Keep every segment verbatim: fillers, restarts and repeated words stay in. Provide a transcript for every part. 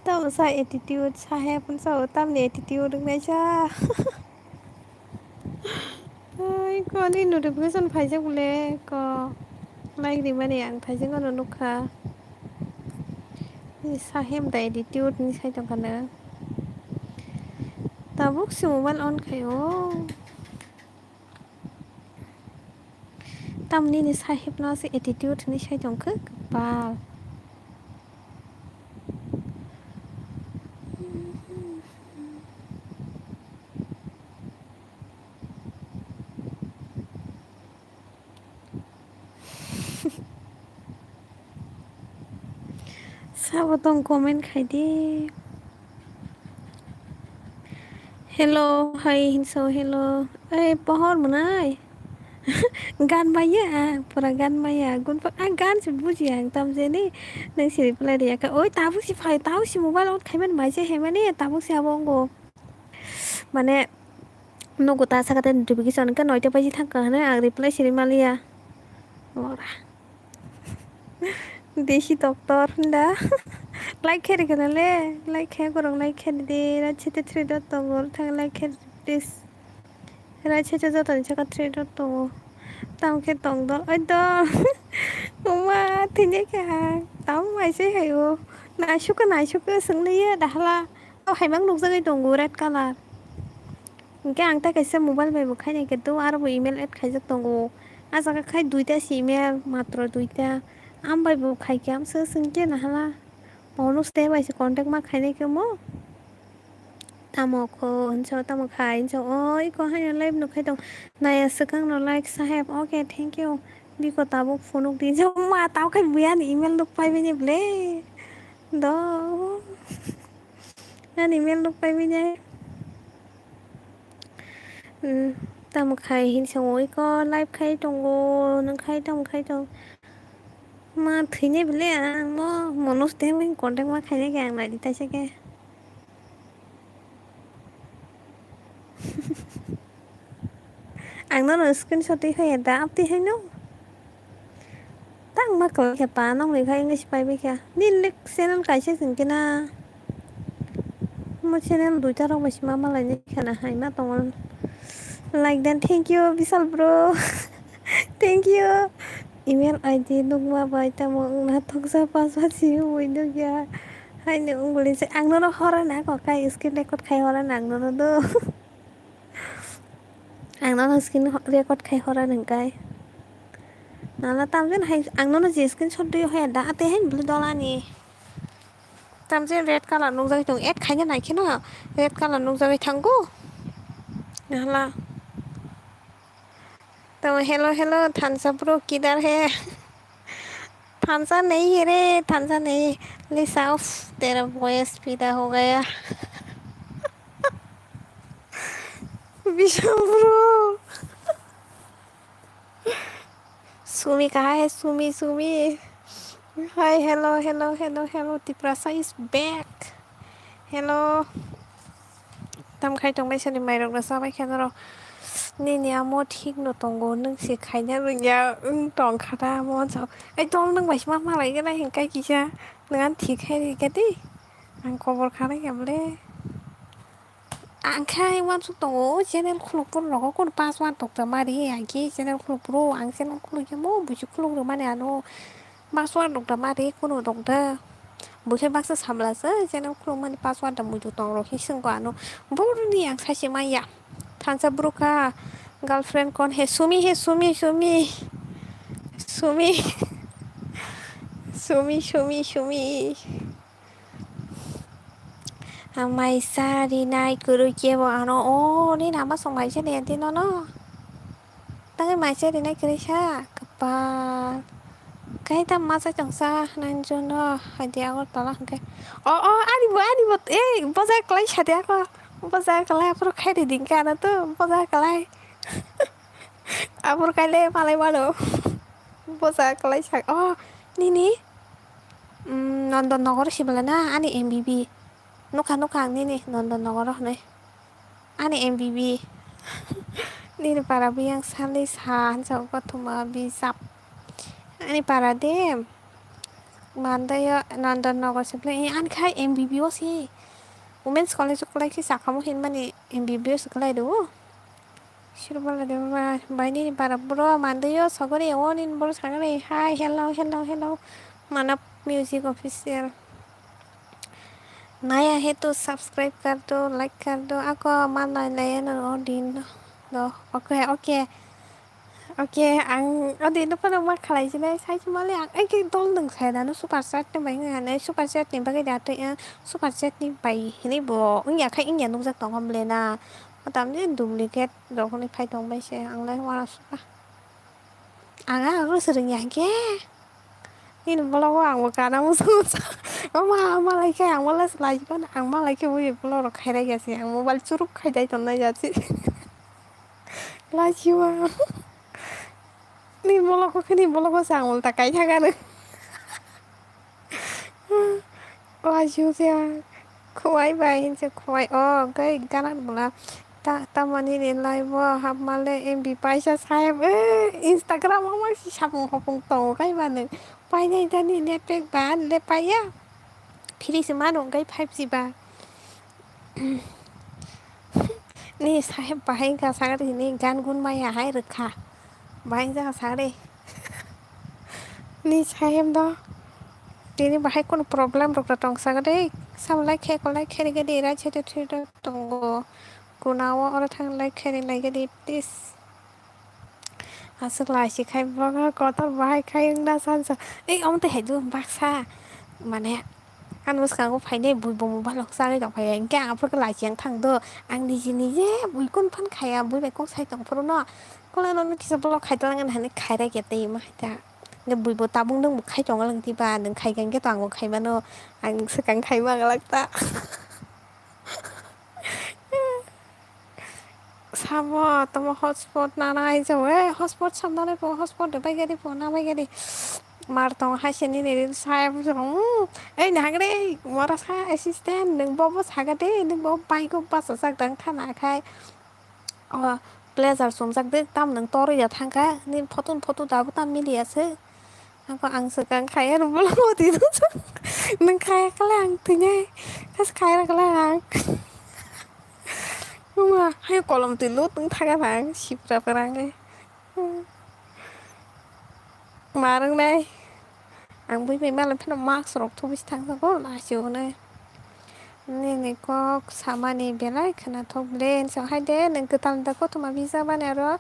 Tamo sa attitude, sa hai phano sao, tamni attitude wngnaisa. Ai, ko ani notification phaijak bole, ko like rimani ang phaijak ano nukha. Ni sa hem da attitude ni sai tongkha no. Tabuk se mobile on khai o. Tamni ni sahib no se attitude hinwi sai tongkha, kwpal. Sabo tong comment khai di. Hello, hai hinso, hello. Ei, pohor mwnai. Gan maya, pura gan maya. Gun pa, ah, gan se buji ang tam je ni. Nang si reply de yaka. Oi, tabuk si phai, tabuk si mobile on khaiman mai se hemani, tabuk si abo ongo. Mane, nogo ta saka te notification ke noita baji thangka hane, ang reply siri maliya. Ora. Desi doctor hwnda. Like khe rikana le, like khe gorok like khe di, ra chete three dot tongo, thang like khe please. Ra chete jotoni saka three dot tongo. Tamo khe tong dol, oi dol. Uma, thini khe ha. Tamo mai se hai o. Naisuk khe, naisuk khe, swng liya dahala. O hai mang nukjagwi tongo, red color. Hwnkhe ang tei kaisa mobile bai bo khaina khe tongo, aro bo email add khaijak tongo. Ah jaga khai duita se email, matro duita. Am bai bo khai khe amsa swng khe nahala. Bono step bai se contact ma khainai khe mo. Tamo kho hinso, tamo khai hinso. Oi ko haino live nuk khai tong. Naya swkang no like saheb. Okay, thank you. Biko tabuk phunuk di. Jo ma tamo khai buya ni email nuk pai bini ble. Do. Ani email nuk pai bini. Hmm, tamo khai hinsa oi ko live khai tongo, nang khai tamo khai tong. Ma thwinai bele ang mo monos de wng contact ma khainai khe ang nai di taisa khe. Ang nono screenshot twi hoya da, abtwi haino. Tang ma kwlai khe pa, nong bai khai wngwi se pai bai kha. Nini le channel kaisa se hwnkhe na. Mo channel duita rok bai se ma malai nai kha na hai ma tongo. Like dan, thank you, Bisal bro. Thank you. Email I D nukma bai tamo wngna thoksa paswa si wngwi nukya. Haino wngwi se ang nono hora na kok kai screen record khai hora na ang nono do. Ang nono screen record khai hora nang kai. Nala tamjani hai ang nono je screenshot twi hoya da ate hai bwlwi dola ni. Tamjani red color nukjagwi tongo, add khaina nai kheno red color nukjagwi thango. Nala. Tamo hello hello thansa bro kidar hai? Thansa nahi hai re, thansa nahi hai. Lisa, uff, tera voice pida ho gaya. Bisal bro. Sumi kaha hai, Sumi, Sumi. Hi, hello, hello, hello, hello. Tiprasa is back. Hello. Tam khai tong bai sani mairok no chabai khe norok. Nini amo thik no tongo, nwng se khaina rwngya wng tong kha ta amo. Ai tol nwng bai se ma malai gana hwn kai kisa. Nwng ani thik khai rikha di. Ang kobor kha nai khe bole. Ang khai uansuk tongo, channel khuluk phuru nogo kunu password rok da mari, ang khe channel khuluk phuru, ang channel khuluk ya mo buisi khuluk rw mani ano password rok da mari kunu rok da. Bo khe baksa samla se channel khuluk mani password da muitu tong rok khe swngkha ano. Boroni ang sachi manya. Thansa bwrwkha girlfriend kon he sumi he sumi sumi. Sumi. Sumi sumi sumi. Ang maisa rinai kwrwi kebo ano o ni nama song maisa ni anti nono. Tangwi maisa rinai kwrwi sa kwpal. Kai tam masa chongsa nanjono hadi agor tola hwnkhe. O o ani bo ani bo eh boja kwlai sadi ako. Boja kwlai aphuru khairi dingkha ano to boja kwlai. Aphuru kaile malai mano. Boja kwlai sa o nini. Mm, Nondon Nogor sibala na ani M B B. Nukha nukha ang nini Nondon Nogor hwnwi. Ani M B B. Nini para biyang sali sa hansa kothoma bijap. Ani para de. Mandayo Nondon Nogor sibla ani khai M B B o si. Women's College o kwlai khe sakamo hinmani M B B o si kwlai do. Sirwala de baba, bai nini para bro mandayo sagori o nini bro sagori hi hello hello hello. Manap Music Official. Naya hai to subscribe kar do, like kar do, ako manai laya no o din do. Okay okay. Okay, ang o din no phano ma khalai sinai sai male ang ai ke dol nung sai dano super chat ni bai ngai super chat ni bagwi da to super chat ni bai hinwi bo wngya khai wngya nukjak tongo mle na. Tamni duplicate rok hwnwi phai tong bai se, ang lai uanasukha. Ang a rw swrwngya hwnkhe. Nini vlog o ang bo kana muchung muchung. Mama, malai khe ang bo last lai phano, ang malai khe bui vlog rok khairaya se, ang mobile churuk khai dai tonnai ya se. Lachiwa. Nini vlog o khe, nini vlog o se ang ulta kai thangano. Lachiu se ang. Khwai bai hinse khwai. O, gai ganar bula. Ta, tamani ni live o hapmale M B paisa saheb. Eh, Instagram o ma si sapung hopung tongo kai ba nwng. Painai da ni network ba le paiya. Free se mano gai five G ba. Ni saheb bahai wngkha sagadi ni gan gun maya hai rwkha. Bahai wngkha sagadi. Ni saheb do. Tini bahai kunu problem rok da tong sagadi. Sam lai khe kolai khe rigadi rai chete thwi do tongo. Kuna o oro thang lai khe ri lai gadi please. Aswk lachi khai vlogger kotor bahai khai wngna sansa. Ei omo twi hai do baksa mane ani bwskango phainai bui bo mobile rok chagwi tong phai hwnkhe ang aphuru khe lachi yang thang do ang niji nije bui kun phan khaya bui bai kok sai tong phuru no kola no kisa vlog khai tlang hinwi khaira khe tei ma hai ta hwnkhe bui bo tabuk nwng bo khai tong lang tiba nwng khai khe to ang bo khai mano ang swkang khai ma glak ta. Samo tamo hotspot nanai jawe hotspot samnanai po hotspot de bai gadi po na bai gadi mar tong hai se nini rin sai bu jong ei nagre mora sa assistant nung bobo saga de nung bobo bai go basa sak dang thana khai o pleasure sumjak de tam nung tor ya thangkha nini photo photo da bo tam mili ase. Ako ang swkang khai aro vlog o twi nung khai kala ang twi nai kas khai ra kala ang. Uma hai kolom twi lut wng thaga ang sipra parang ai. Marwng nai ang bui bai mala phano mask rok thubui thang jago lachio nai. Nini kok samani belai khwnathok ble hinsa hai de nwng kwtal da kothoma bijabani aro.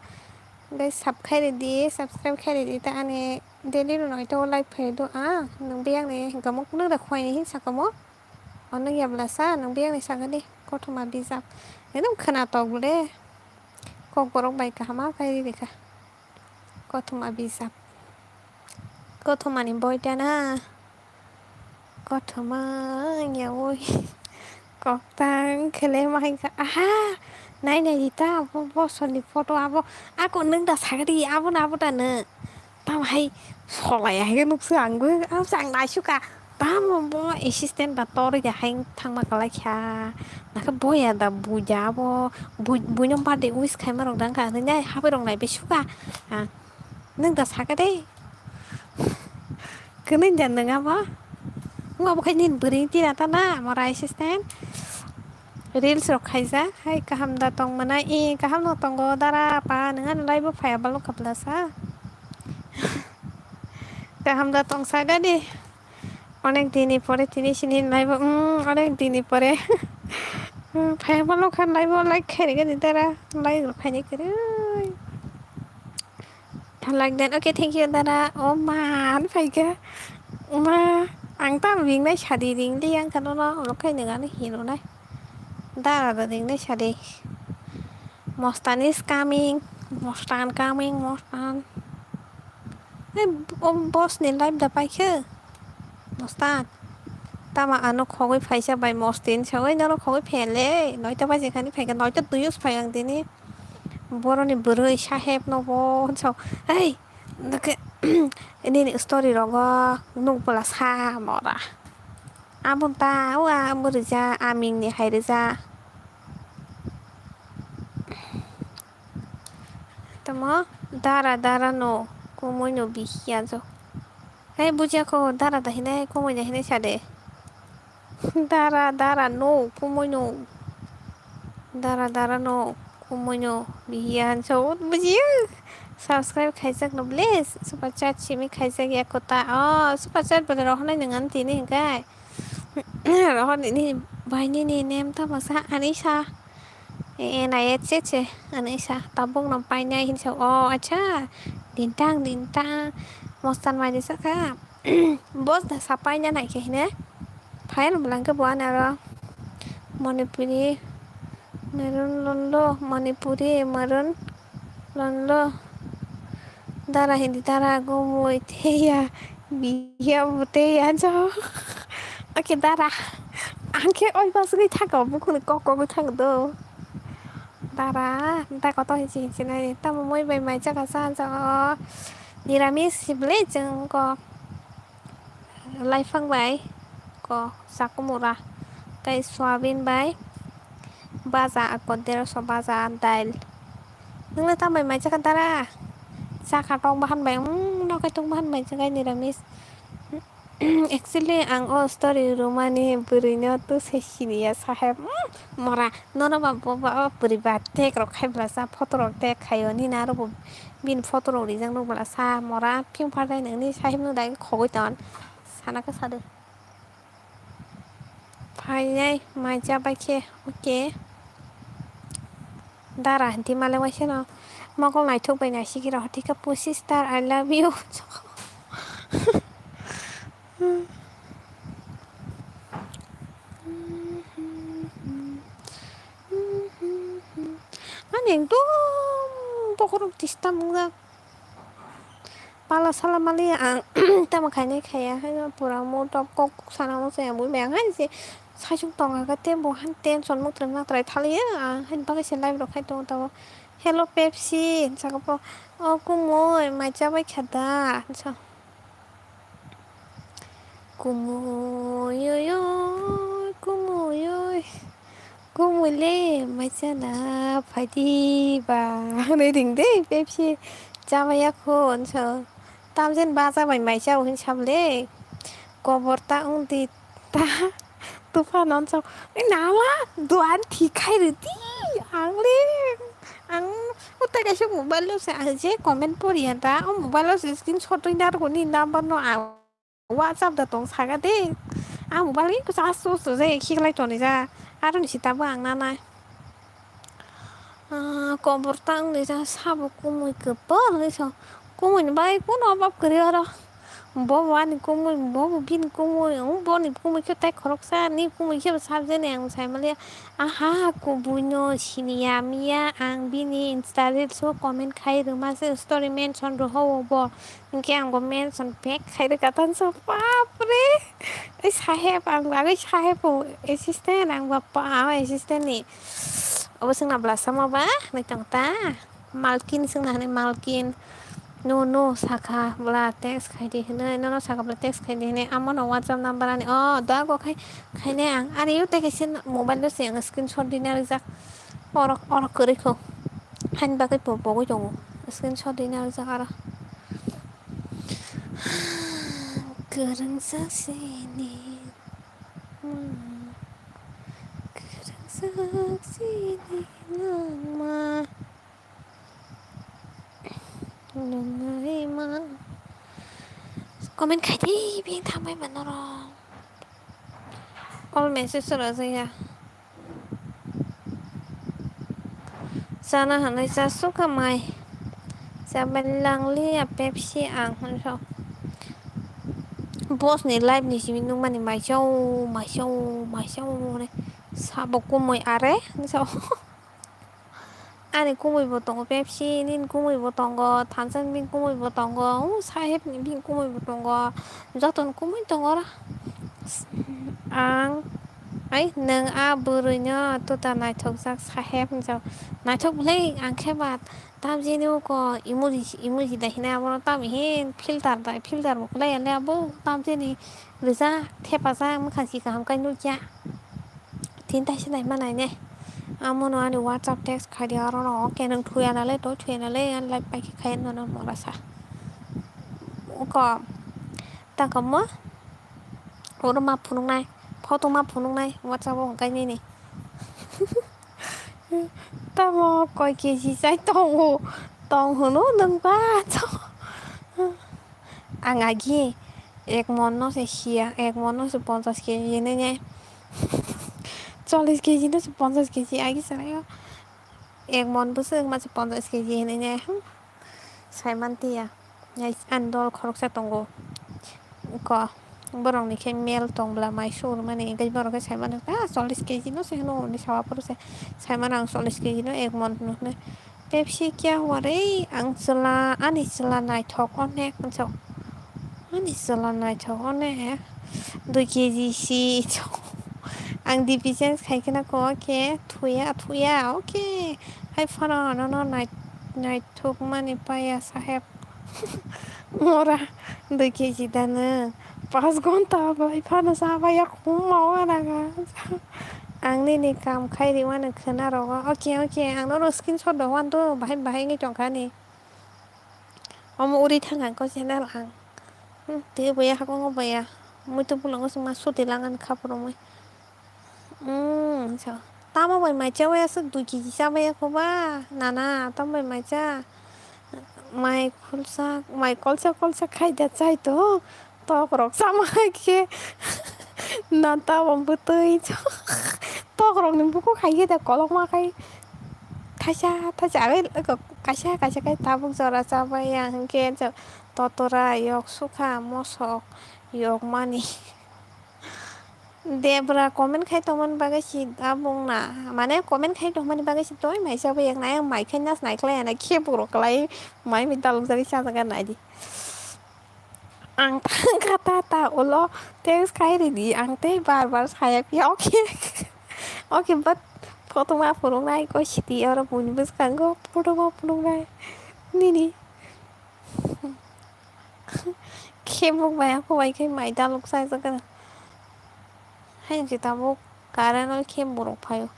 Guys sub khai ridi subscribe khai ridi ta ani daily rw noito like phai do a nwng biyang ni hinka muk nwng da khwai ni hinsa kamo. Ono yabla sa nwng biyang ni saka di kothoma bijap ekdom khwnathok ble kok borok bai kaham a khai ridi kha. Kothoma bijap. Kothoma ni boita na. Kothoma yawi. Koktang khele ma hai kha. Aha. Nai nai di ta abo bosor ni photo abo. Ako nwng da sagri abo na abo da nwng. Tam hai solai hai nuksu ang bo. Ang sang nai suka. Tamo bo assistant ba tor ya hai thangma kalai kha. Nakhe boya da buja abo. Bui, bui no birthday wish khai ma rok dang kha. Nai habai rok nai be suka. Ha. Nwng da saka de. Kwnwi da nwng abo. Nwng abo khai nini bwrwi tira ta na, mora assistant. Reels rok khaijak hai kaham da tong mwnai, ee, kaham no tongo dara apa, nwng ani live o phaiya balo kaplasa. Kaham da tong sa gani. Onek din ni pore tini sini live o, mm, onek din ni pore. Mm, phaiya balo kha live o like khairigani dara, like rok khainai kwrwi. Like den, okay, thank you dara. O ma, ano phaikha. Ma, ang ta ringnai sadi ringli yang kano no, omo khai nang ano hinonai. Dara da ringnai sadi. Mostan is coming. Mostan coming, Mostan. Hey, o boss ni live da paikhe. Mostan. Tama ano khogwi phaisa bai Mostin sawai noro khogwi phele. Noita baje khani phaikha, noita duyos phai ang tini. Boroni bwrwi saheb no bo hwnsa, "Hei, nokhe, nini story rogo nukbwla sa mora." Abo ta, o a bwrwi ja, aming ni hai rwja. Tamo, dara, dara no, kumui no bihiya jo. Hei, bujiya ko, dara da hinai, kumui da hinai sade. Dara, dara no, kumui no. Dara, dara no, kumui no. Bihiya hanso, bujiya. Subscribe khaijak no, please. Super chat simi khaijak ya kota. Oh, super chat bole rohonai nang ani tini hingkai. Rohon ini bai nini name ta masa Anisa. E, e, na, e, che, che, Anisa. Tabuk no painai hinsa. Oh, acha. Dintang, dintang. Mostan mai disa ka. Boss da sapai na nai khe hine. Phai rw bwlangkhe bo ani aro Manipuri Maroon Londo, Manipuri Maroon Londo. Dara hindi dara gumui teya biya bo teya jo. Oke dara. Angkhe oi basgwi thago bukhuni kok kogwi thago do. Dara, da koto hinsi hinsi nai. Tamo moi bai mai jaga sa jaga o. Niramis si bwlai chwng kok. Laiphang bai ko sakumura tei soyabin bai baja ako derosho baja dail. Nwngno tambai mai chakha dara? Chakha tong bahan bai, mm, nokai tong bahan bai chakha niramis. Actually, ang o story rwmani bwrwino tuse siniya saheb. Mm, mora, nono ba bo ba o bwrwi ba tag rok khai bwla sa photo rok tag khaio nini aro bo bini photo rok rijak nuk bwla sa mora phim phatai nangni saheb no dai khogoi ton. Sana khe sade. Phainai mai cha bai khe, okay. Dara hinti male waisa no mokol naithok bai naisiki rw thika pusi star I love you. Ani ekdom bokhorok disturb wngjak. Pala sala mali ang tamo khainai khaiya haino pura mood of kok sana mo se bui bai ang haino se saichung tong aga te bo han tension muktrwi matrai thaliya ang haino bagwi se live rok khai tongo tamo. Hello Pepsi hinsa po o kumui mai cha bai kha da hinsa. Kumui oi oi kumui oi. Kumui le mai chana phaidi ba hwnwi ring de Pepsi chamaya kho hinsa. Tamjen bacha bai mai chao hinsa le. Kobor ta wng di ta tupha non chao. Nala duan thi khai rw di ang le. Ang utai kaisa mobile lo se ang je comment poriya da o mobile lo se screenshot wi narwkgo ni number no ang. WhatsApp da tong saga de. Ang mobile ni kusa asu asu je khiklai toni ja. Aro ni sita bo ang nanai. Ah, kobor tang ni ja sabo kumui kebal ni so. Kumui ni bai kuno obab kwrwi oro. Bo bo ani kumui, bo bo bini kumui, ang bo ni kumui khe tai khoroksa ni kumui khe bo sabjani ang sai maliya. Aha, kubui no siniya miya ang bini Insta reels o comment khai rwma se story mention rw ho bo. Hinkhe ang bo mention back khai rwkha thansa, bapre! Ei saheb, ang bagwi saheb o assistant, ang ba pa, assistant ni. Obo swngna bwla sama ba, nai tong ta? Malkin swngna hwnwi, Malkin. No, no, sakha bwla text khai di hwnwi, nono sakha bwla text khai di hwnwi, amo no WhatsApp number ani. Oh, doa go khai, khainai ang. Ani o tei kaisa mobile o se ang screenshot dina rijak. Orok, orok kwrwi kho. Haini bagwi bo pogwi tongo. Screenshot dina rijak aro. Kwrwngsa sini. Hmm. Kwrwngsa. Kaksini nangma nungnai man. Comment khai di, bini thangbai mano rok. All message rok jaya. Chana hanai cha suka mai. Chabai langli a Pepsi ang hwnwi sao. Boss ni live ni simi nukmani maisao, maisao, maisao hwnwi. Sabo kumui are hwnwi sao. Ani kumui bo tongo Pepsi, nini kumui bo tongo, thansa ni bini kumui bo tongo, o saheb ni bini kumui bo tongo, joto ni kumui tongo oro. Ang, ai, nwng a bwrwi no tuta naithokjak saheb hwnjak. Naithok bwlai ang khe ba tamjini uko emoji, emoji da hinai abono tamo hin filter da, filter bo kwlai ya le abo tamjini rijak thepajak mwkhang si kaham kai nukya. Tini taisa naima nainai. Amono ani WhatsApp text khai di orono, oke nwng thuya nalai to thuya nalai ani live pai khe khai nono mora sa. Uko takamo. Oro ma phunuknai, photo ma phunuknai, WhatsApp o hwnkai nini. Tamo koi keji chai tongo, tong hwno nwng ba. Ang agi ek mon no se hiya, ek mon no se ponchas keji hinwi ne. Chollish keji no se ponchas keji agi sanai o. Ek mon bwswk ma se ponchas keji hinwi ne. Hmm. Saiman tiya. Nai, ani dol khoroksa tongo. Ko, borok ni khe mel tong bla mai sur mani, hwnkhe borok khe sai mano, "Ah, chollish keji no se hwno," hwnwi sa, aphuru se sai mano, "Ang chollish keji no ek mon," hwnwi. "Pepsi kya hua re? Ang chwla, ani chwla naithok onek," hwnwi sa. "Ani chwla naithok onek, dui keji si." Ang D P change khai khe na ko, "Oke, thuya, thuya, oke." Hai phano nono nai-, naithok mani paya saheb. Mora dui keji da nwng pas gonta bai phano cha bai ya khum ma wana ga. Ang nini kam khai ri mani khwna rogo. Oke, oke, ang nono screenshot rok wan do bahai bahai wngwi tong kha ni. Omo uri thang ang ko channel ang. Hmm, tei bo ya hakong bo ya. Muitu bulango sima suti lang ani kha phuru mui. Umm, so. Tamo bai mai cha bai aswk dui keji cha bai ya kho ba? Nana, tamo bai mai cha? Mai khulsa, mai kolsa kolsa khai da chai to. Tok rok cha ma hai khe. Na tamo bwtwi cha. Tok rok ni bukhuk hai khe da kolok ma khai. Thaisa, thaisa, abe kaisa, kaisa khai tabuk jora cha bai ya hwnkhe cha. Totora, yok sukha, mosok, yok mani. Debra comment khai tongmani bagwi si abong na, mane comment khai tongmani bagwi si toi mai chaba yak nai, ang mai khai nas nai khlai ya na, khe borok klai mai mi dalok jagwi chajak nai di. Ang tang kha ta ta ulo text khai ri di, ang tei bar bar saya phiya, okay. Okay, but photo ma phunuk nai koi siti oro buini bwskango photo ma phunuk nai nini. Khe buk bai ako bai khe mai dalok sai jagana. Hai je tabuk current o khe borok phaio.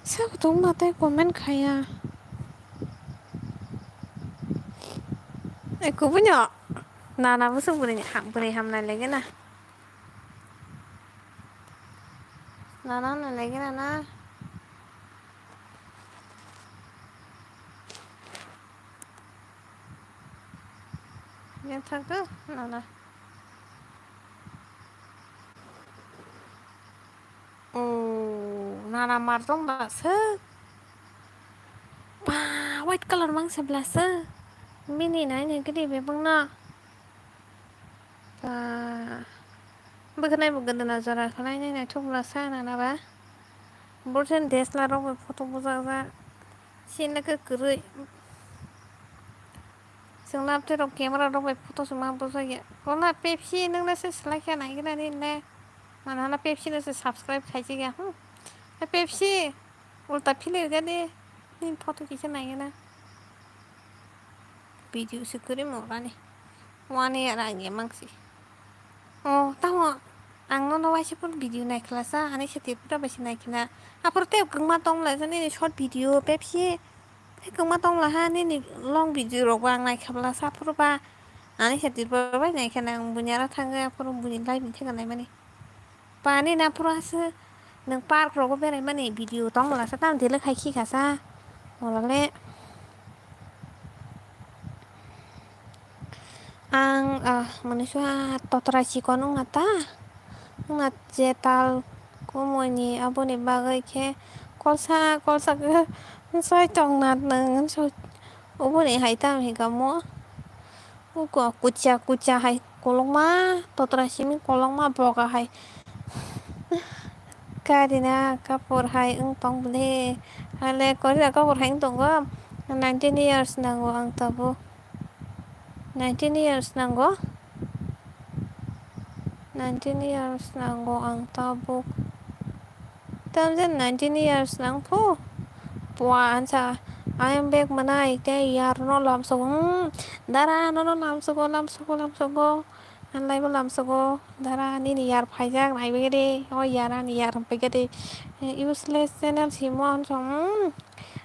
Sabo tong na tei comment khaya. Ai kubunyo nana bwswk bwrwi ham bwrwi hamnai lagi na. Nana no lagi nana. Yang thang tu nana. Oh, nana mar tong ba se. Ba, white color mang se bla se. Mini nai nai gidi bebang na. Ba, bwkhanai bo gana jora khalai nai nai thok bla sa nana ba. Borsen desla rok bai photo bujak jak. Sini khe kwrwi. Chwng laptop rok camera rok bai photo se ma bujak ya. Bona Pepsi nwng na se selai khe nai gana ni le. Mana na Pepsi no se subscribe khai jak ya. Hmm. Pepsi ulta philirga de. Nini photo kisa nai gana. Video se kwrwi mo bani. One year age mangsi. Oh, tamo ang nono waisa phone video nai khlasa, ani se Tripura bai se nai khna. Aphuru tei kwngma tong lai jani nini short video, Pepsi. Tei kwngma tong lai ha nini long video rok bo ang nai kha bla sa, aphuru ba Ani khe Tripura bai nai khe nang buini aro thangwi aphuru buini live ni theka naimani. Pani na phuru aswk nwng park rogo berai mani video tong mala sa tamo delete khai khi kha sa. Mala le ang, ah, mani sua totra chikon wngna ta. Wngna jetal kumui ni aboni bagwi khe kolsa kolsa khe soi tong na nwng so oboni hai tamo hinka mo. Uko kucha kucha hai kolokma totra simi kolokma boga hai. Karina Kapoor hai wng tong bwle. Hale Karina Kapoor hai wng tongo. Nineteen years nango ang tabuk. Nineteen years nango. Nineteen years nango ang tabuk. Tamjani nineteen years nang phu. Pua ansa. I am back manai tei yar no lamsogo. Hmm. Dara nono lamsogo, lamsogo, lamsogo. Anlaibo lamsogo. Dara nini yar phaijak naibaigade. O yar ani yar phaigade. Useless channel simo ansa. Hmm.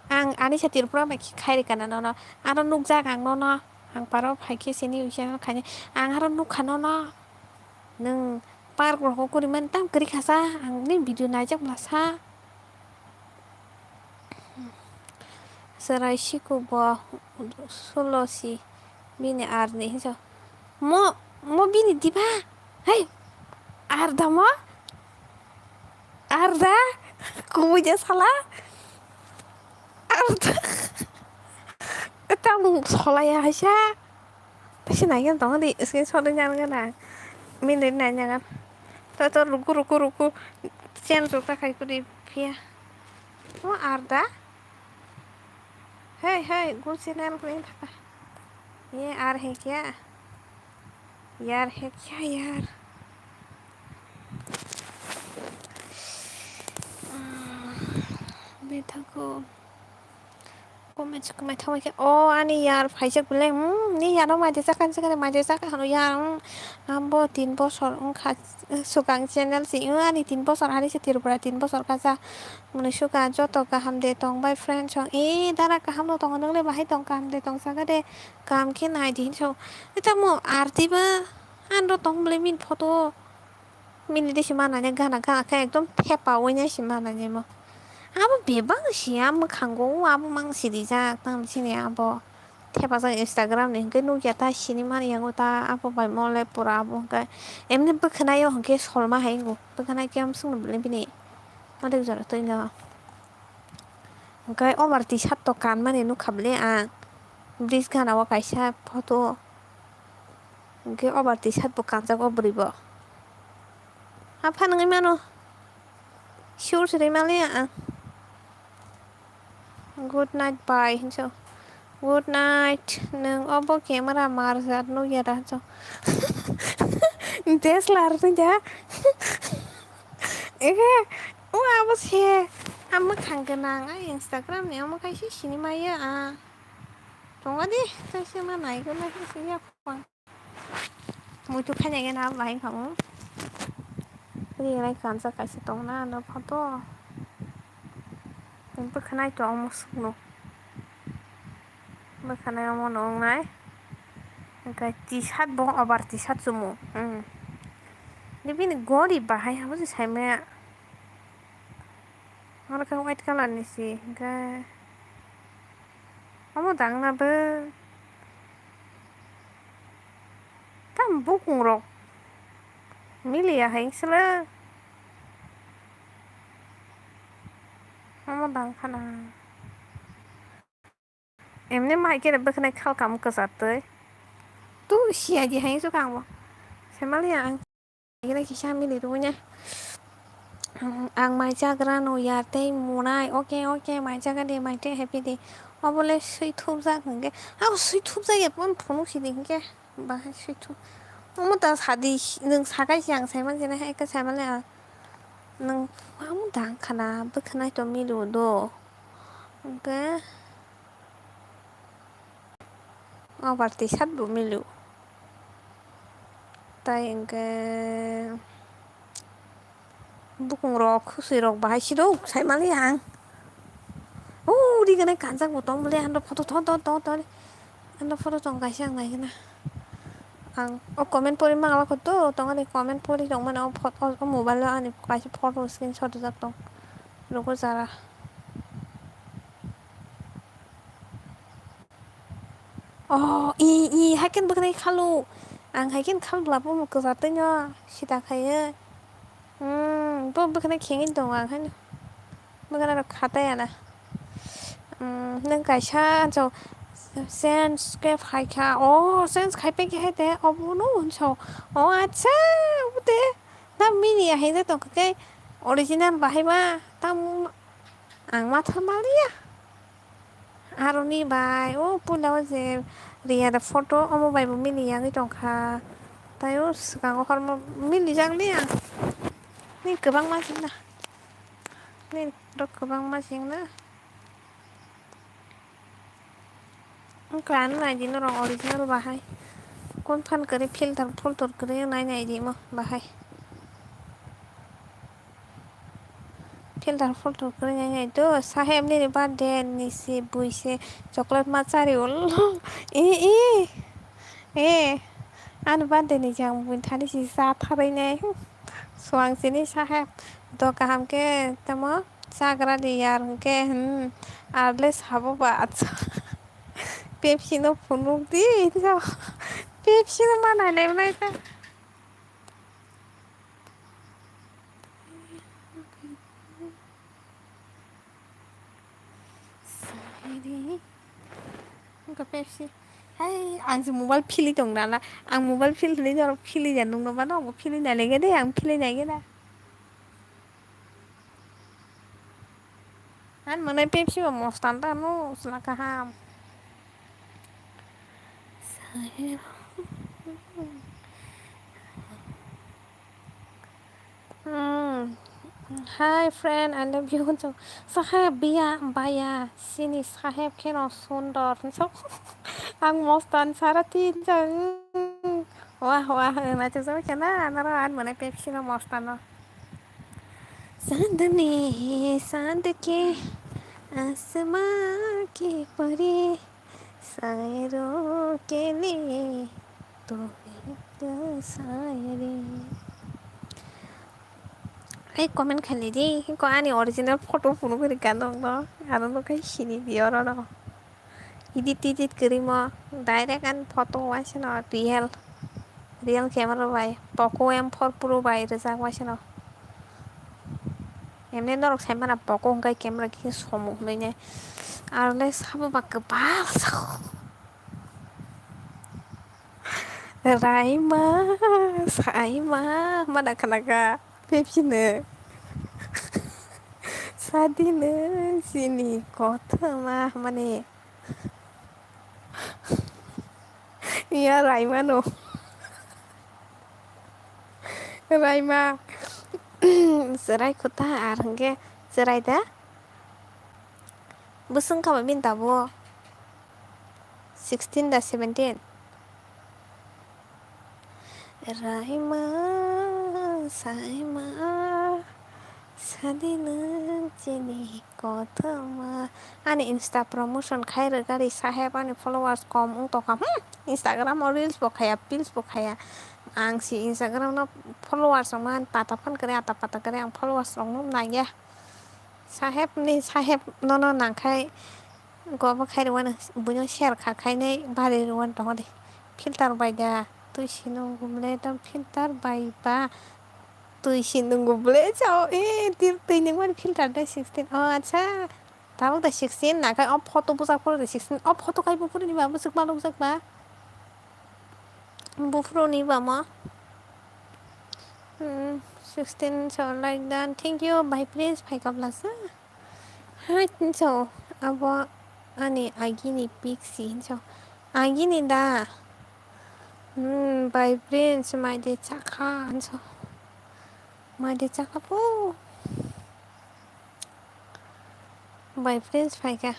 Ang ani sa Tripura bai khairi kana nono. Ano nukjak ang nono. Ang paro phaikhe sini usia no khaini. Ang aro nukha nono. Nwng park rogo kwrwi mani tam kwrwi kha sa, ang ni video naijak mla sa. Chwrai siku bo solo si bini ar ni hinsa. Mo, mo bini diba? Hai, ar da mo? Ar da? Kubui ja sala? Ar da? Tam solaya haisa. Taisa naikhe tongo di, screenshot wngya wngya na. Minute nainyagan. To, to, ruku, ruku, ruku. Chen rukha khai kudi phiya. O arda. Hey, hey, good channel ko in thaka. Ye ar hai kya? Yaar hai kya yaar? Betha ko. Kumai, kumai thangbai khe, o ani yar phaijak belai, hmm, ni yar no maijak kha, maijak kha hwnwi yar, hmm, ambo tin bosor wngkha, swkang channel si, o ani tin bosor, ani se Tripura tin bosor kacha, mwnwi swkang joto kaham de tong bai friend song, e dara kaham no tongo, nwng le bahai tong, kaham de tong saka de, kaham khe nai di hinwi sa, e tamo arti ba, ano tong bwlai bini photo. Mili de si manani gana gana khe ekdom thepa oinai si manani mo. Abo bebak si a mwkhango o abo mang si rijak tang sini abo. Thepajak Instagram ni hwnkhe nukya ta sini mani yango ta abo bai mo le pura abo hwnkhe emni bwkhwnai o hwnkhe solma hai wngo bwkhwnai khe amswkno bini malik jora twi no. Hwnkhe over T-shirt to kanmani nukha bwle ang bridge gana o kaisa photo. Hwnkhe over T-shirt bo kanjak o bwrwi bo. Apha nwngwi mano. Sure se rwi maliya ang. Good night bye hinso. Good night. Nwng obo camera marjak nukya da hinso. Tesla rwngya. Ehe. O abo se. A mwkhang gwnang. A Instagram ni omo kaisa sini maya a. Tongo di. Kaisa ma naikolai hinso ya. Muitu khaina gana bahai khamu. Ri rai kansa kaisa tongna ano photo. Bwkhanai to omo sukno. Bwkhanai omo no wngnai. Hwnkhe T-shirt bo over T-shirt chumu. Hmm. Ni bini gori bahai habo se saimaya. Oro khe white colour ni si hwnkhe. Omo dang na bo. Tam bukung rok. Miliya hai sele. Omo dang khana. Emne mai khe bwkhanai khalkam kwchar twi. Tu siya di hai su kang bo. Semaliya ang. Gina kisa mili rwnya. Ang mai chagra no ya tei munai. Oke, oke, mai chaga de, mai tei happy de. Obole sui thupjak hwnkhe. Abo sui thupjak ya pon phunuk sidi hwnkhe. Bahai sui thu. Omo ta sadi, nwng sakai si ang saiman jena hai ka saiman le ang. Nwng amo dang khana bwkhanai to mili do. Hwnkhe. Obar T-shirt bo mili. Tai hwnkhe bukung rok khusui rok bahai sidok sai mali ang. O ri gwnai kanjak bo tong bwle ano photo thon thon thon thon. Ano photo tong kaisa ang nai gana. Ang o comment pori mangla kho to, tongani comment pori tongmani o pho-, o, o mobile o ani kaisa photo screenshot rijak tong. Rogo jara. Oh, i, i, haiken bwkhwnai khalu. Ang haiken khal bwla bo kwchar twi no sida khaiwi. Hmm, bo bwkhwnai khengwi tongo ang haino. Bwkhwnai rok khatai ana. Hmm, nwng kaisa chw-, change khe phaikha. Oh, change khai paikha hai de. Obo no hwnso. Oh, acha, obo de. Na mini ya hai de tongkha khe original bahai ba. Tam ang ma tha maliya. Aroni bai o puila o je Riya da photo omo bai bo mili yagwi tongkha. Tai o swkango hormo milijak liya. Ni kwbangma singna. Ni rok kwbangma singna. Wngkha ani naidi norok original bahai. Kon phan kwrwi filter fulter kwrwi nai naidi mo bahai. Filter fulter kwrwi nai nai do, saheb nini birthday ni si bui se chocolate ma chari ul. E, e, e, ani birthday ni jang bui thani si cha tharwi nai. Swang sini saheb do kaham khe tamo chagra di yar hwnkhe, hmm, arle sabo ba acha. Pepsi no phunuk di, Pepsi no ma nai nai nai ta. Wngkha Pepsi. Hai, ang se mobile philwi tong nala. Ang mobile philwi norok philwi ya nung no mano, obo philwi nai le de, ang philwi nai gena. Ang mane Pepsi bo mostan ta no sla kaham. Hmm. Hi friend, I love you. Saheb biya baya sini saheb kheno sundor. Ang mostan sara tin jang. Wah wah, naithok jagwi khena naro ang mane Pepsi no mostan no. चांदनी चांद के आसमां के परी सायरों के लिए तो एक शायरी. Ai comment khailai di, ko ani original photo phunuk ri kha nokno, ano no khai sini di oro no. Edit edit kwrwi mo, direct ani photo waisano real, real camera bai, Poco M four Pro bai rwjak waisano. Emne norok sai mana Poco hwnkhe camera khe somo hwnwi nai, arole sabo ba kwbang. Raima, saima, mana khanaka, Pepsi no. Sadi no, sini kothoma, mane. Ya, Raima no. Raima. Serai kota ar hwnkhe, serai da? Bwswng kha ba bini tabuk? Sixteen da seventeen? Raima, saima, sadi nwng chini kothoma. Ani Insta promotion khai rwgari saheb, ani followers kom wng tongkha. Hmm, Instagram o reels bo khaya, reels bo khaya. Ang si Instagram no followers rok man pata phan kwrwi, ata pata kwrwi ang followers rok no nangya. Saheb ni saheb nono nangkhai, go bo khai rwmano, buino share kha khainai bari rwmani tongo de. Filter bai da twi si nungo bwle, tamo filter bai ba twi si nungo bwle. Chao, eh, twi, twi nungmani filter de sixteen. Oh, acha. Tabuk da sixteen nangkhai, o photo bwsajak phuru de sixteen. O photo khai buphuru ni ba bwswk ma nukjak ba. Buphuru ni ba mo. Hmm, sixteen so like that. Thank you, bhai, please, bhai, kablasa. Hai, hinso, abo ani agini pic si, hinso. Agini da? Hmm, bhai, prince, mai de chakha, hinso. Mai de chakha po. Bai prince phaikha.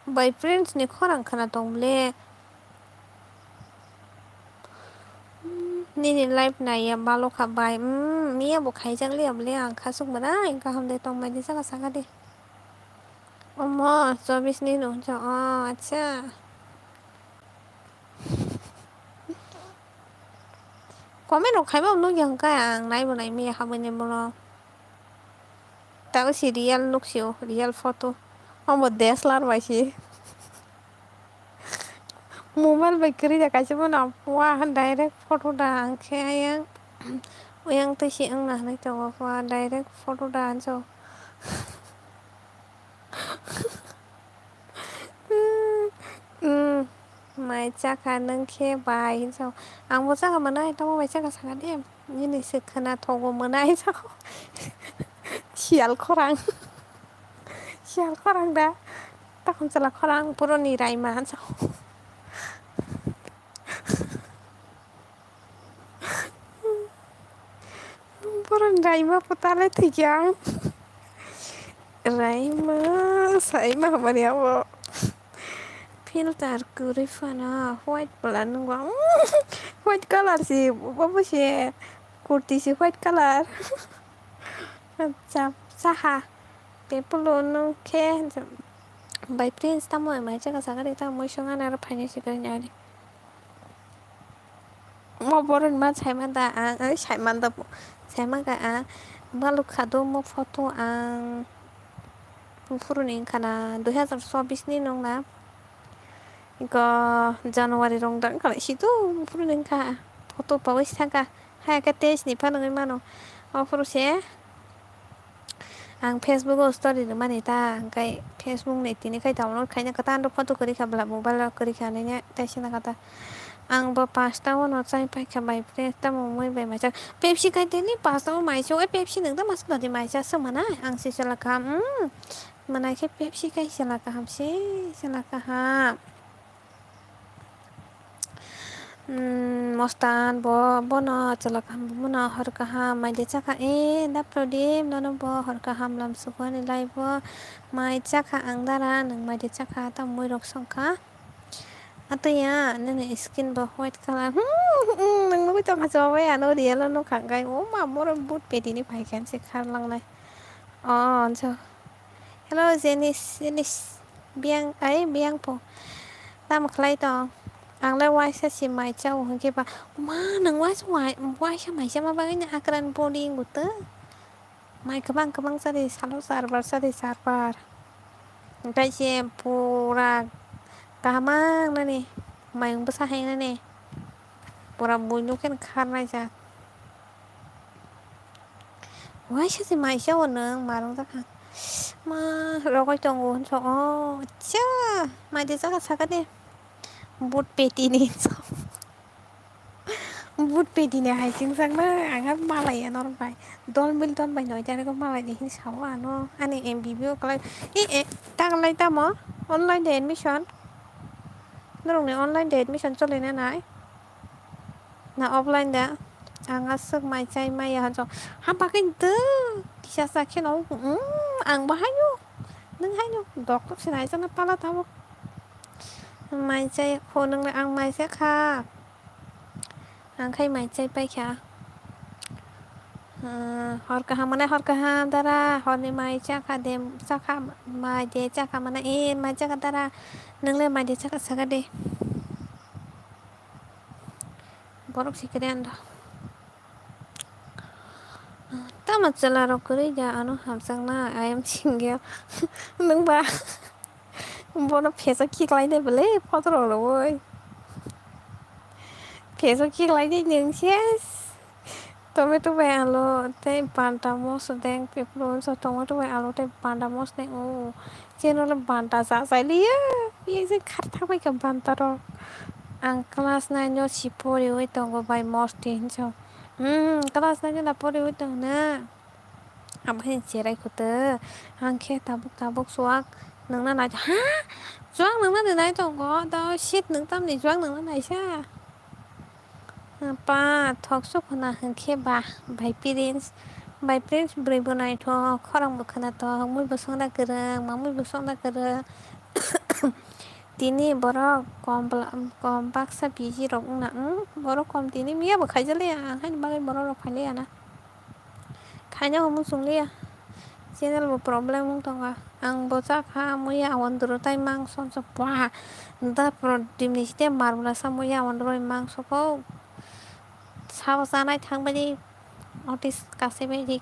Bai prince ni khorang khna tong ble. Hmm, nini live naiya balo kha bai. Hmm, miya bo khaijak liya ble, ang khasuk mwnai kaham de tong bai di saka saka de. Omo, chobis ni nung cha. Oh, acha. Comment rok khaima nukya hwnkhe ang naibo naimaya habwini bono. Tamo si real nuksio, real photo. Omo D S L R bai si. Mobile bai kwrwi da kaisa bono. Wa direct photo da hwnkhe ayang. Oyang twi si wngna hwnwi tongo. Wa direct photo da hwnso. Umm, mai chakha nwng khe bai hinsa. Ang bo chakha mwnai, tamo bai chakha sakha de. Nini se khwna thogo mwnai hinsa. Siyal khorang. Siyal khorang da. Takhum chwla khorang puroni raima hinsa. Borok raima pota le thwikhe ang. Raima, saima hamani abo. Filter kwrwi phano white pwla nungwa. White colour si, obo se kurti si white colour. Cha-, chaha. Tei pulo nung khe bai prince tamo mai chakha sakha de tamo muisung ani aro phainai se kwrwini ani. Mo borok ni ma saimanta ang, ai saimanta bo, saimankha ang, balukha do mo photo ang, buphuru ni wngkha na dui hazar chobbish ni nung na, iko January rok da wngkha na sido buphuru ni wngkha, photo paui saka, hai khe teis ni phano wngwi mano, o phuru se. Ang Facebook o story rwmani ta, hwnkhe Facebook ni tini khai download khaina kwtal rok photo kwrwi kha bwla mobile o kwrwi kha nini taisa nangkha ta. Ang bo pasta o no chai paikha bai friends tamo mui bai maisa Pepsi khai tini pasta o maisa o Pepsi nwng tamo swkang di maisa swk mana ang se chwla kaham, umm, mwnai khe Pepsi khai chwla kaham se chwla kaham. Umm, Mostan bo, bono chwla kaham bo, bono hor kaham mai de chakha, e, da Prodip, nono bo hor kaham lam sugo ani lai bo mai chakha ang dara, nwng mai de chakha, tamo mui rok songkha. Atwi ya, nini skin bo white colour, hmm, hmm, nwng nugui tongkha, chobai ano real o nukha, hwnkhe, o ma, borok but pedi ni phaikha, se kharlangnai. O, jo. Hello, Jenis, Jenis. Biyang, ai, biyang po. Tamo khlai tong? Ang le waisa se mai chao hwnkhe ba. Ma, nwng waisa wai-, waisa mai chama bagwi ni akran body wngwi tong? Mai kwbang kwbang chadi, salo charbar chadi, charbar. Hwnkhe se pura kaham nani, mayung bwsa hai nani. Pura buino khe kharnai jak. Waisa se mai chao nwng marung jakha. Ma rogoi tongo hinso o. Acha mai de jakha saka de. But peti ni hinso. But peti ni hai chingsak na ang malai ya norok bai. Dol mil ton bai noi jani ko malai ni hin sao ano. Ani M B B o kalai. E e ta kalai tamo. Online de admission. Norok ni online de admission choli na nai. Na offline da ang aswk mai chai maya hanso. Ha bagwi do kisa sa kheno, mm, ang bo haino. Nwng haino doctor se nai jana pala tabuk. Mai chai kho nwng le ang mai chai kha. Ang khai mai chai pai kha. Hmm, hor kaham mane hor kaham dara, hor ni mai chakha de, chakha mai de chakha mane e mai chakha dara. Nwng le mai de chakha saka de. Borok sikiri ando. Tama chwla rok kwrwi da ano hamjakna I am single. Nwng ba bono pheso khiklai de bwle photo rok rwui. Pheso khiklai de nwng ses. Tomato bai alu tei banta mosodeng pepru so tomato bai alu tei banta mosodeng o. Cheno le banta cha chai liya. Ye je khar thangbai kha banta rok. Ang class nine o si poriwi tongo bai mosti hinso. Hmm, class nine o da poriwi tong na. Abo hin cherai kutu. Ang khe tabuk tabuk chuak nungna nai. Ha? Chuak nungna nai tongo. Da shit nung tamni chuak nungna naisa. Pa thok sok hwna hwnkhe ba bai prince, bai prince bwrwi bo naithok, khorang bo khwnathok, mui bo songda kwrwng, mamui bo songda kwrwng. Tini borok kom bwla-, kom baksa busy rok wngna, hmm, borok kom tini miya bo khaijaliya, ang haini bagwi borok rok phailiya na. Khaina bo muchungliya. Channel bo problem wng tongo. Ang bo chakha muya awandru tai mangso wngsa pwa. Da prodip ni site mar bwla sa muya awandru bai mangso kho. Sabo chanai thangbaidi office kasaibaidi.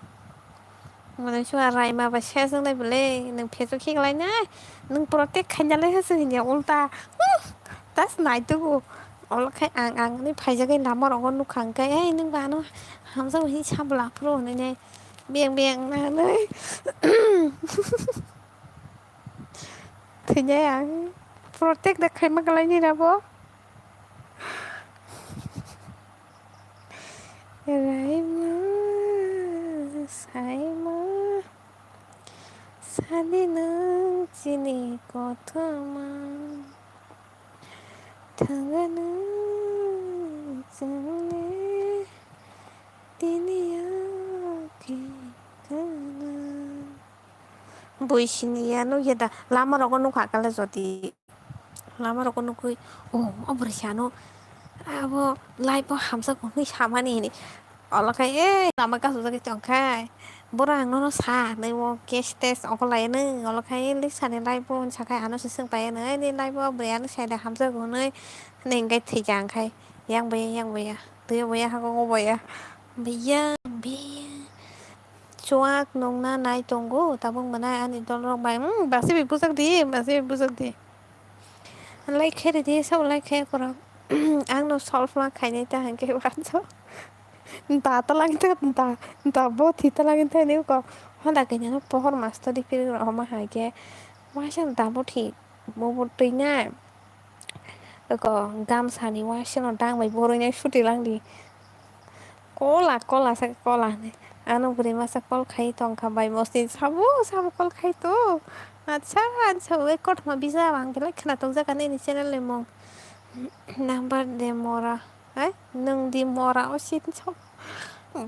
Mane sua raima bai ses wngnai bwle, nwng phesok khiklainai, nwng protect khainalai hwswk hinya ulta, hmm, tas naitugo. Olo khai ang, ang ni phaijagwi lama rogo nukha hwnkhe, "Ei, nwng ba ano hamjak hinwi sabla phuru," hwnwi nai beng beng nanai. Thwinai ang protect da khaima kwlaini rabo. Raima, saima, sadi nwng chini kothoma. Thangano chwngni tini yakhe kana. Bui sini ya nukya da, lama rogo nukha kale jodi. Lama rogo nukui, "Oh, o bwrwi se ano abo life o hamjak hwnwi samani," hini. Olo khai, "Ei, lama kasujagwi tongkhai. Boro ang nono sa," hwnwi o case test okolai nw. Olo khai, "Lik sani life o," hwnwi sakhai, ano se swngpai nw, "Ei, ni life o bwrwi ano saida hamjak hwnwi," hwnwi hwnkhe thwikha ang khai. Yang baya, yang baya. Twi baya, hago baya. Baya, baya. Chuak nungna nai tongo, tabuk mwnai ani dolrok bai. Hmm, basi bai bujak di, basi bai bujak di. Like khe ridi, sabo like khe kwrwng. Ang no solve ma khainai ta hwnkhe wansuk. Da ta lagi ta, da, da bo thi ta lagi ta ni ko. Honda kanya no pohor master di piri rok ma hai khe. Waisa da bo thi, bo bo twi na. Eko gamsani waisano dang bai borwi nai suti lang di. Kola, kola sa kola hinwi. Ano bwrwi masa call khai tongkha bai mosni sabo, sabo call khai to. Acha, acha, we kothoma bijap ang belai khwna tongjakha nini channel ni mung. Number de mora. Hai, nwng di mora o sin so.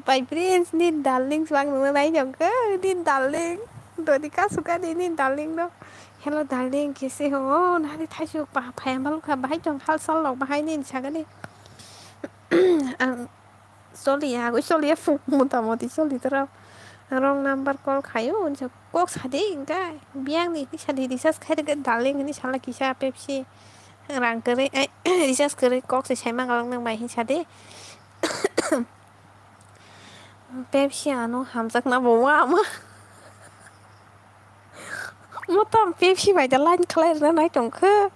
Bai prince ni darling swk ang nungna nai jong khe, ni darling. Dodi ka suka di ni darling no. Hello darling, kese ho? Nari thaisu pa phai mal kha, bahai tong hal sal lok bahai ni sagani. Ang choli ya, agoi choli ya, fu motamoti choli tara. Wrong number call khayo, unsa kok sadi ingkai. Biang ni sadi recharge khai de darling ni sala kisa Pepsi. Rang kwrwi, ai, recharge kwrwi kok se sai mangalak nang bai hin sadi. Pepsi ano hamjakna bo wa ama. Mo tam Pepsi bai da line khlai rwna nai tong khe.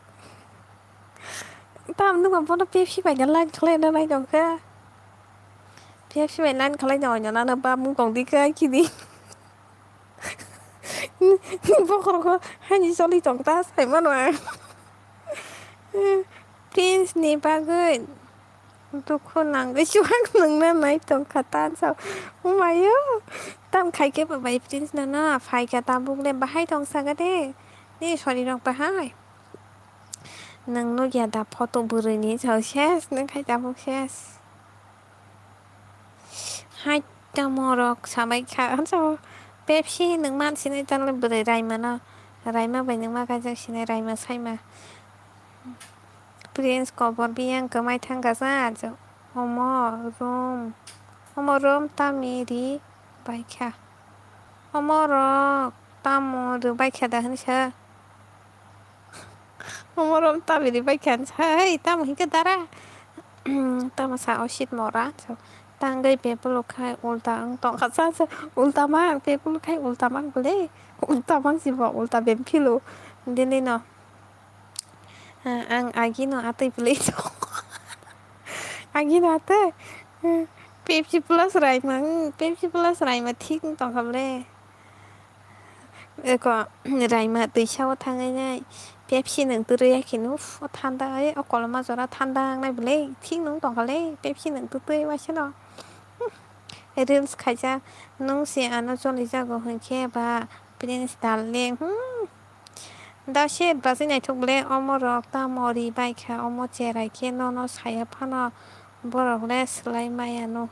Tam nungma bono Pepsi bai da line khlai rwna nai tong khe. Pepsi bai line khlai no no nana ba mung tong di khe ai kidi. Bokhorok haini choli tong ta sai mano ang. Prince ni bagwi dukhu nangwi chuwak nungna nai tong kha ta sao. Umayo, tam khai khe ba bai Prince no na phai kha tabuk le bahai tong sa ga de. Ni sori rok bahai. Nang nukya da photo bwrwi ni sao ses nang khai tabuk ses. Hai tamo rok sabai kha, hansa Pepsi nwng man sinai tangle bwrwi raima no, raima bai nwng ma kaijak sinai raima saima. Prince kobor biyang kwmai thang kasa ajo. Omo rom, omo rom tami ri bai kha. Omo rok tamo rw bai kha da hinwi sa. Omorom tabiri bai kha, hai, tamo hinkhe dara? Tamo sa o sit mora, so, tangwi bebuluk khai ulta wng tongkha, sa, sa, ulta mang, bebuluk khai ulta mang bwle, ulta mang si bo, ulta bem philu, dili no, ah, ang agi no atwi bwle, agi no atwi, Pepsi Plus raima, hmm, Pepsi Plus raima thik wng tongkha bwle. Eko raima twisa o thangwi nai Pepsi nwng twrwi ya khe nw, o thanda, o koloma jora thanda wngnai bwle, thik nwng tongkha le Pepsi nwng twtwi waisa no. Reels khaijak, nwng se ano cholijago hinkhe ba Prince darling, hmm. Da se bachai naithok bwle, omo rok tamo ri bai kha, omo cherai khe nono saya phano borok le swlai maya no.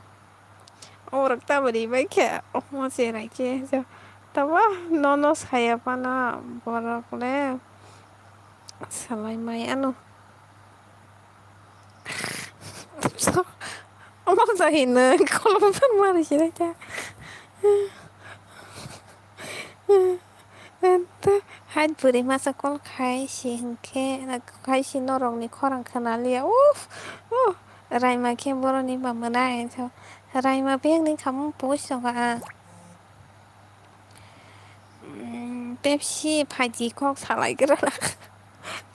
Oborok tabari bai khe, omo cherai khe, tamo nono saya phano borok le salai mai ano. Omo jai hino kolom phan mari sinai ta. Ento hai bwrwi masa call khai si hinkhe, khai si norokni khorang khna liya. Uff, uff. Raima khe boroni ba mwnai, so, raima bag ni khamung post rok ang. Mm, Pepsi phaidi kok salai gra.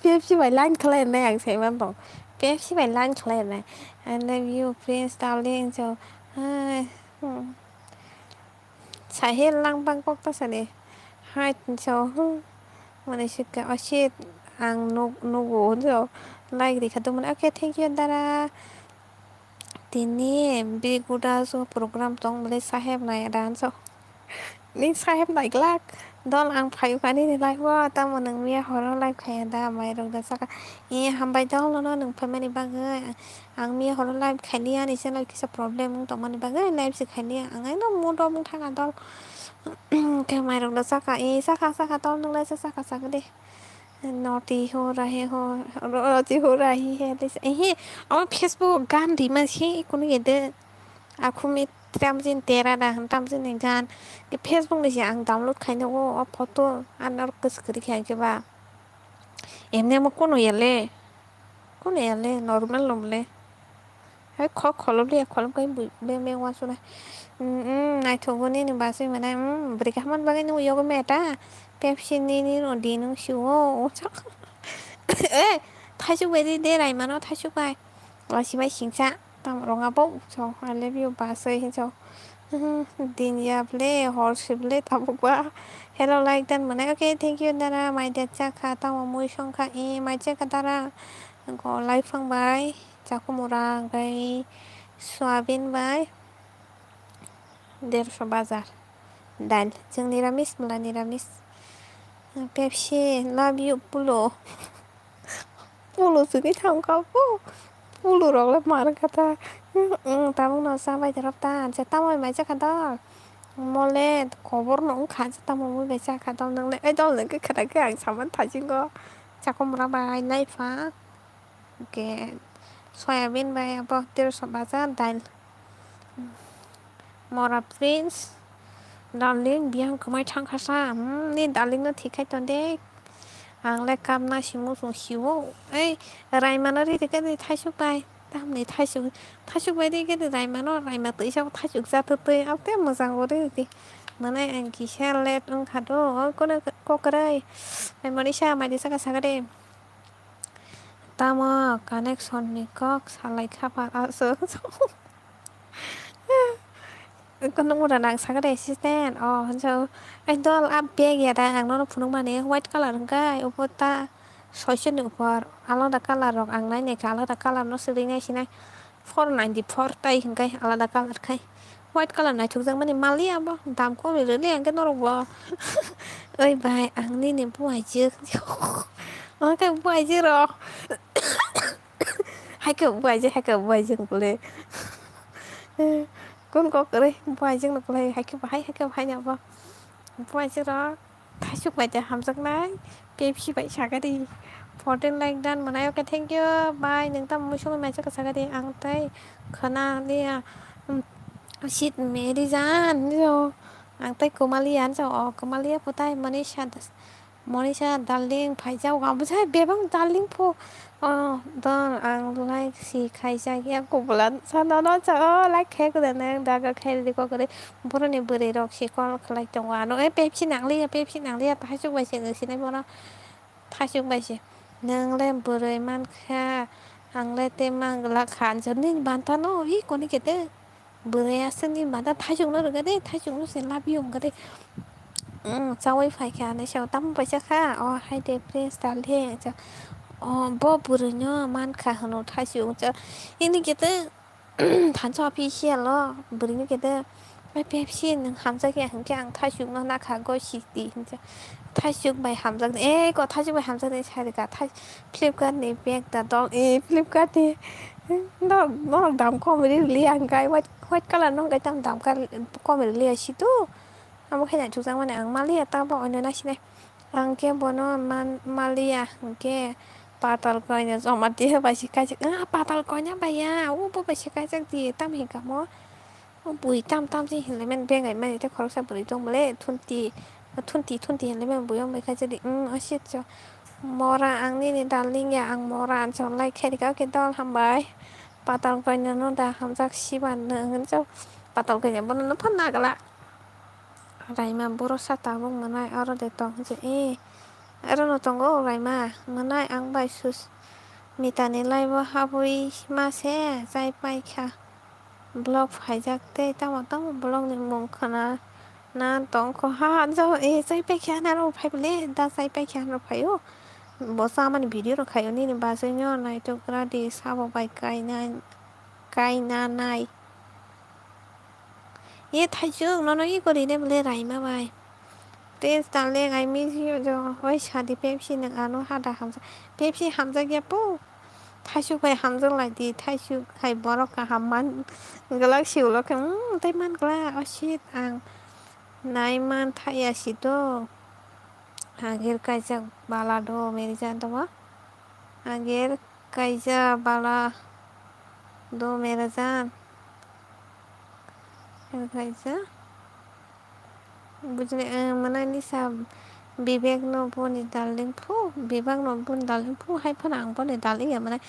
Pepsi bai line khlai nai ang sai man tong. Pepsi bai line khlai nai. I love you, Prince, darling, so, ah, hmm. Sahil lang bang kok ta sani. Hai, so, hmm. Mane sikha, oh shit, ang nuk-, nugo, so, like rikha to mane, okay, thank you, dara. Tini biguda so program tong bole saheb nai dan so. Ni saheb nai glak. Dol ang phayu kani ni live o, tamo nwng miya horo live khaya da, mairok da saka. E, hambai dol, nono nwng phaimani bagwi. Ang miya horo live khailiya, ani channel kisa problem wng tongmani bagwi live se khailiya. Ang ekdom mood off wng thangkha dol. Khe mairok da saka, e, saka, saka, dol nwng lai se saka, saka de. Noti ho rahe ho, ro-, roti ho rahi hai, this, ehe, amo Facebook gan rima se, kunu yede, akhumi tamjin tera da, tamjin ni gan, ke Facebook ni se ang download khaina o, o photo, ano kwchwrwi khe ang khe ba, emne mo kunu yele, kunu yele, normal lom le. Hai khok kholobya, kholobya bui beng beng uansuknai. Mm, mm, naithokgo nini basui mwnai. Mm, bwrwi kaham bagwi nw yogo meta. Pepsi nini no di nung siwo. Eh, thaisuk bai di de raimano thaisuk bai. Wasi bai singsa. Tam rong abo so, I love you basui hinso. Din ya ble, hor si ble tabuk ba. Hello, like dan mwnai. Okay, thank you dara. Mai de chakha, tamo mui songkha. E, mai chakha dara. Go lai phang bai. Chakumura, hwnkhe soyabin bai dersho bajar. Dal, chwng niramis, mla niramis. Pepsi, love you, Pulo. Pulo chwngwi thangkha bo. Pulo rok le mar kha ta. Mm, tabuk no cha bai dorop ta. Je tamo mai cha kha dol. Mole kobor no wngkha, je tamo mui bai cha kha dol. Nang le, ei dol nang khe khwna khe ang saman thajingo. Chakumura bai lai pha. Hwnkhe soyabin bai abo teroso baja dal. Mora Prince, darling, biyang kwmai thangkha sa. Hmm, ni darling no thik khai ton de. Ang le kamna si muchung siwo. Ei, raimano ri rikhe ni thaisuk bai. Tamni thaisuk, thaisuk bai rikhe ni raimano, raima twi sa thaisuk cha twi twi. Ang te mwchang bo ri di. Mane ang kisa late wngkha do. Kono kokrai. Ai mani sa mai di saka saka de. Tamo connection ni kok salai kha pha aswk. Kono mura nang sakha de assistant. Oh, hinjo. Ai dol a bag ya da ang nono phunuk mani white color hwnkhe ubo ta soichani upor alada color rok ang nai nai kha alada color no swrwng nai sinai. Four ninety four tai hwnkhe alada color khai. White color naithokjakmani maliya bo, dam komni rwliya hwnkhe norokbo. Oi bai, ang nini buaijwk. Hwnkhe buaijwk rok. Haikhe buaijwk, haikhe buaijwk bole. Kun kok kwrwi buaijwkno kwlai, haikhe bahai, haikhe bahai nya bo. Buaijwk rok. Thaisuk bai de hamjaknai, Pepsi bai sagari. Fourteen like dan mwnai, okay, thank you. Bye, nwng tamo mui songwi mai chakha sagari. Ang tei khwna liya, um, sit meri jan, jo. Ang tei kwma liya, jo, o kwma liya phutai, Manisha das, Manisha darling, phai jao, abo jai bebak darling pho. Oh, don ang like si khaijak ya kubula sana no cha, oh, like khai kuda nang daga khai riko kore. Boroni bwrwi rok si call khlai tongo ano, eh, Pepsi nang liya, Pepsi nang liya, thaisuk bai se sinai bono, thaisuk bai se. Nang le bwrwi man kha, ang le te mang glak kha, ang jani banta no, i koni kete. Bwrwi aswk ni mada thaisukno rwgadi, thaisukno se labiyo wngkha de. Chaui phaikha hinwi sao, tamo paisa kha? O hai de Prince darling. O bo bwrwino mankha hwno thaisuk. Ini khe tei thansa official o bwrwino khe tei, "Bai Pepsi nwng hamjakya," hinkhe ang thaisukno nakha gositi hinwi. Thaisuk bai hamjakdi, eko thaisuk bai hamjakdi sai rwkha. Thai-, Flipkart ni bag da dol, e, Flipkart ni. Norok, norok dam kom ri rwliya hwnkhe, white, white colour no hwnkhe tamo dam kom ri rwliya situ. Amo khe naithokjakmani ang maliya, tamo oino nasinai. Ang khe bono man-, maliya hwnkhe patal koina joma tiya bai se kaijak. Ah, patal koina bai ya, obo bai se kaijak di, tamo hinka mo. O bui tam tam se hinlaimani, bengaimani tei khoroksa bwrwi tong bole, thunti, thunti, thunti hinlaimani bui wng bai kha jodi, mm, o sitso. Mora ang nini darling ya, ang mora, ang chorlai khairika, okay, dol, hambai. Patal kainano da hamjak siba nwng hinjak. Patal kaina bono nukha nagala. Raima boro sa tabuk mwnai aro de tong hinjak. E, aro no tongo Raima. Mwnai ang bai Susmitani live o habwi ma se chai paikha. Vlog phaijak tei tamo tamo vlog ni mung khna na tongkho ha jo e chai paikha na ro phai bole da chai paikha na phaio. Bo chamani video rok khaio nini bagwi no naitokra di sabo bai kaina kaina nai. Ye thaichuk nono ye gori ne bole Raima bai. Te taleng I miss you jo. Oi sadi Pepsi nwng ano hada hamjak. Pepsi hamjak ya po. Thaichuk bai hamjak lai di. Thaichuk hai borok kaham man glak si ulo khe. Hmm, tei man glak. Oh shit, ang nai man thaya si to. Agir kaijak bala do meri jan to ba. Agir kaijak bala do meri jan. Agir kaijak. Bujinai, eh, mwnai Lisa, Bibek no boni darling phu, Bibek no boni darling phu, hai phano ang boni darling ya mwnai.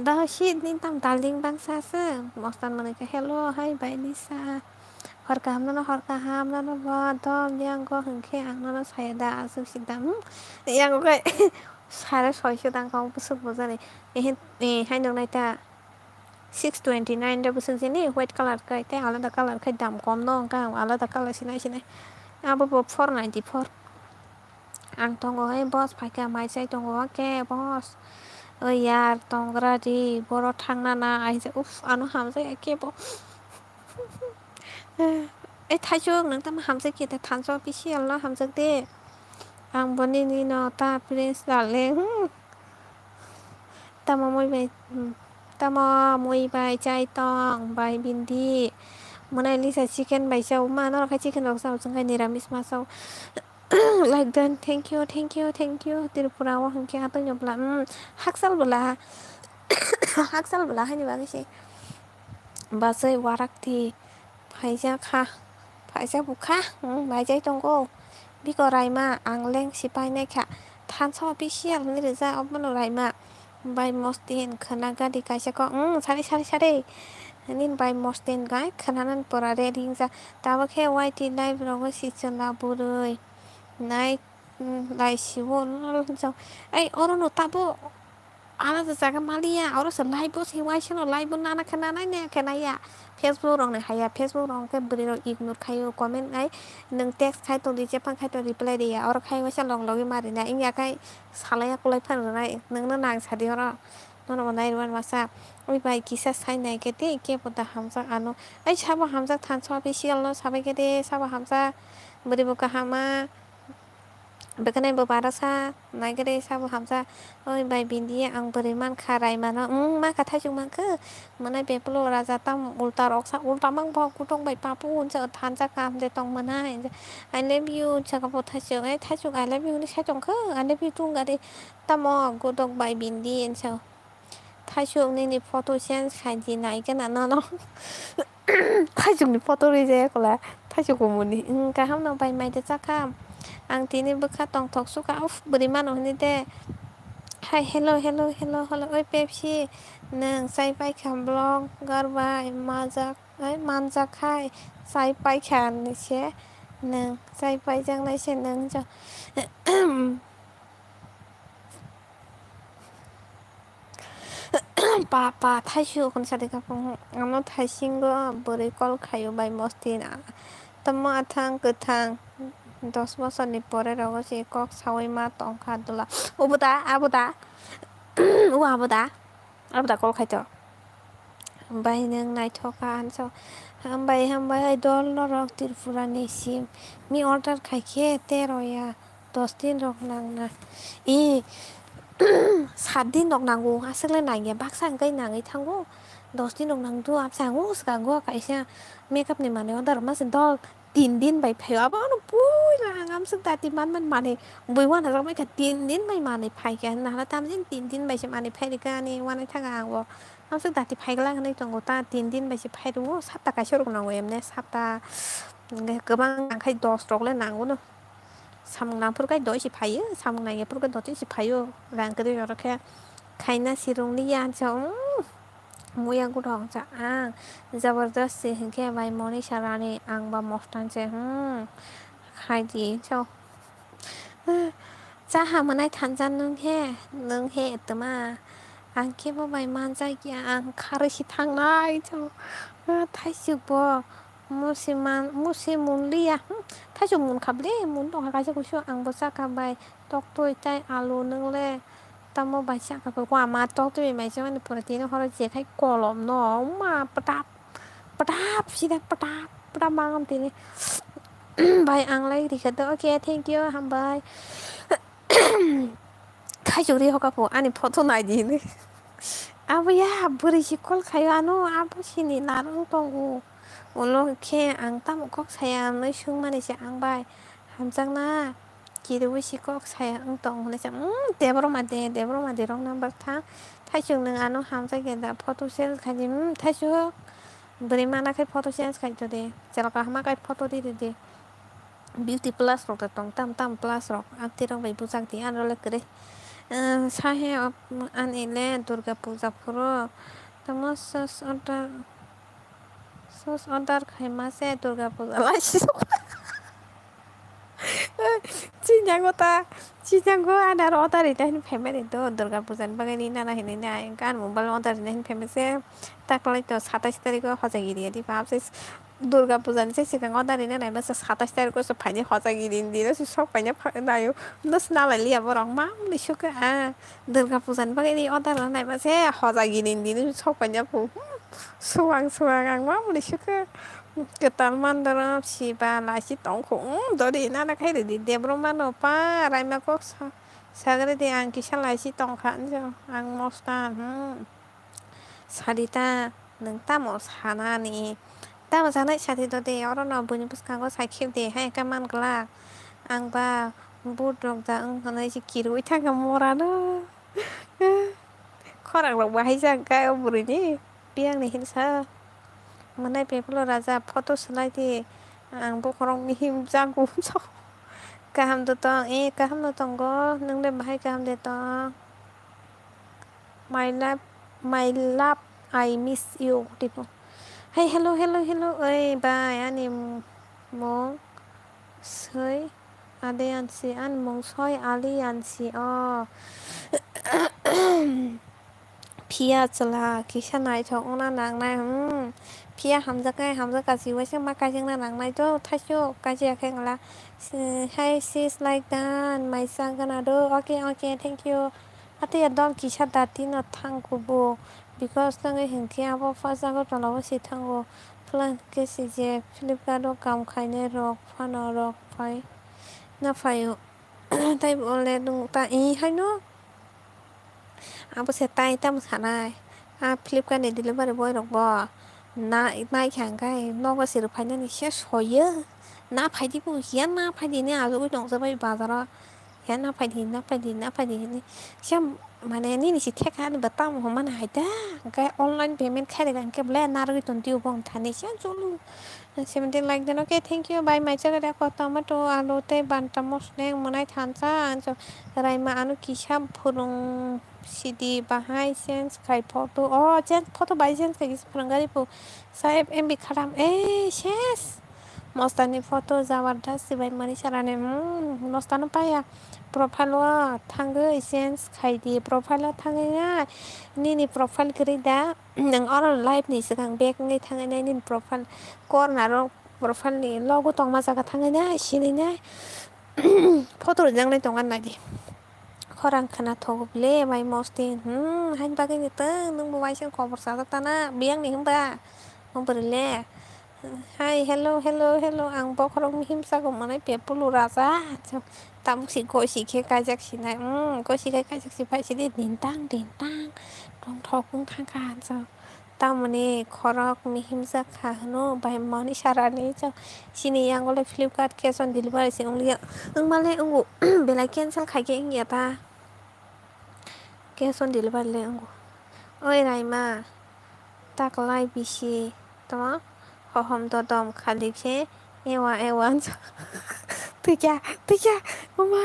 Da shit ni tam darling bangsa se, mostan mwnai khe, "Hello, hai bai Lisa. Hor kaham nono, hor kaham nono bo, dom yang go," hwnkhe ang nono saya da, aswk si da, hmm? Yang go khe, sare soi se dang kong bwswk bujani. Ehin, eh, hai nung nai ta. Six twenty nine de bwswk sini white colour kai tei alada colour khai dam kom no wngkha ang alada colour sinai sinai abo bo four ninety four ang tongo hai boss phaikha mai chai tongo hwnkhe boss o yar tongra di boro thangna na aisa uff ano hamjak ya kebo. Ei thaichuk nwng tamo hamjak khe thansa official no hamjak de ang bo nini no ta prince darling. Tamo mui bai, hmm, tamo mui bai chai tong bai bindi. Mwnai Lisa chicken bai chao. Ma norok khai chicken rok chao, chwng khai niramis ma chao. Like then, thank you, thank you, thank you. Tripura o hwnkhe atoi no bwla, hmm, hakchal bwla. Hakchal bwla haini bagwi se. Bachai warak di. Phaijak kha, phaijak bukha, hmm, maijai tongo. Biko Raima, ang leng si painai kha. Thansa official hinwi rijak, obono Raima. Bai Mostin, khwna gari kaisa kok, hmm, sari, sari, sari. Nini bai Mostin gai khwna nani pora ready wngjak. Tabuk khe Y T live rogo si chwla bwrwi. Nai, hmm, lai sibo, lol, jao. Ai, oro no tabuk. Alada jaga maliya, oro se live bo se waisa no live bo nana khe nanai naya khe naiya. Facebook rok ni haiya, Facebook rok khe bwrwi rok ignore khaio, comment nai nwng text khai tong di, jephang khai tong reply riya, oro khai waisa log logwi ma rina, wngya khai salaiya kwlai phano rwnai, nwng no nang sadi oro, nono bo nai rwmani masa, oi bai kisa sai nai khe tei kebo da hamjak ano, ai sabo hamjak thansa official no sabai khe de, sabo hamjak bwrwi bo kaham ma. Bwkhanai bo barasa naigari sabo hamsa, oi bai bindi ang bwrwi mankha raimano, wng makha thaisuk mankha, mwnai beplo raja tam ulta roksa, ulta mang bo kutung bai papu unsa thansa kaham de tong mwnai, I love you unsa kha bo thaisuk, ai thaisuk I love you hinwi sai tongkha, I love you tong gari tamo godok bai bindi unsa. Thaisuk nini photo change khai di nai gana nono. Thaisuk ni photo rijak ya kwla. Thaisuk kumuni. Hmm, kaham no bai mai de chakha. Ang tini bwkha tongthok sukha. Uff, bwrwi mano hini de. Hai, hello, hello, hello, hello. Oi, Pepsi. Nwng chai paikha vlogger bai majak, ai, manjak hai. Chai paikha ni se. Nwng chai paijak nai se nwng jo. Pa, pa, thaisuk hwn sadi kha phung. Ano thaisingo bwrwi call khaio bai Mostin. Tamo athang kwthang dos bosorni pore rogo se kok saui ma tongkha dula. Obo da, abo da? O abo da? Abo da call khaito? Bai nwng naithok kha hanso. Hambai, hambai, hai dol norok Tripura ni sim. Mi order khaikhe tero ya. Dos din rok nangna. E, sat din rok nango, aswk le nangya, baksa hwnkhe nangwi thango. Dos din rok nangdu, absa ang o swkango kaisa makeup ni manwi order rwma se dol tin din bai phaio, abo ano puila ang amswk dati manmani manwi bui uanajak mankha, tin din bai manwi phaikha hinwi nahana tamjani tin din bai se manwi phairikha ani uanaithaka ang bo. Amswk dati phaiglak hinwi tongo ta, tin din bai se phairwo, sapta kaisa rok nango emne sapta hwnkhe kwbang nangkhai dos rok le nango no. Samung nangphuru khe doi se phaio, samung nangyaphuru khe dotwi se phaio. Rang kwrwi oro khe khaina sirung liya hinsa, umm, Muya guda hongsa ang jabardasti hinkhe bai Monisha Rani ang ba mostan se, hmm, khaidi so. Chaha mwnai thansa nwng he, nwng he twma. Ang kebo bai manjakya, ang kharwi si thangnai so. Thaisuk bo musi man, musi munliya. Hmm, thaisuk munkha ble, mun tongkha kaisa kuisu, ang bo chakha bai toktwi tai alu nwngle. Tamo bai chakha bai ko ama toktwi bai se mani pura tini horo jekhai kolom no ma pwtap pwtap sida pwtap pwtap mangam tini. Bai ang lai rikha do, okay, thank you, hambai. Khaisuk ri hoka pho ani photo nai di hinwi. Abo ya bwrwi si call khaio ano, abo sini narwng tongo. Ulo khe ang tamo kok saya hinwi swngmani se ang bai. Hamjakna kiriwi si kok saya wng tong hinwi se, "Umm, Debbarma de, Debbarma de rok number tha. Thaisuk nwng ano hamjakya da photo send khaidi, umm, thaisuk." Bwrwi mana khe photo change khai to de. Chwla kaham ma khe photo di di de. Beauty plus rok da tong tam tam plus rok. Amtwi rok bai bujak di ano le kwrwi. Sa he ani le Durga puja phuru. Tamo sos order, sos order khai ma se Durga puja lai si. Chinyango ta, chinyango ani aro order rina hin phaimani do, Durga puja ni bagwi ni nana hinwi nai, wngkha ani mobile order rina hin phaima se, taklai to satais tarikh o hojagiri ya di, bap se Durga puja ni se swkang order rina nai masa satais tarikh o se phaini hojagiri ni dino se sok paina pha-, naio, no se nalai liya borok mamli sukha, ah, Durga puja ni bagwi ni order rina nai masa hojagiri ni dino se sok paina phu, hmm, suwang suwang ang mamli sukha. Kwtal mandaro siba laisi tongkho, hmm, dori nana khai ridi Debbarma no pa raima kok sa-, sagre di ang kisa laisi tongkha hinjo ang mostan, hmm. Sarita, nwng tamo sanani? Tamo sanai sadi do de, oro no buini bwskango sai khibdi, hai khe man glak. Ang ba but rok da wng hwnwi se kirwi thangkha morano. Khorang rok bahai jak kha o bwrwini. Biyang ni hinsa. Mwnai Pepolo Raja photo swlai di. Ang bokhorok mihim jago. Kaham do tong, eh, kaham no tongo. Nwng le bahai kaham de tong. My love, my love, I miss you. Tipo. Hey, hello, hello, hello. Oi, bai, ani mung soi. Ade ansi, ani mung soi Ali ansi o. Phiya chwla kisa naithok wngna nangnai, hmm. Phiya hamjaknai, hamjak kachi waisa ma kaijakna nangnai to, thaisok kaisa khe wngla. Si-, hai sis like dan, mai chang gana do. Okay, okay, thank you. Ate ya dol kisa dati no thang kubo. Because tangwi hinkhe abo first Agartala o si thango. Plan khe si je Flipkart o kam khainai rok phano rok phai na phaio. Tei bo le nwng ta i haino. Abo se tai tamo sanai. A Flipkart ni delivery boy rok bo na-, naikha hwnkhe nogo se rwphainani se soyo. Na phaidi bo hiya, na phaidi hinwi achugwi tongsa bai bazaro. Hiya na phaidi, na phaidi, na phaidi hinwi. Se mane nini se theka ani bo tamo hwnmani hai da. Hwnkhe online payment khairega hwnkhe belai narwgwi tongtio bo wngthani se chwlu. Seventeen like dan, okay, thank you. Bai mai chakre ako tomato, alu tei banta mosneng mwnai thansa, anso raima ano kisa phwrwng sidi bahai change khai photo. Oh, change photo bai change khai kisa phwrwng gari phu. Sa F M B khatam. Eh, ses. Mostani photo jabardast bai mani sarani. Hmm, mostano paya. Profile o thangwi change khai di. Profile o thangwi na nini profile kwrwi da. Nwng oro live ni swkang back wngwi thangwi nai nini profile corner o profile ni logo tongma jaga thangwi nai sinwi nai photo rijak nai tongo nai di. Khorang khwna thogo bwle mai mosti, hmm, haini bagwi ni tong nwng bo waisa khobor chajak tana biyang ni hwnba. Hwnba le. Hai, hello, hello, hello, ang bokhorok mihim sago mwnai Pepulu Raja. Tabuk si gosi khe kaijak sinai, hmm, gosi khe kaijak si phai sidi dintang, dintang, tongthok wng thangkha, so. Tamoni khorok mihim jak kha hwno, bai mani sarani, so. Chini yango le Flipkart cash on delivery se wng liya, wng male wngo, belai cancel khai khe wng ya ta. Cash on delivery le wngo. Oi Raima, taklai bisi tongma, hohom dodom khalik se ewa ewa wngsa. Twi kya, twi kya, oma,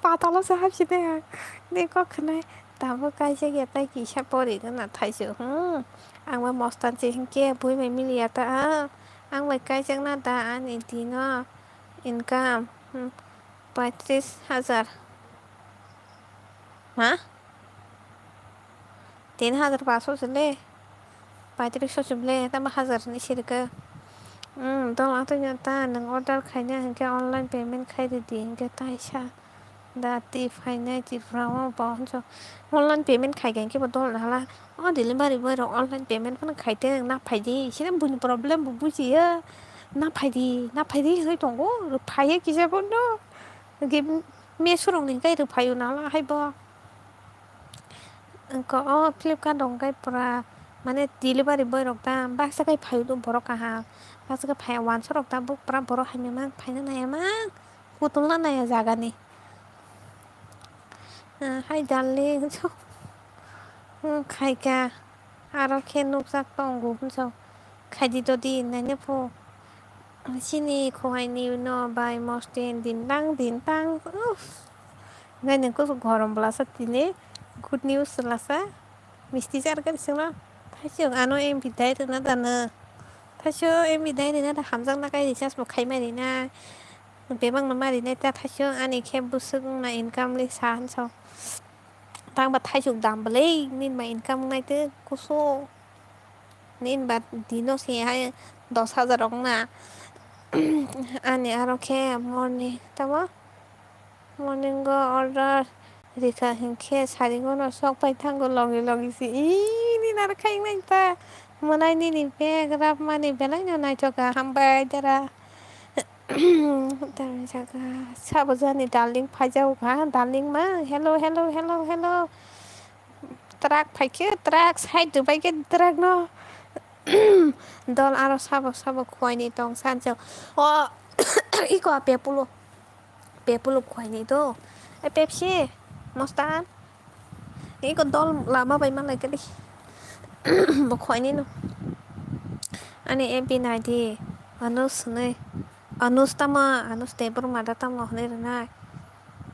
patalo se hapsi de ang. De kok khwnai, Abo kaijak ya tai kisa pori gana thaisu. Hmm. Ang bai mostan se hinkhe bui bai mili ya ta. Ah. Ang bai kaijak na da ani dino income. Hmm. Paitris hajar. Ha? Tin hajar paso se le. Paitris so se le. Tamo hajar ni sirka. Hmm. Dol atwi ya ta nang order khaina hinkhe online payment khai di di hinkhe taisa. Da ti phainai Tripura o bo hwnso online payment khai khe bo dol hala. O delivery boy rok online payment phano khai te na phai di. Sini buini problem bo bujiya. Na phai di, na phai di hwnwi tongo. Phaiya kisa bono. Ge Meesho rok ni kai rw phaio na hala hai bo. Ko o Flipkart rok kai pura mane delivery boy rok da baksa kai phaio borok kaham. Baksa kai phai wansa rok da buk pura borok hamya mang phaina naya mang. Kutulna naya jagani. Ah, hai darling, hmm, khaika, aro khe nukjak tongo, hwnso. Khaidi dodi, naina pho. Chini khohaini no bai mosten din tang, din tang. Uff. Ngai nang kusu gorom blasa tini. Good news lasa. Misti jar khe singno. Thaisung ano M B dai rwna dano. Thaisung M B dai rwna da hamjakna kai recharge bo khaimani na. Bebak no mari nai ta thaisung ani khe bwswk wngna income le sa hwnso. Tang ba thaisung dam bwlai nini ma income wngnai tei kusu. Nini ba dino se hai dos hajar wngna. Ani aro khe morning tamo morning o order rikha hinkhe saringo no sok pai thango logi logi se. Ih, nini aro khai wngnai ta. Mwnai nini bag rap mani belai no naithok kha. Hambai dara. Tamni saka sabo jani darling phaijago kha, darling ma, hello, hello, hello, hello. Truck phaikhe, truck side rwbaikhe truck no. Dol aro sabo sabo khuaini tong sanjak. O, iko a Pepulo. Pepulo khuaini to. E Pepsi, Mostan. Iko dol lama bai malai kali. Bo khuaini no. Ani F B naidi. Anus hwnwi. Anus tama, Anus Debbarma da tamo hwnwi rwnai.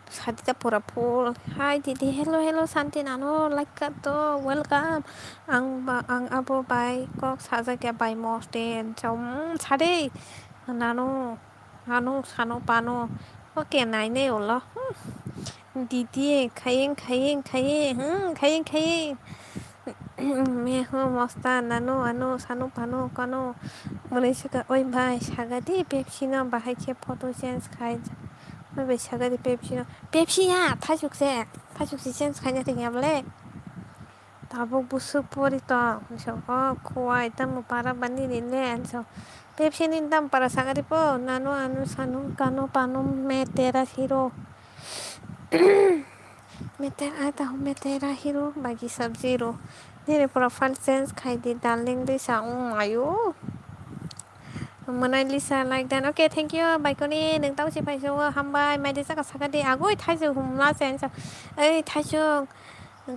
Sadi ta pura full. Hi didi, hello, hello, Santi nano, like ka to, welcome. Ang ba, ang abo bai kok sajak ya bai Mostan. Chom, sadi. Nano. Ano sano pano. Oke, nainai ulo. Hmm. Didi, khayeng, khayeng, khayeng. Hmm, khayeng, khayeng. Meho mosta nano, ano sano pano kano. Mwnwi saka, oi bai, saga di Pepsi no bahai khe photo change khai. Oi bai, saga di Pepsi no. Pepsi ya, thasuk se. Thasuk se change khaina tongya bole. Tabuk bwswk pori tong, hinwi sa, o khuwai tamo para ba nini le, hinwi sa. Pepsi ni dam para sagari po, nano ano sano kano pano me tera hero. Me tera ai ta me tera hero, bagi sabji ro. Nini pura fan change khai di, darling, di sa, um, ayo. Mona Lisa like dan. Okay, thank you. Baikoni, nwng tamo se paisa o, hambai. Mai de saka saka de. Agoi, thaisuk humla se, hinwi sa. Ei, thaisuk.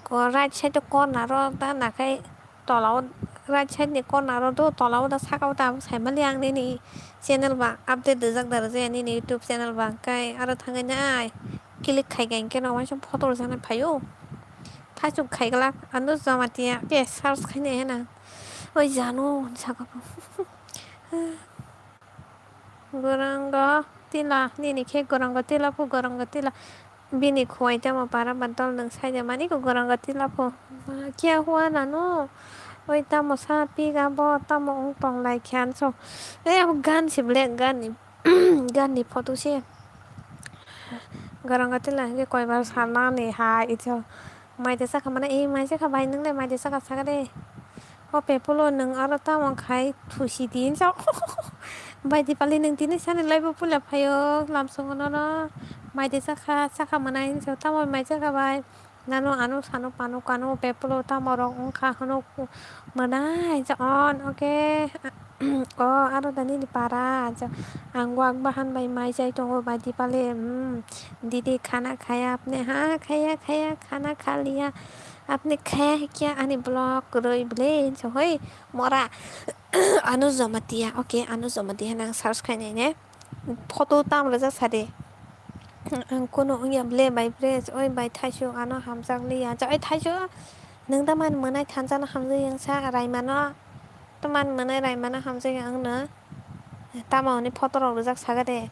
Ko right side o corner o ta nakhai tola o, right side ni corner o do, tola o da saka o da abo sai mali ang nini channel ba update rijak da rijak ya nini YouTube channel ba hwnkhe aro thangwi nai click khai khe hwnkhe no waisa photo rwjaknai phaio. Thaichuk khai glak ano Jamatia khe search khai nai hena oi jano saka. Gorongo tila, nini khe gorongo tila phu, gorongo tila. Bini khuwai tamo para ba dol nwng saida mani ko gorongo tila phu. Ma kiya hua nano? Oi tamo sa pik abo tamo wng tong lai khe anso. Ei abo gan se ble, gan ni, gan ni photo se. Gorongo tila hwnkhe koi bar sa nani hai ijo. Mai de sakha mane, ei mai sakha bai, nwng le mai de sakha sakha de. O Pepulo, nwng aro tamo khai thusi di hinsa. Bai Dipali, nwng tini sani laibo puila phaio, lamsongo nono. Mai de sakha, sakha mane hinsa, tamo mai sakha bai. Nano ano sano pano kano Pepulo tamo rok wngkha hwno mwnai hinsa on, oke. O aro da nini para, ang wak bahan bai mai chai tongo bai Dipali, hmm. Didi khana khaya apne? Ha, khaya, khaya, khana kha liya. Apne khaya hai kya? Ani vlog kwrwi ble hinsa hoi mora. Anu Jamatia, okay, Anu Jamatia nang search khai nai ne. Photo tam rwjak sa de. Ang kunu wngya ble bai pres, oi bai Thaisuk ano hamjak liya. Oi Thaisuk, nwng da man mwnai thansa no hamjak yang sa Raima no. To man mwnai Raima no hamjak yang no. Tamo ni photo rok rijak saga de.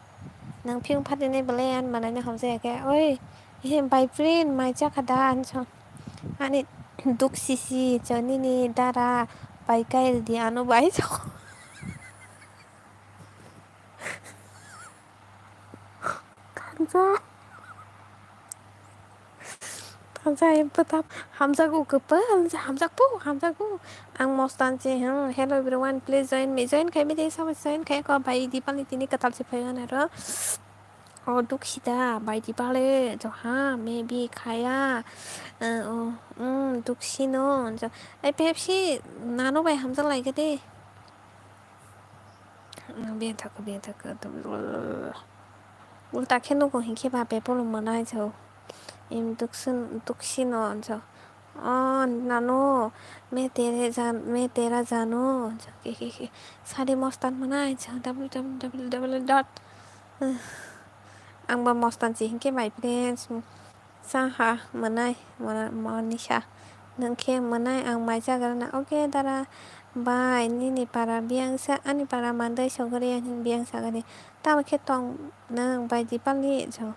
Nwng phiyung phatinai belai ani mwnai no hamjak ya khe. Oi, he bai prin mai chakha da anso. Ani duk sisi cho nini dara bai kail di ano bai cho. Thansa. Thansa em pata hamjago kwpal hamjakpo hamjago. Ang mostan che hmm hello everyone, please join me, join khai me de sama join khai ko bai Dipali tini kwtal se phai aro. O duk sida bai Dipali jo ha maybe khaya. O um duk sino jo ai Pepsi nano bai hamjak lai de. Biyang thaka biyang thaka ulta khe nugo hinkhe ba bepolo mwnai jao. Em duksin duksino jao. O nano me tere jan me tera jano jao khe khe khe sari mostan mwnai jao www dot ang ba mostan si hinkhe my friends. Saha mwnai mwnai monisa nwng khe mwnai ang mai chagrana. Oke dara bai nini para biyangsa ani para mandai sogori ani biyang sagani tamo khe tong nwng bai Dipali jao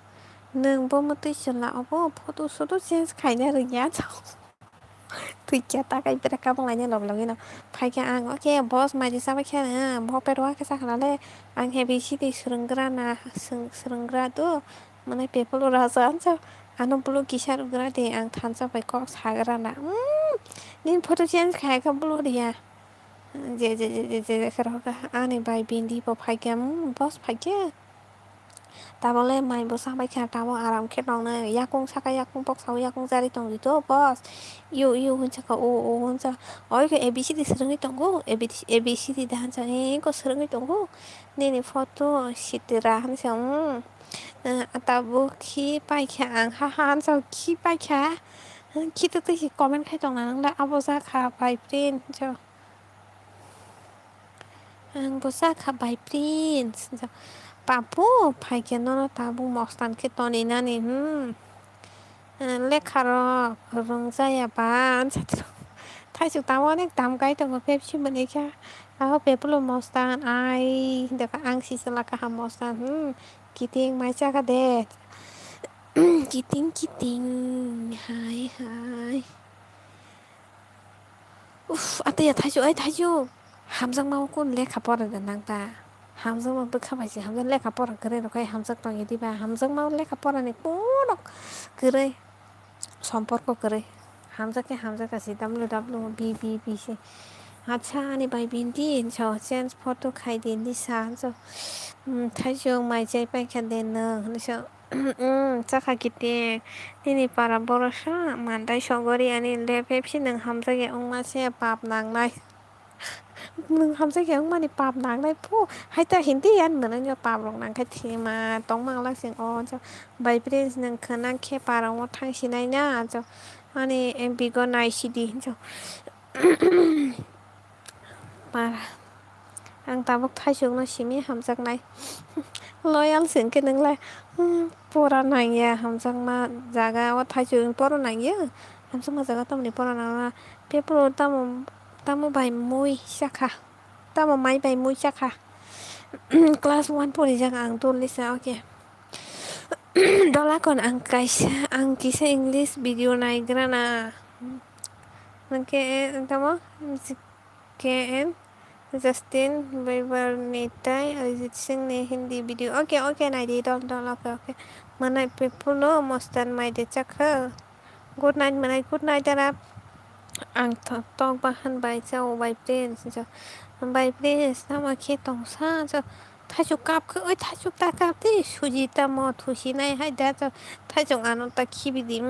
nwng bo mwtwi chwla obo photo soto change khaina rwngya jao. Twi kya takai bera kabang laina log logino phaikhe ang oke boss mai risa bai khe nwng bo pero khe sakhala le ang heavy city swrwnggrana swrwnggra do. Mwnai bepolo raja ansa ano bulu kisa rwgra de ang thansa bai kok sagrana. Nini photo change khai kha bulu riya. Je je je je je je khe rohorkha ani bai bindi bo phaikhe boss phaikhe. Tabole mai bo sabai kha tamo aram khe tongnai yakung saka yakung boksa o yakung jari tongdi to boss. Iyo iyo hwnsa kha o o hwnsa. Oi khe A B C D swrwngwi tongo A B C D da hwnsa eko swrwngwi tongo. Nini photo sitira hwnsa. Tabuk khi paikha ang ha ha ansa khi paikha. Khi twtwi si comment khai tongna nangla abo jakha bai prin jo. Ang bo jakha bai prin jo. Papu phaikhe nono tabuk mostan khe toni nani hmm. Lekha rok rwngjaya ba ansa thaisuk tamo onek dam kai tongo Pepsi mwnwi kha. Abo pepulo mostan ai hinda kha ang si chwla kaham mostan hmm. Kiting mai chakha de. Kiting kiting hai hai. Uff ataya thaisu ai thaisu. Hamjakma o kun lekha pora da nang ta. Hamjakma bwkha bai se hamjak lekha pora kwrwi rok hai hamjak tong idi ba hamjakma o lekha pora ni kun kwrwi. Somporko kwrwi. Hamjak khe hamjak kasi W W B B B se. Acha ani bai bindi hinsa change photo khai di hinsa hinsa. Thaisu mai chai paikha de nwng hinsa. Chakha kiti nini para borok sa mandai sogori ani le Pepsi nwng hamjakya wngma se pap nangnai. Nwng hamjakya wngmani pap nangnai phu hai ta hindi yan mwnwi no pap rok nangkhe thima tongma wngla sing o bai prince nwng khwna khe para o thang sinai na ani bigo nai sidi hinjo. Para. Ang tabuk thaisukno simi hamjaknai. Loyal se hwnkhe nwnglai. Hmm, pora nangya hamjakma jaga o thaisuk pora nangya. Hamjakma jaga tamoni pora nangya. Bebro tamo, tamo bai mui chakha. Tamo mai bai mui chakha. Class one porijak ang tolisa, okay. Dolakon ang kaisa, ang kisa English video naigrana. Hwnkhe, tamo? K N, Justin Bieber ni tei Arijit Singh ni Hindi video. Okay, okay, naidi, dol, dol, okay, okay. Mwnai people no mostan mai de chakha. Good night, mwnai, good night, dara. Ang tok bahan bai chao, bai prince, bai prince, tamo khe tongsa, Thaichuk kap khe, oi thaichuk ta kap di, suji tamo thusi nai hai da, thaichuk ano ta khibi di,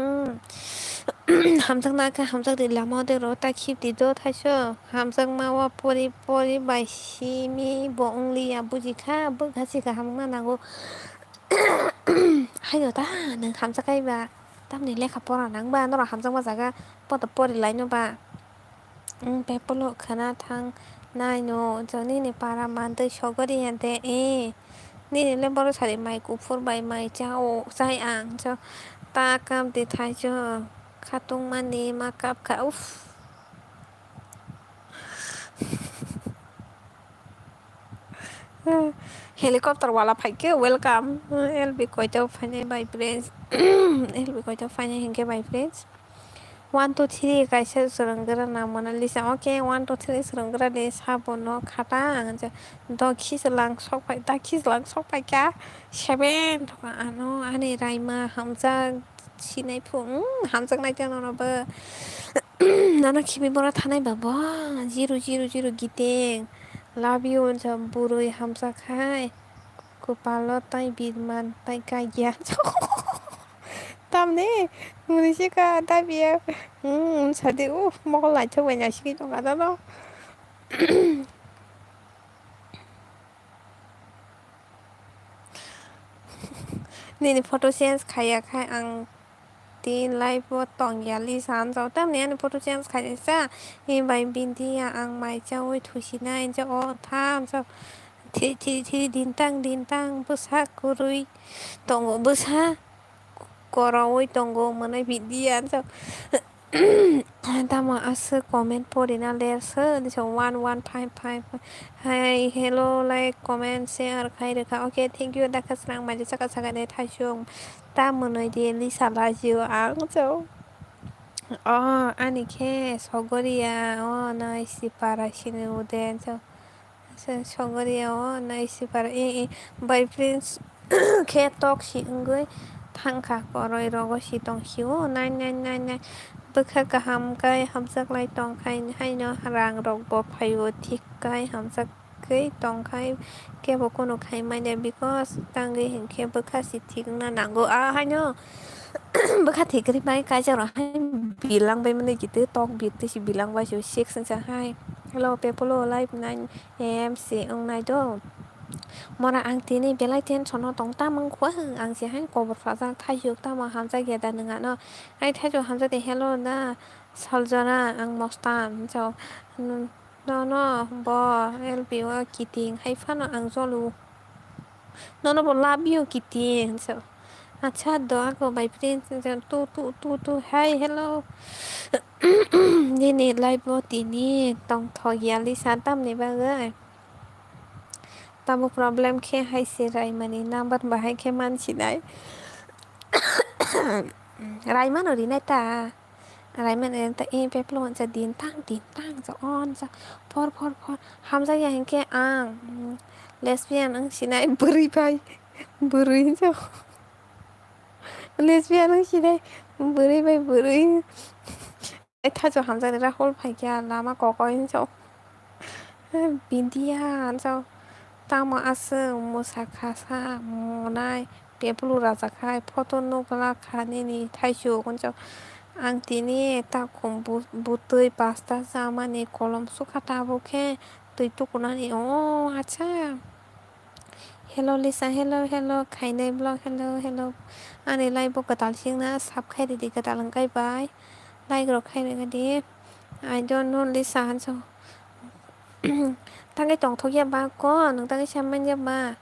hamjak na khe hamjak di, lama de ro ta khib di do, thaichuk hamjak ma wa pori pori bai simi bo wng li ya, buji kha, bwkha si kaham wng na nango, haino ta nwng hamjak kai ba, tamni lekha pora nang ba, norok hamjak ma jaga, poto pori lai no ba. Bepolo khwna thang nai no, joni ni para mantwi sogori ya de, eh. Nini le borok sari mai kuphur bai mai chao, chai ang. So, ta kap di thaichung. Khatung mani ma kap kha. Uff. Helicopter wala phaikhe welcome. L B koito phainai bai friends. L B koito phainai hinkhe bai friends. One, two, three kaisa swrwnggra na Mona Lisa. Okay, one, two, three swrwnggra de sabo no khata ang je do khichwlang sok phai, ta khichwlang sok phai kha. Seven thokha ano ani raima hamjak sinai phu, mm, hamjak nai tei nono bo. Nono khibi bora thanai ba bo. Zero, zero, zero giteng. Love you, unsa burui hamjak hai. Kupalo tai birman tai kaiya. Tamni muni sika dabiya. Hmm, sadi, uh, mokol laithok bai naisingwi tongkha dano. Nini photo change khaiya khai ang tin live o tongya Lisa, hanjao tamni ani photo change khaisa. Ni bai bindiya ang mai chaui thusinai, hanjao o tha, hanjao thiri thiri thiri dintang dintang bwsa kwrwi tongo, bwsa koroui tongo, mwnai bindiya, hanjao. Tamo aswk comment porina ler sw, one one five five. Hi, hello, like, comment, share khai rwkha. Okay, thank you, dakha srang mai saka saka de thaisung. Ta mwnwi di Lisa lajio ang so. O, ani khe Sogoriya, o, nai si para sini uden so. Sogoriya, o, nai si para, e, e, bai prince khe tok si wngwi thangkha, koroi rogo si tong si o, nai, nai, nai, nai. Bwkha kaham kai hamjak lai tong khai, haino rang rok bo phai o, thik kai hamjak. Khe tongkhai kebo kunu khai manya, because tangwi hinkhe bwkha si thik wngna nango. Ah, haino bwkha thik kwrwi bai kaijak rok hai bilang bai mani jitwi tok bitwi si bilang bai si six wngsa hai. Hello, Pepolo, live nine A M si wngnai do. Mora ang tini belai tension o tong, tamo wngkha ang si hai kobor sajak thaisuk, tamo hamjak ya da nwng ano? Ai thaisuk hamjak de, hello da Saljana, ang Mostan, so, Nono bo L B o kiting hai phano ang jolo. Nono bo love you kiting. So, acha do ako bai prince tu tu tu tu hai hello. Nini live o tini tongthok ya Lisa tamni bagwi. Tamo problem khe hai se Raimani number bahai khe mansinai. Raimano rinai ta. Raimani ta e peplo wansa din tang din tang sa on sa por por por hamjak ya hinkhe ang, mm, lesbian ang sinai bwrwi bai bwrwi hinsa lesbian ang sinai bwrwi bai bwrwi. Thajo hamjakni Rahul phaikha lama kokoi hinsa. Bindiya, hansa tamo aswk mwsa khasa monai, tebulu rajak hai, photo nukla kha nini thaisuk, hansa ang tini takhum bu-, butwi pasta chamani kolom sukha tabuk khe twi tukunani, o acha. Hello Lisa, hello, hello, khainai vlog, hello, hello. Ani live bo kwtal singna sub khai ridi, kwtal wngkai bai. Like rok khai rwdi. I don't know Lisa, hansa. Tangwi tongthok ya ba ko, nwng tangwi sa man ya ba?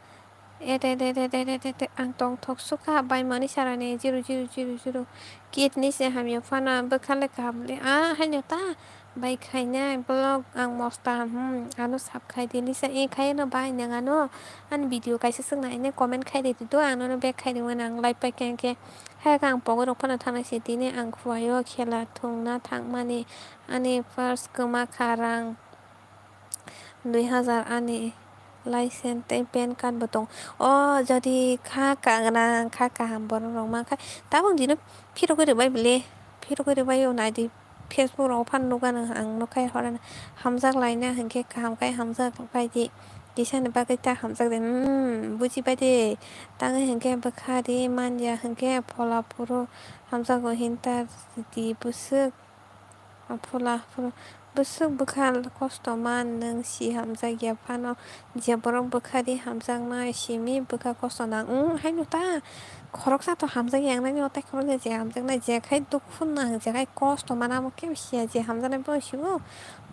Et, et, et, et, et, et, et, et, ang tongthok sukha, bai mani sarani zero, zero, zero, zero. Kidney se hamya phano bwkha le kaham le. Ah, haino ta bai khainai vlog ang mosta, hmm, ano sub khai di Lisa, e khai no bai nwng ano ani video kaisa swkna ine comment khai di do, ang nono back khai di mano, ang live pai khe, khe. Hai khe ang pogwi rok phano thangna si tini ang khuaio khela thwngna thangmani ani first kwma kha rang dui hazar ani license tei pan card bo tong. O jodi kha ka gwnang kha kaham borok rok mankha tabuk dino phirogwi rwbai bwle phirogwi rwbai o naidi Facebook rogo phano nukgano ang nukha horani hamjak laina hinkhe kaham khe hamjak bai di kisani bagwi ta hamjak de hmm bujibai de tangwi hinkhe bwkha ri manya hinkhe phola phuru hamjago hinta di bwswk. Phula, phula. Bwswk bwkha kosto man nwng si hamjak ya phano, je borok bwkha ri hamjaknai simi bwkha kosto nang. Wng haino ta khoroksa to hamjak ya wngnai, tei khoroksa je hamjaknai, je khai dukhu nang, je khai kosto man, amo kebo siya, je hamjaknai bo siwo.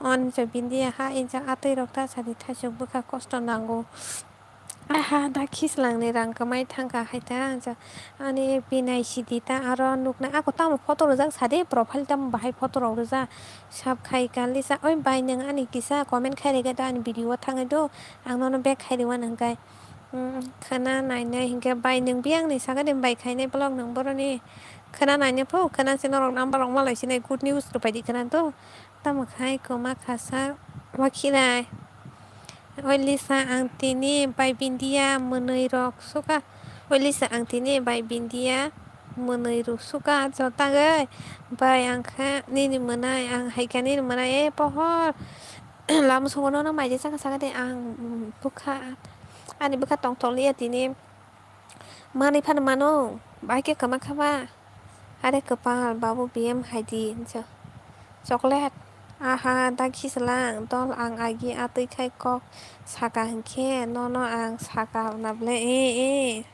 Oni je bindiya ha injak atwi rok ta sadi thaisuk bwkha kosto nango. Aha, da khislangni rang kwmai thangkha hai ta, ja, ani F B naisidi ta, aro nuknai ako tamo photo rwjak sadi, profile tamo bahai photo rok rwjak, sab khai ka Lisa, oi bai nwng ani kisa comment khai rega do ani video o thangwi do, ang nono back khai rwna hwnkhe, hmm, khwna nainai hwnkhe bai nwng biyang ni sakha de bai khainai vlog nwng boroni khwna nainai pho, khwna se norok number rok malai sinai good news rwpai di khwna do, tamo khai kwma khasa wakhirai. Oi Lisa, ang tini bai bindia mwnwi rok suka. Oi Lisa, ang tini bai bindia mwnwi rok suka jotagwi. Bai ang kha nini mwnai, ang hai kha nini mwnai, e pohor. Lama songo nono maija saka saka de ang, mm, bwkha, ani bwkha tongthok liya tini. Manwi phano mano, bai khe kwma kha ba? Are kwpal, babu B M hai di, hinsa. Chocolate? Aha, da khichwlang, dol ang agi atwi khai kok saka hinkhe, nono ang saka na ble, e, e.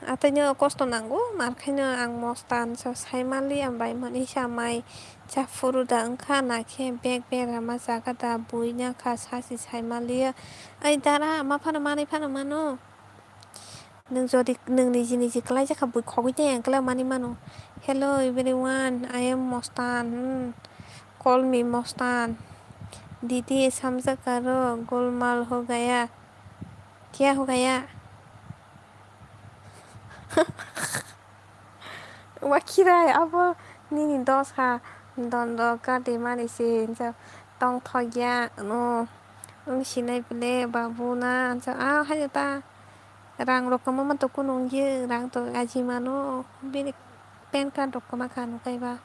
Atwino kosto nango, mar khaino ang mosta hinsa sai mali, ang bai mani sa mai. Chaphuru da wngkha, nakhe bek bera ma jaga da, buina kha, sasi sai maliya. Ai dara, ma phano manwi phano mano. Nwng jodi nwng niji niji kwlai jakha, bui khogwi tei ang kwlai manwi mano. Hello everyone, I am Mostan. Hmm. Call me Mostan. Didi samjak karo, golmal ho gaya. Kya ho gaya? Wakhirai abo nini dos ha dondo gati mani se hinsa tongthok ya no wng sinai bile babu na hinsa a haino ta rang rok kwma ma to kunu wngya rang to aji mano bini pan card rok kwma kha nukhai ba.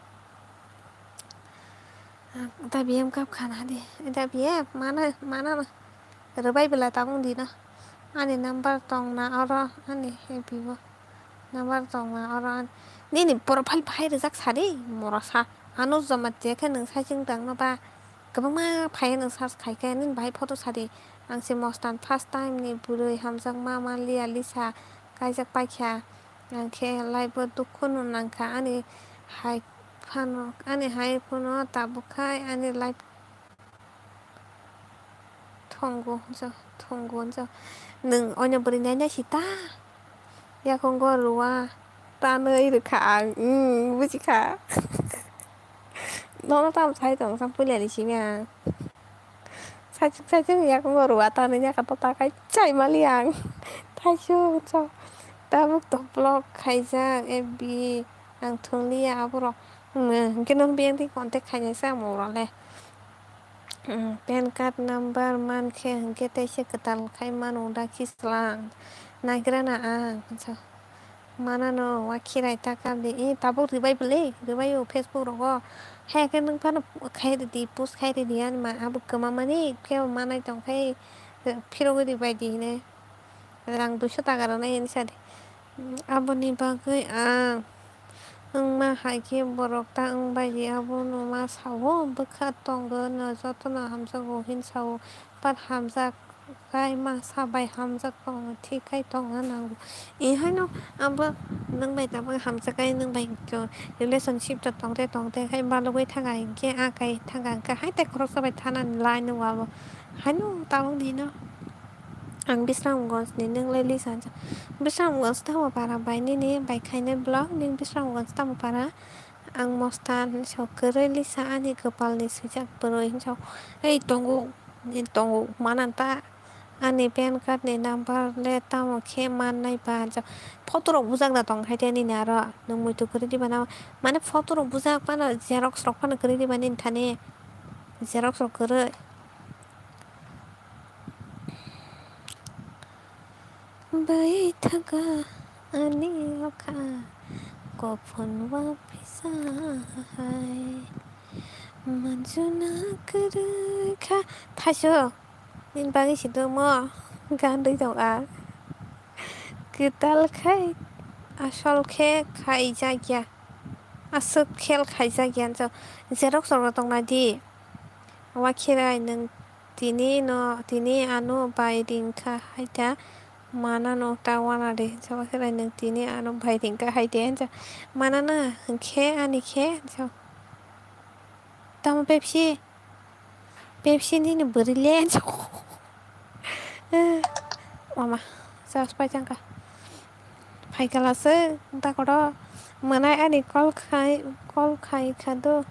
Dabi em kap khana di. Dabi em mana mana na. Rwbai bwla tabung di na. Ani number tong na oro ani happy bo. Number tong na oro ani. Nini profile bahai rijak sadi mora sa. Ano joma te khe nwng sai chwng tang no ba. Kwbangma phai nwng search khai khe nini bahai photo sadi. Ang se mostan first time ni bwrwi hamjak ma ma lia lisa kaijak paikha. Ang khe life o dukhu no nangkha ani hai. Phano ani hai phano tabuk khai ani life thongo thongo. Nwng oino bwrwi nainai si ta yakungo rua tanwi rwkha ang, mm, bujikha. Nono tamo sai tong sa puilani simi ang. Saichung saichung yakungo rua tanwi yakha to takai chai mali ang. Thaisung so tabuk to block khaijak F B ang thungliya aborok. Hwnkhe nono biyang twi contact khainai se amo role. Pan card number mankhe hwnkhe teisa kwtal khai mano da khichwlang. Naigra na ang. Manano wakhirai ta kap di. E tabuk rwbai bwle, rwbai o Facebook rogo. Hai khe nwng phano khai rwdi, post khai rwdi ani ma abo kwma mani khe manai tong khai phirogwi rwbai di hinwi. Rang duiso taka rwnai hinwi sa di. Aboni bagwi ang wngma hai khe borok ta wngbai di, abono ma sao, bwkha tongo no jotono hamjago hin sao, pat hamjak kai ma sa bai hamjak tongo, thik khai tongna nango. E haino abo nwng bai tabuk hamjak kai nwng bai relationship ta tongte tongte khai balugwi thanga hinkhe a kai thanga hinkhe hai tei khoroksa bai thanani lai nw abo. Haino tabuk dino ang Bisramganj ni nwng lai lisa hinsa. Bisramganj tamo para bai nini bai khainai vlog nini Bisramganj tamo para. Ang mosta hinsa kwrwi lisa ani kwpal ni swijak bwrwi hinsa. Ei tongo, tongo mana ta. Ani pan card ni number le tamo khe mannai ba hinsa. Photo rok bujak na tong hai te nini aro nwng muitu kwrwi diba na. Mane photo rok bujak phano xerox rok phano kwrwi diba nini thani. Xerox rok kwrwi. Bai thaga ani okha kophon wa phisa hai manjuna kwrwi kha thaisu nini bagwi si domo gandui tong a kwtal khai asol khe khaijak ya aswk khel khaijak ya xerox rok tong nai di. Wakhirai nwng tini no, tini ano bai ringkha hai ta, mana no ta wana de, hinsa wakhirai nwng tini ano bai ringkha hai de, hinsa mana na, hinkhe ani khe, hinsa. Tamo Pepsi, Pepsi nini bwrwi le, hinsa. Eh, mama, sas pai changka. Phaikala se, ta koto, mwnai ani call khai, call khai kha do,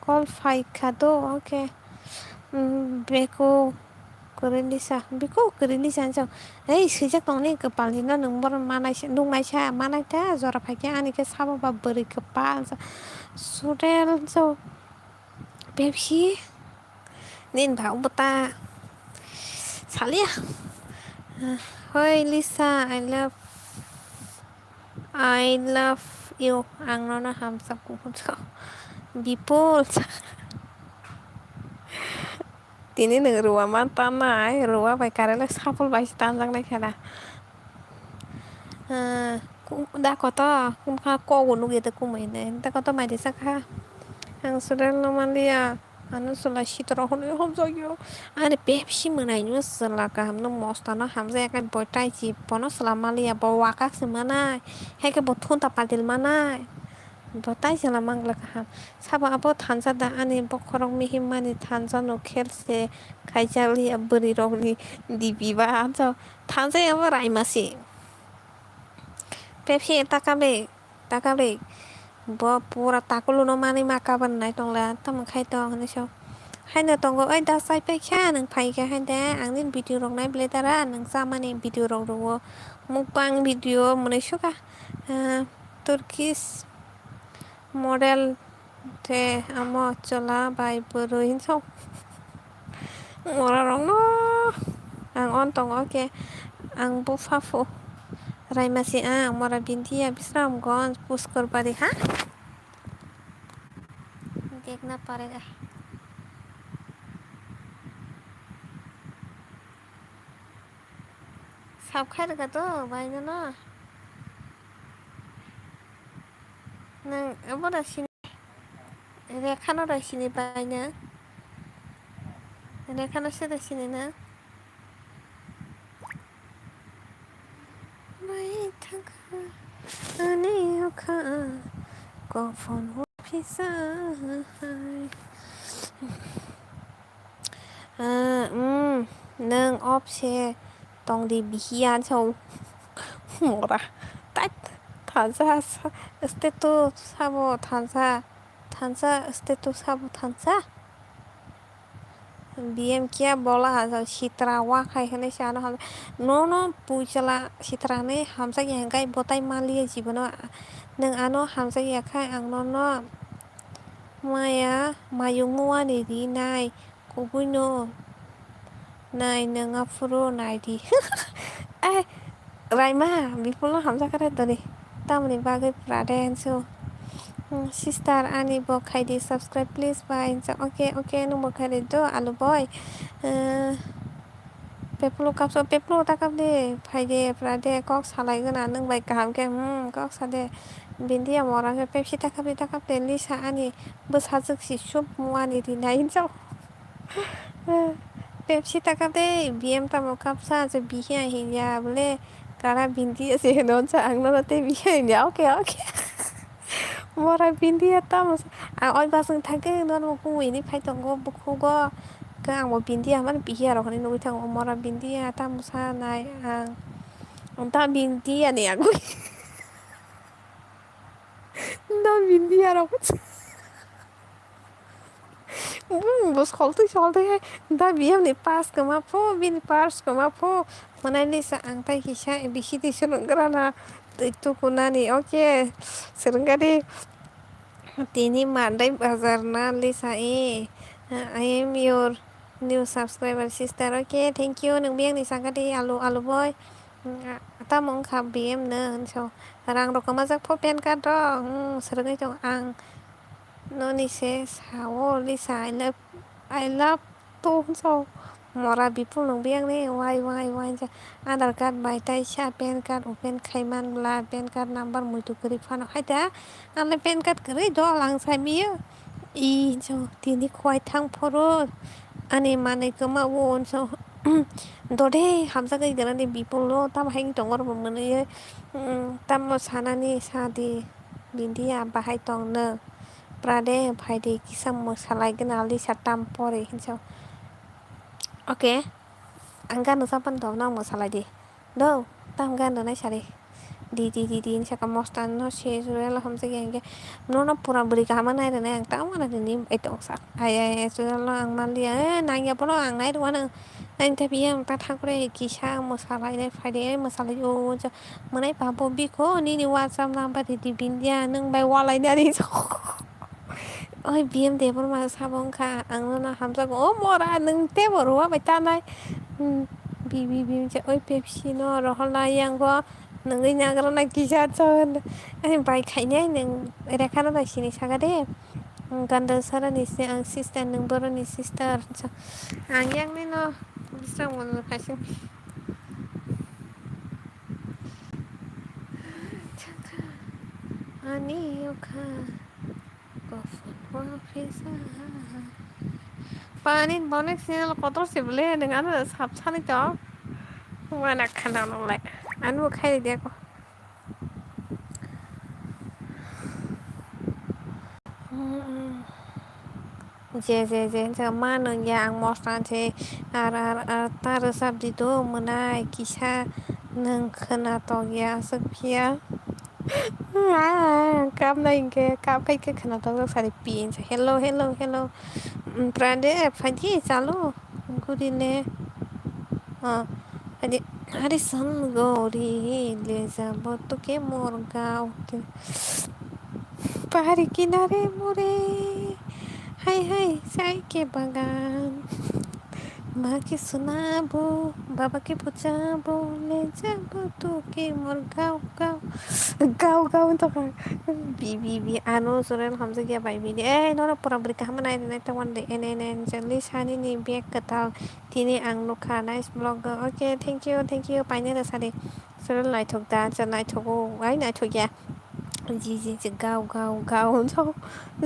call phai kha do, okay. Mm, beko kwrwi lisa, beko kwrwi lisa, ang chao. Ei, swijak tongni kwpalni no nwng bohrok manai sa, nuknai sa, manai ta, jora phaikhe ani khe sabo ba bwrwi kwpal, ang chao. Sudel, ang chao. Pepsi, nini ba bwta salia. Hoi Lisa, I love, I love you. Ang nono hamsa kukucho. Bipul. Tini nwng ruwa man tanai, ruwa bai karele sapul bai tanjaknai khena. Ah, ku-, da koto, kumkha kogo nugwi de kumui hinwi. Da koto mai de sakha. Ang sudel no manliya. Ano chwla sitra hwnwi hamjakya. Ani Pepsi mwnaino chwla kahamno mosta no hamjakya khe bo tai chi bono chwla manliya. Bo wakak se manai. Haikhe bo thunta padil manai. Bo tai chwla mangla kaham. Sabo abo thansa da ani bokhorok mihimmani thansa no khel se khaijak liya bwrwi rokni dibi ba. Thansa abo raima se. Pepsi ta kabe, ta kabe. Bo pura takuluno manwi ma kaban nai tongla, tamo khai tong hinwi so. Haino tongo, oi da chai paikha, nwng phaikha hai de, ang nini video rok nai belai dara, nwng chamani video rok rwo. Mukbang video mwnwi suka, ah, Turkish model. Te amo chwla bai bwrwi hinwi song. Mora rokno ang on tongo khe ang bupha phu raima se ang mora bindiya Bisramganj Pushkar bari ha. Dekna parega. Sab khai rega to bai no. Nwng abo da sini, Rekhano da sini bai na. Rekhano se da sini na. Bai thangkha ani okha kophon o phisa hai. Ah, mm, nwng off se tongdi bihiya sao. Mora. Tat. Thansa sa-, status sabo thansa. Thansa status sabo thansa. B M kiya bola ha sao sitra wa khai hwnwi se ano hamsa. Nono puisala sitra ni hamsa ya hwnkhe botai maliya jibono. Nwng ano hamsa ya khai ang nono maya mayung muani ri nai. Kubuino nai nwng aphuru nai di. Ai, Raima, Bipulno hamjakha re dori. Tamoni bagwi pura de hinsu. Hmm, sister, ani bo khai di subscribe please bai. Hinsa, okay, okay, nwng bo khai di do, alu boy. Eh, Pepulu kapso, Pepulu ta kap de, phai de, pura de, kok salai gana, nwng bai kaham khe, hmm, kok sa de. Bindiya mora khe Pepsi ta kap de, ta kap de, Lisa ani bwsajwk si sup muani ri nai hinsa. Pepsi ta kap de, B M tamo kapsa, je bihiya hinya bole, kara bindiya se hino sa, ang nono tei bihiya hinya, okay, okay. Mora bindiya tamo sa, ang oi basing thangke, nono kuwi ni phai tongo, bukhugo, khe ang bo bindiya, mane bihiya rok hinwi nugwi thango, mora bindiya tamo sa nai ang, ta bindiya ni agwi. No bindiya rok. Bung bo soltwi soltwi hai da B M ni pass kwma pho, bini purse kwma pho. Mwnai Lisa ang tai kisa bisi twi swrwng gra na twi tukunani, okay, swrwng gadi. Tini mandai bazar na Lisa e, I am your new subscriber sister, okay, thank you, nwng biyang ni saka di alu, alu boy. Tamo wngkha B M no hinso, rang rok kwmajak pho pan card rok, hmm, swrwngwi tong ang. Noni se sao Lisa, I love, I love to hinso. Mora Bipul nwng biyang ni wai wai wai hinsa. Aadhaar card bai taisa pan card open khai man bla, pan card number muitu kwrwi phano hai da. Ang le pan card kwrwi dol ang sai miyo. I hinso tini khwai thang phoro ani manwi kwma o hinso. Dode hamjagwi gwnani Bipul o tamo hai wng tongo oro bo mwnwi o. Tamo sanani sadi. Bindiya bahai tong nwng? Pura de, phai di, kisa mwsalai gana Lisa tam pori hinso. Okay. Ang gan rwchapmani do, nang mwsalai di. Do, tam gan rwnai sari. Di, di, di, di, hinwi sakha mosta no se rwla hamjakya hinkhe. Nono pura bwrwi kaham nai rwnai ang, tamo nai rwnai, ai tongsa. Ai, ai, ai, chwla ang manliya, eh, nangya bono ang nai rwano. Nang tei phiya ang ta thangkre kisa mwsalai nai phaidi, eh, mwsalai o, o, o, mwnai babo bikho, nini WhatsApp number ridi bindiya, nwng bai walai nani. Oi, B M Debbarma sabo wngkha, ang nono hamjakgo, o mora, nwng teibo rwma bai tanai. Hmm, bi, bi, bi, wngkhe, oi, Pepsi no rohorna yang bo, nwngwi nagrana kisa chon. Ani bai khainai nwng Rekha no bai sini saka de. Ganda sarani se ang sister, nwng boroni sister. Ang yang nino bwswk mano kaisa. Ani yokha. Kofon wa pisa. Pani bonek sinal kotor se bele neng ano sap sani to. Wana khana nolai. Anu khai dia ko. Je, je, je, je, ma nung ya ang mosna je, ar, ar, ar, ta rwchap di do, mwnai kisa nung khwna tok ya, aswk phiya. Kap nai hinkhe, kap khai khe khwna tok jak sari pi hinsa, "Hello, hello, hello." Prande, phaidi, chalo, guri le. Ah, ani, hari san gori le jabo to ke mor gaon te. Pahari kinare more, hai hai sai ke bagan. Ma ke sunabo, baba ke puchabo, le jabo to ke mor gaon gaon. Gaon gaon to ka. Bi bi bi ano suren hamjak ya bai bi de. Eh, nora pura beri kaham nai nai tongwan de. Ene ene jali sani ni bag katal. Tini ang nukha nice vlog o. Okay, thank you, thank you. Paine rwsa di. Sero naithok da, cha naithok o, ai naithok ya. Ji, ji, ji, gao, gao, gao, hwnjao.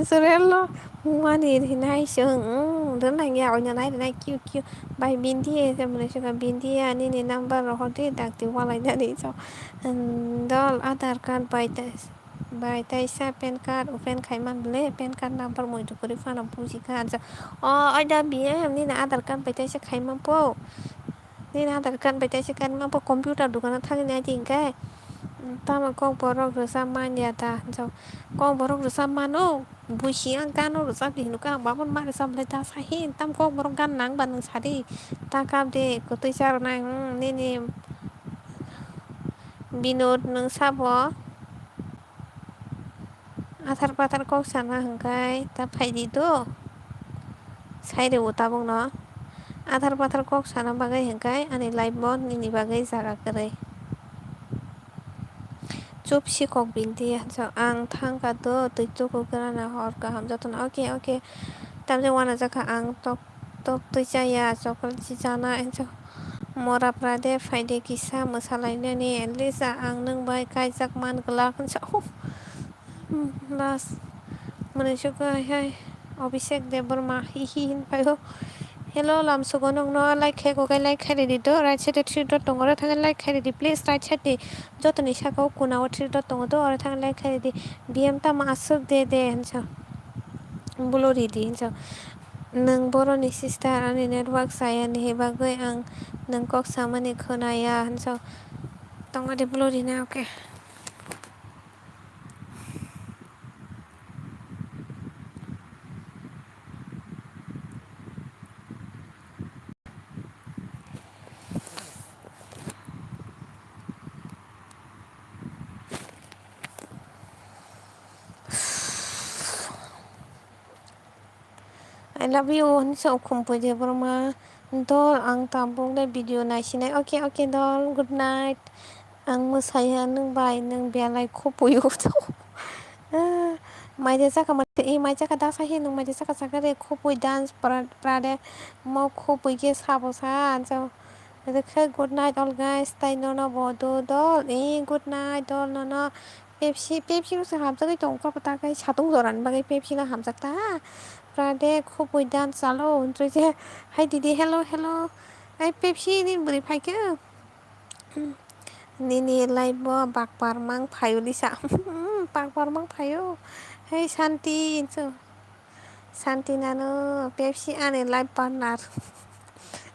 Sero lo, mani rinai se, mm, rinai ya, oina nai rinai, kiu, kiu. Bai bindi e, se mane se ka bindi e, ani ni number ro hor di, dak di walai nani so. Dol, Aadhaar card bai ta. Bai taisa pan card open khaima bwle, pan card number muitu kwrwi phano buji kha. O, oida B M nini Aadhaar card bai taisa khaima po. Nini Aadhaar card bai taisa khaima po, computer dukano thangwi nai di hinkhe. Tamo kokborok rwchap man ya da. Kokborok rwchap mano, buisi ang gano rwchap di hinwi kha, ang babon ma rwchap le da sahi. Tam kokborok gan nang ba nwng sadi. Ta kap de, kwtwi cha rwnai, hmm, nini Binod nwng sabo. Athar pathar kok sana hwnkhe ta phaidi do. Sai rw tabukno. Athar pathar kok sana bagwi hwnkhe ani life bo nini bagwi jaga kwrwi. Chup si kok bindi, ang thangkha do, twi tuku kwrana hor kaham jotono. Okay, okay. Tamjak uanajakha ang tok. Tok twi chaya, chocolate si chana, ensa mora prade phaide kisa mwsalainani, at least ang nwng bai kaijak man glak, ensa, oh, last, mwnwi sukha hai, Abhishek Debbarma, hi hi hin phaio. Hello, lamsugo nokno like khai, kokai like khai ridi do, right side o three dot tongo, oro thangwi like khai ridi, please, right side ni jotoni saka o kuna o three dot tongo do, oro thangwi like khai ridi, B M tamo aswk de de, ensa, bulo ridi, ensa. Nwng boroni sister, ani network chaya ni bagwi ang nwng kok samani khwnaya, hinso tongmani blurry na, okay. I love you, hinsa ukhum pui de borma. Dol, ang tabuk le video naisinai. Okay, okay, dol, good night. Ang mwsaiha, nwng bai, nwng belai khupui o. Ah, mai de saka, mai de, eh, mai saka da sahi, nwng mai de saka saka de khupui dance pra-, prade. Mo khupui ke sabo sa, ansa. Rwkhe good night all guys, tai nono bo do dol, eh, good night dol nono. Pepsi, Pepsi no se hamjagwi tong kha, ta kai satung jorani bagwi Pepsi no hamjak ta. Prade khupui dan chalo, hwnwi se, hai didi, hello, hello. Ai Pepsi ni bwrwi phaikhe. Nini life bo bakpar mang phaio Lisa. Bakpar mang phaio. Hei Santi, hinso. Santi nano Pepsi ani life partner.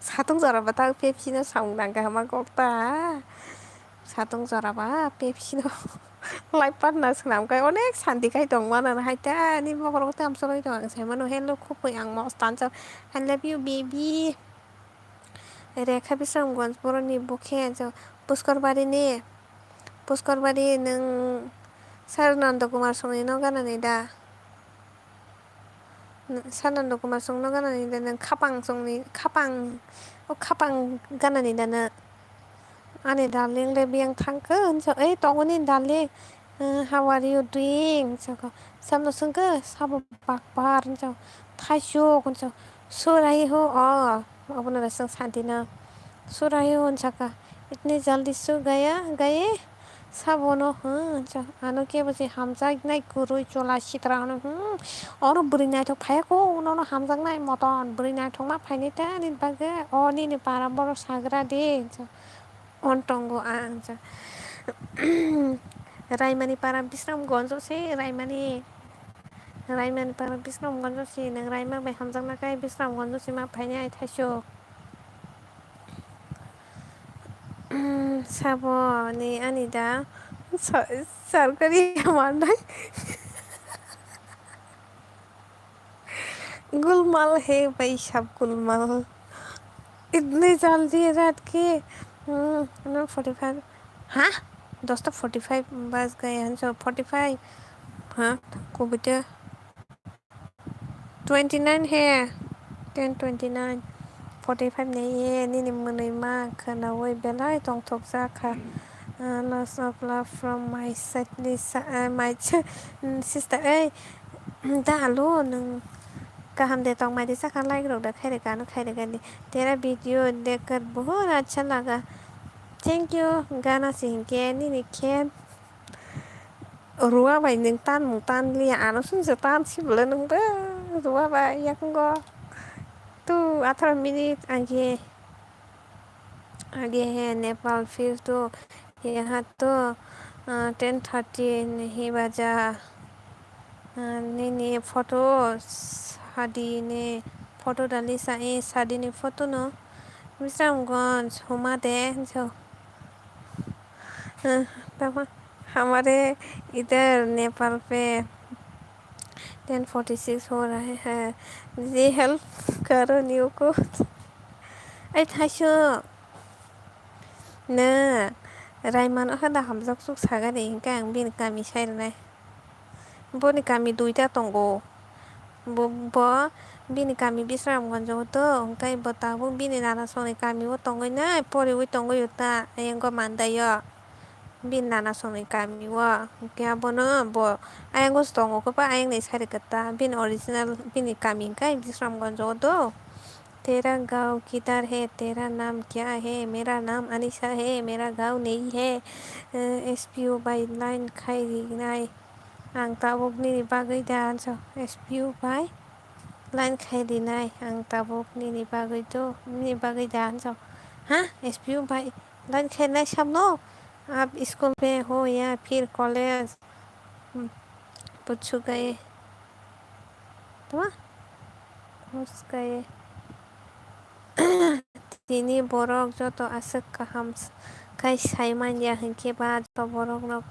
Satung jora ba ta Pepsi no samung nang kaham kok ta. Satung jora ba Pepsi no life partner swnam kai onek santi kai tong mano hai ta ani bokhorok tam soroi tong ang sai mano hello khupui ang mos tansa I love you baby. Rekha Bisramganj boroni bokhe jo Puskor Bari ni. Puskor Bari nwng Sir Nanda Kumar songni no ganani da? Sanando Kumar songno ganani da nwng khapang songni khapang o khapang ganani da nwng? Ani darling le biyang thangkhe hinso ei tongoni darling, how are you doing? Hinso samno swngkhe sabo bakbar hinso thaisuk hinso surai ho o obono da swng santi na surai ho hinsaka itni jaldi su gaya gaye. Sabono hwn, ano kebo se hamjaknai kwrwi chola sitra hwno, hmm, oro bwrwi naithok phaiya kho, nono hamjaknai moton, bwrwi naithokma phainai ta ani bagwi, o nini para borok sagra de, on tongo ang, Raimani para Bisramganjo se, Raimani, Raimani para Bisramganjo se, nwng Raima bai hamjakna kai Bisramganjo se ma phainai ai thaisok. Sabo ni ani da sarkari manai. Gulmal he bhai sab gulmal. Itne jaldi raat ke, hmm, no forty five. Ha? Dosta forty five baj gaye hain so forty five. Ha? Kubute. Twenty nine he, ten twenty nine, forty five nei ye, nini mwnwi ma khwnaui belai tongthokjak kha. Ah, lots of love from my side, Lisa, ah, my sister. Ei, da alu, nwng kaham de tongmai de sakha, like rok da khaireka, ano khaireka di. Tera video dekar bahut acha laga. Thank you, gana si hinkhe, nini khe. Ruwa bai nwng tanmung tanliya, ano sungsa tan sibole nwngbo ruwa bai yakungo. Tu atharo minute age, age he Nepal phir tu, yaha tu, ah, ten thirty nahi baja. Ah, nini photo sadi ni photo dali sa e sadi ni photo no. Bisramganj huma de jo. Tama, hamare idhar Nepal pe ten forty six ho raha hai, je help karo niyo ko. Ai thaiso na Raiman o hada hamjak suk sagani hinkhe ang bini kami sai rwnai. Boni kami duita tongo. Bo, bo bini kami Bisramganj o to, hwnkhe bo tabuk bini nana songni kami o tongwi nai, poriwi tongwi o ta, ayang o mandai o. Bini nana songni kami o, hwnkhe abono bo ayang o se tongo, khe pa ayang ni sari kwta, bini original bini kami hwnkhe Bisramganj o do. Tera gaon kidhar hai, tera naam kya hai, mera naam Anisa hai, mera gaon nahi hai, S P O bai line khai rinai. Ang tabuk nini bagwi da, anso S P O bai line khai rinai, ang tabuk nini bagwi do, nini bagwi da, anso. Ha? S P O bai line khai nai samno? Ab school pe ho ya phir college? Hmm. Puchu gaye. Tama? Puchu gaye. Tini borok joto aswk kaham s-, khai sai man ya hinkhe ba joto borok no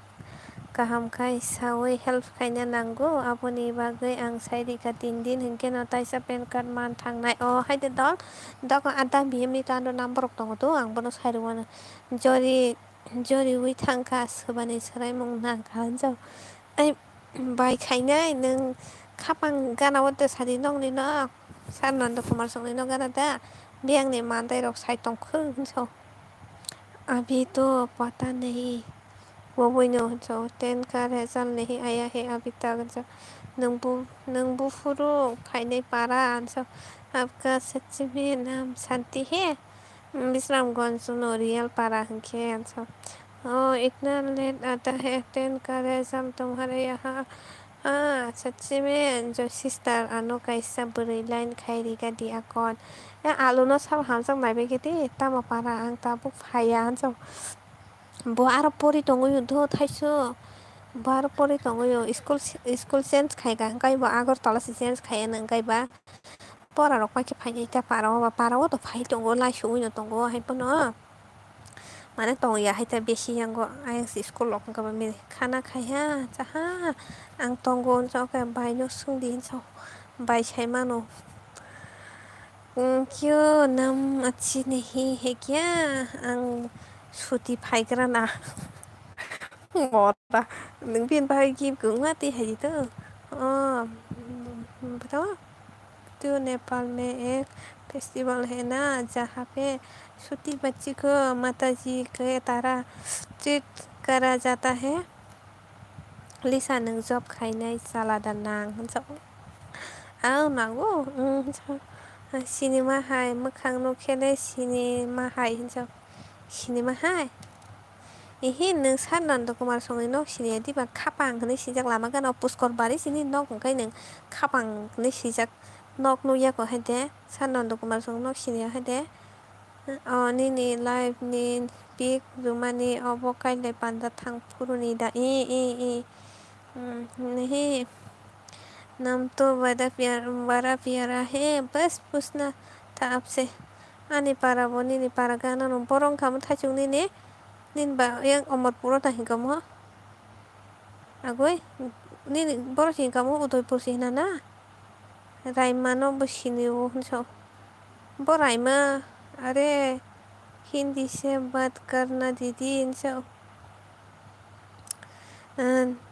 kaham khai saui help khaina nango, aboni bagwi ang sai rikha tin din hinkhe no taisa pan card man thangnai. O hai de dol, doka ada B M ni kando number rok tongo to, ang bono sai rwmano. Jori, joriui thangkha, swbani swraimung nangkha, hanjao. Ai, bai khainai, nwng khapang gana o de sadi nokni nok, Sir Nanda Kumar songni nok gana da, biyangni mandairok sai tongkhwng, hinso. Abhi to pata nahi, bo buino, hinso, ten ka result nahi aya hai abhi tak, hinso. Nwng bu-, nwng buphuru phainai para, hinso. Apka sachime naam Shanti hai? Bisramganj no real para hinkhe, hinso. Oh, itna late aata hai, ten ka result tumhare yaha. Ah, sachime, jo sister, ano kaisa bwrwi line khai riga di akon. E, alu no sabo hamjak naibai khe di, tamo para ang tabuk phaiya, hinso. Bo aro pori tongwi do thaiso. Bo aro pori tongwi o, school, school change khai ka, hwnkhe bo Agartala se change khai, hwnkhe ba. Pora rok paikhe phainai ta para o ba, para o to phai tongo, lai suwi no tongo, hai phano mane tong ya hai ta besi yango. Ayang si school rok wngkha ba mili khana khai ha, cha ha, ang tongo hwnsa khe bai no swng di hwnsa, bai sai mano. "क्यों नाम अच्छी नहीं है क्या? Ang suti phaigra na." Mora, nwng bini bagwi gift kwbangma twi hai di to. Oh, bro, "तो नेपाल में एक festival है ना, जहाँ पे छोटी बच्ची को माताजी के तरह treat करा जाता है?" Lisa, nwng job khainai chala da nang hwnsa. Ang nango, mm, hwnsa. Sinima hai mwkhang nukhe le sinima hai hwnsa. Sinima hai? Ihi, nwng Sir Nanda Kumar Songni nok siniya diba? Khapang hwnwi swijak lama gana o Puskor Bari sini nok hwnkhe nwng khapang hwnwi swijak nok nukya ko hai de. Sir Nanda Kumar Song nok siniya hai de. O nini life ni pic rwmani obo kailai panda thang phuruni da? I, i, i. Hmm, nahi. नाम तो बड़ा प्यारा, बड़ा प्यारा है, बस पूछना था आपसे. Ani para bo nini para gana no borok wngkha mo thaichuk nini, nini ba yang Omorpur o ta hingkha mo. Agoi, nini borok hingkha mo Udaipur si hina na? Raima no bo sini o hwnsa. Bo Raima, are Hindi se baat karna didi hwnsa.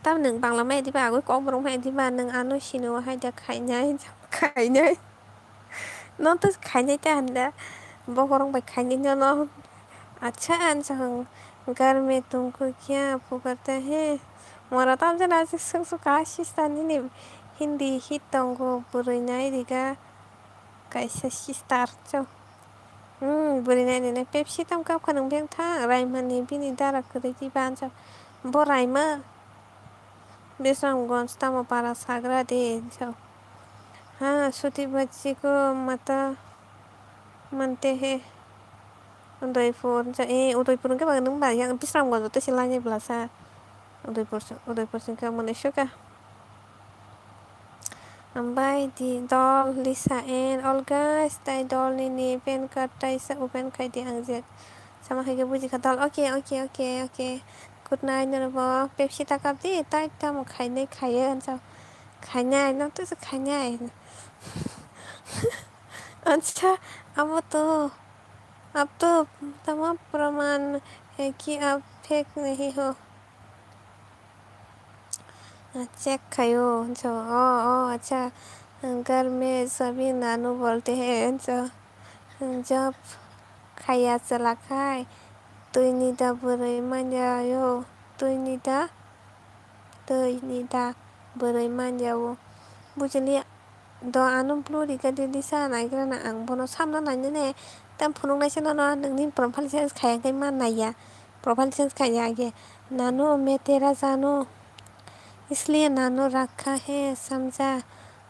Tam nwng Bangla mai diba, agoi Kokborok mai diba, nwng ano sini o hai da khainai, khainai. No to khainai ta handa, bokorok bai khainai no no. Acha, ansa hwng, घर में तुमको क्या पुकारते हैं? Mora tam jana aswk swk swk ka sister nini Hindi hit tongo, bwrwi nai riga kaisa sister cho. Hmm, bwrwi nai nini Pepsi tam kap kha nwng beng thang, Raima ni bini dara kwrwi di bansa. Bo Raima. Bisramganj tamo para sagra de, hwnsa. Ha, chuti bachchi ko mata mante he. Udaipur, hwnsa, eh, Udaipur hwnkhe ba nwng ba yang Bisramganj o tei se lainai bwlasa. Udaipur se, Udaipur se hwnkhe mwnwi suka. Hambai di dol, Lisa and all guys, tai dol nini pan card taisa open khai di ang je. Sama hai khe buji kha dol. Okay, okay, okay, okay. Good night, norok bo Pepsi ta kap di, tai tamo khainai khaiya, ansa khainai, no to se khainai. Ansa, amo to, ab to, tamo praman hai ki ab fake nahi ho. Check khaio, ansa, o, o, acha, घर में सभी नानू बोलते हैं, ansa, job khaiya chwla khai, twi ni da bwrwi manya yo, twi ni da, twi ni da bwrwi manya o. Bujili do ano blue riga di disa naigra na ang bono samno nainani tam phunuk naisa nono nini profile change khaiya khe ma naiya, profile change khaiya age. नानू मैं तेरा जानू इसलिए नानू रखा है समझा,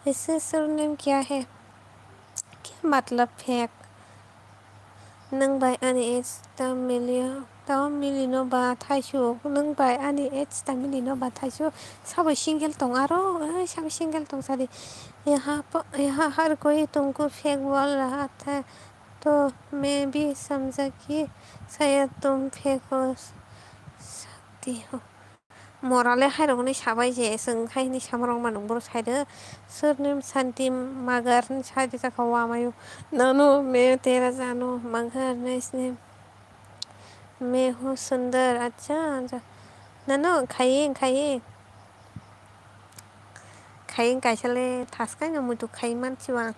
इससे surname क्या है? Khe matlab fake. Nwng bai ani age ta milio, ta milino ba thaisuk. Nwng bai ani age ta milino ba thaisuk. Sabo single tong aro, ai, sabo single tong sadi. यहाँ पर, यहाँ हर कोई तुमको fake बोल रहा था, तो मैं भी समझा कि शायद तुम fake हो सकती हो. Mora le hai rok ni sabai je, chwng hai ni sama rok ma nung boro sai rw. Surname Santi Magar ni sai rw saka o amayo. Nanu me tera jano Magar nice name. Me hu sundar, acha, acha. Nanu khaying, khaying. Khaying kaisa le thas kai no muitu khai man chiwang.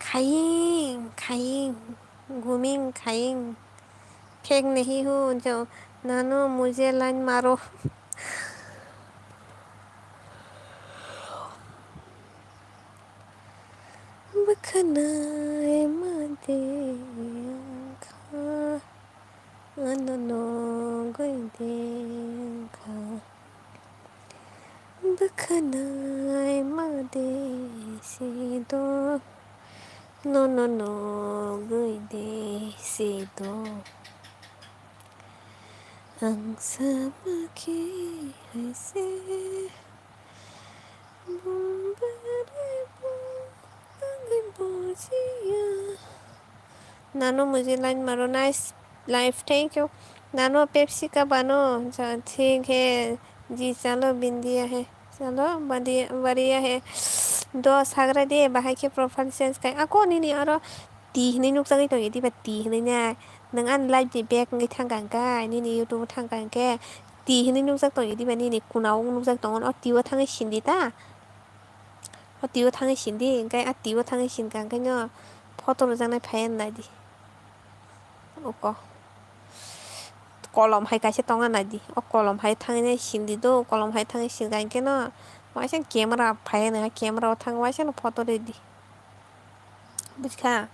Khaying, khaying, guming khaying. Phek nahi hu jo, nanu mujhe line maro. Bwkhanai ma de wngkha, ano nogwi de wngkha. Bwkhanai ma de se do, nono nogwi de se do. Ang sama khe hai se, bumbarai bo. Mujhe ya. Nano mujhe line maro, nice life, thank you. Nano Pepsi ka bano, ja, thik hai, ji chalo bindiya hai, chalo badiya, bariya hai. Do sagra de, bahai khe profile change kai. Ako nini aro ti hinui nukjagwi tongya diba, ti hinui na. Nwng ani live ni back wngwi thangkha hwnkhe, nini YouTube o thangkha hwnkhe, ti hinui nukjak tongya diba, nini kuna o nukjak tongo, o ti o thangwi sindi ta. O twi o thangwi sindi, hwnkhe a twi o thangwi sinkha, hwnkhe no photo rwjaknai phaiya naidi. Oko kolom hai kaisa tongna naidi. O kolom hai thangwi nai sindi do, kolom hai thangwi sinkha, hwnkhe no waisa camera phaiya nai, camera o thangwi waisa no photo rwdi. Bujkha?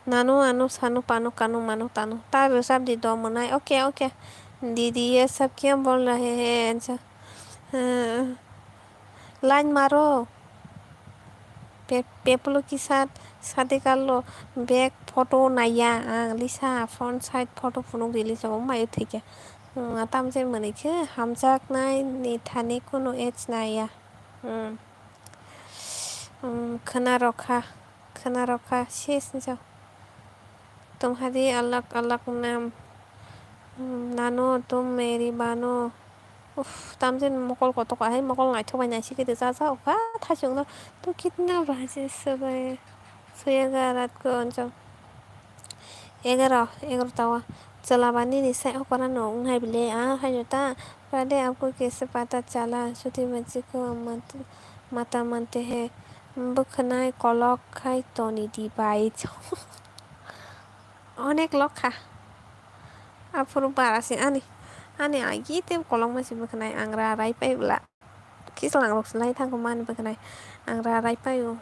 Nanu anu sanu panu kanu manu tanu. Ta rwchap di do mwnai. Okay, okay. Didi ye sab kya bol rahe hai? Ansa. Line maro. Pe-, peplo ki sat sadi karlo. Back photo naiya ang. Lisa front side photo phunuk di Lisa. O mayo thikya. Hmm, atam je mani khe hamjak nai ni thani kunu age naiya. Hmm. Hmm, khna rokha. Khna rokha, sis, jao. Tumhari alag alag naam. Hmm, nano, tum meri bano. Uff, tamjin mokol kotok ahai, mokol naithok bai naisik khe ja ja okha, thachung no. Tu kitna baje sobe? Soyega rat ko anjam. Egaroh, egaroh tawa. Chwla ba nini sai okora no wngnai bile, ah, haino ta. Pade apko kaise pata chala, chuti bachiko mat-, mata mante hai. Bwkhwnai kolok khai toni di bai. Onek lokha. Aphuru bara se ani, ani agi te kolokma se bwkhwnai ang ra rai pai bwla. Kislang rok se lai thangkho mani bwkhwnai. Ang ra rai paio.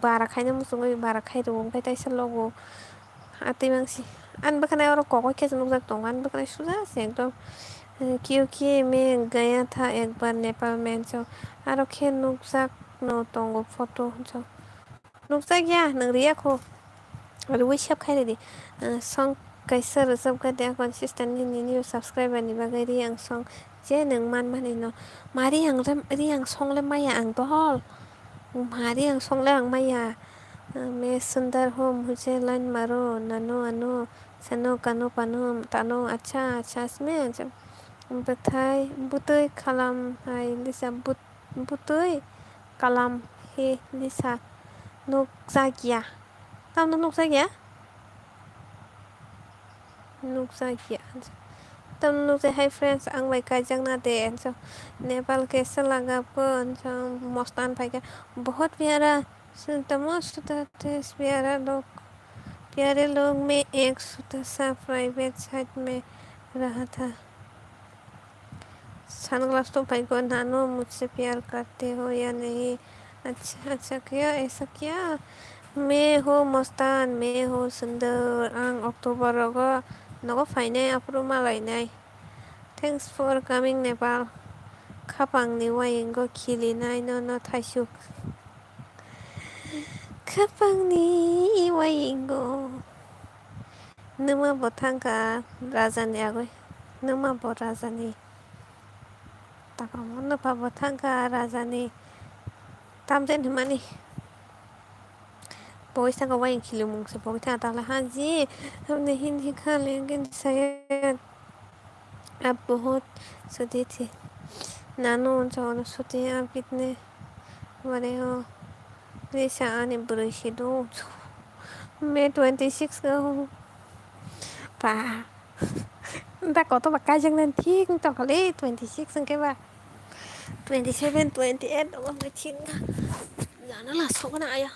Bara khaina muchungwi bara khai rwo, hwnkhe taisa logo. Atwi mangsi. Ani bwkhwnai oro kokoi khe se nukjak tongo. Ani bwkhwnai suja se ekdom. Kyunki main gaya tha ek bar Nepal mein so. Aro khe nukjak no tongo photo so. Nukjak ya, nwng riya kho. Rwi sep khai ridi. Ah, song kaisa rwchapkha de, consistent ni nini subscriber ni bagwi Riyang song je nwng manmani no. Ma Riyang le, Riyang song le maya ang dohol. Ma Riyang song le ang maya. Ah, main sundar ho mujhe line maro, nano ano, sano kano pano, tano, acha, acha, asme, acha. Bwthai, bwtwi kalam hai Lisa, but-, bwtwi kalam he Lisa nukjakya. Tamno nukjakya? Nukjakya. Tamno nukjak, hi friends, ang bai kaijakna de, so, Nepal kaisa lagapko, so, mostan phaikha, bahut pyara, tamo suta tes pyara log, pyare log mein ek suta sa private side mein raha tha. Sunglass to phaikho, nano mujhse pyar karte ho ya nahi? Acha, acha, kya, aisa kya? Main ho mostan, main ho sundar. Ang October rogo nogo phainai, aphuru malainai. Thanks for coming Nepal. Khapangni wayingo khilinai nono thaisuk. Khapangni wayingo. Nwma bo thangkha rajani agoi. Nwma bo rajani. Takamo nwpha bo thangkha rajani. Tamjen hwnmani. Boi saka waying khilimung se boi thangkha takle haji. Hamne hindi kha lengin saya. Ab bahut sudi thi. Nanu unsa ono sudi ab kitne bade ho. Risa ani bwrwi si do. May twenty six ga ho. Pa. Da koto ba kajang nan thik tong kha le twenty six hwnkhe ba. Twenty seven, twenty eight obo hwnkhe thik wngkha. Jana la sokna aya.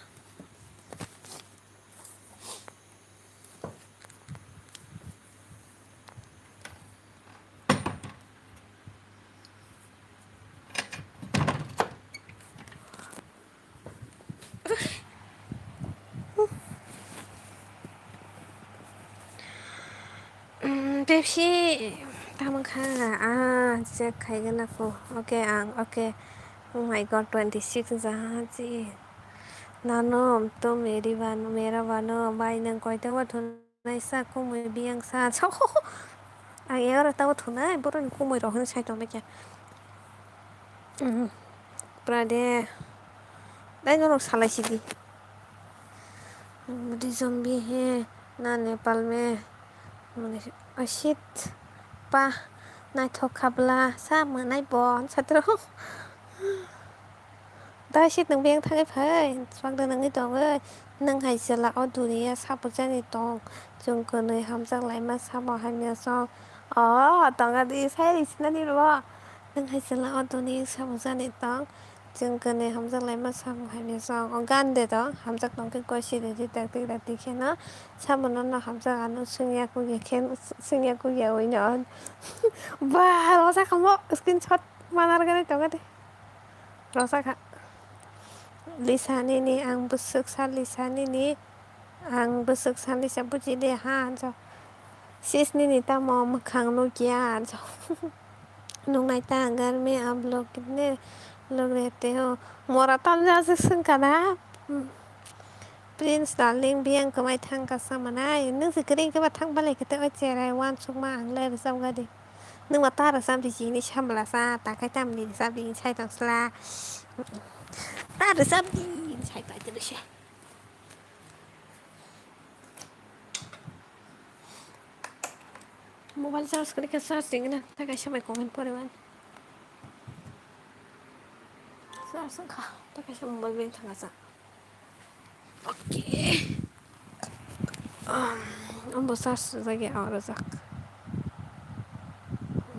Pepsi tamo kha, ah, check khaigana ko. Okay, ang, okay. Oh my God, twenty six jaha ji. Nano, to meri bano, mera bano, bai nang koita wa thun. Naisa kumui biyang sa. Ang egarota o thunai, boroni kumui rok hwnwi sai tong khe. Pura de. Dai norok salai sidi. Budi zombie he na Nepal me. Mane asit pa naithok khabla sa manai bon satro. Dai sit nang beng thangai phai. Swak da nangni tongoi. Nang hai jela o duniya sapo jani tong. Chwng kwnwi hamjak laima samo hamya song. O tonga di sai sinani ro. Nang hai jela o duniya sapo jani tong. Chwng kwnwi hamjak laima samung hai mesa o gan de do, hamjak tong khe koi si rwdi tak tik tak tik kheno. Sabono no hamjak ano swngya kugya khe, swngya kugya ui no. Ba, rosa kamo screenshot manar gani tongo de. Rosa kha. Lisa nini ang bwswk sa Lisa nini. Ang bwswk sanlisa buji de ha, jo. Sis nini tamo mwkhang nukya, jo. Nungnai ta, घर में आप लोग कितने लोग रहते हो? Mora tamjak se swngkha na. Hmm. Prince darling, biyang kwmai thangkha sa manai. Nwng se kwrwi khe ba thang balai khe tei o cherai uansukma ang le rwchapgadi. Nwng ba ta rwchapdi chini samla sa, ta khai tamni rwchapdi sai tong sla. Ta rwchapdi sai pai tong se. Mobile charge kwrwi khe charge ringna ta kaisa bai comment pore wan. Charge wngkha ta kaisa mobile bai thangkha sa. Okay. Um, ambo charge rwjak ya, ah, rwjak.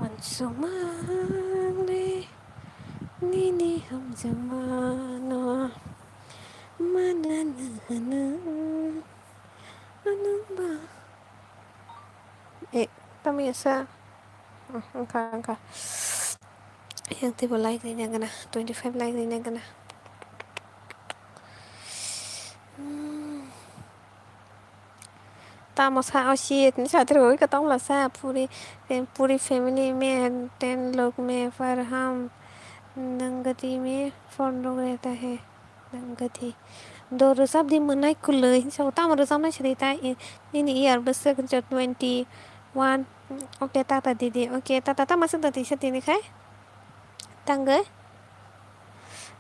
Wansukmang le nini hamjakmano manana hwno. Ano ba. Eh, tamo ya sa? Hmm, wngkha, wngkha. Yang teibo like rina gana, twenty five like rina gana. Hmm. Tamo sa o shit ni satri oi ka tongla sa puri, eh, puri family mein ten log mein Farham Nangadi mein phone log rehta hai. Nangadi. Do rwchapdi mwnai kwlwi hinwi sa, tamo rwchapnai sadi ta, i-, nini year bwswk hinwi sa twenty one. Okay, tata didi. Okay, tata tama swk da tisa tini khai. Tangwi.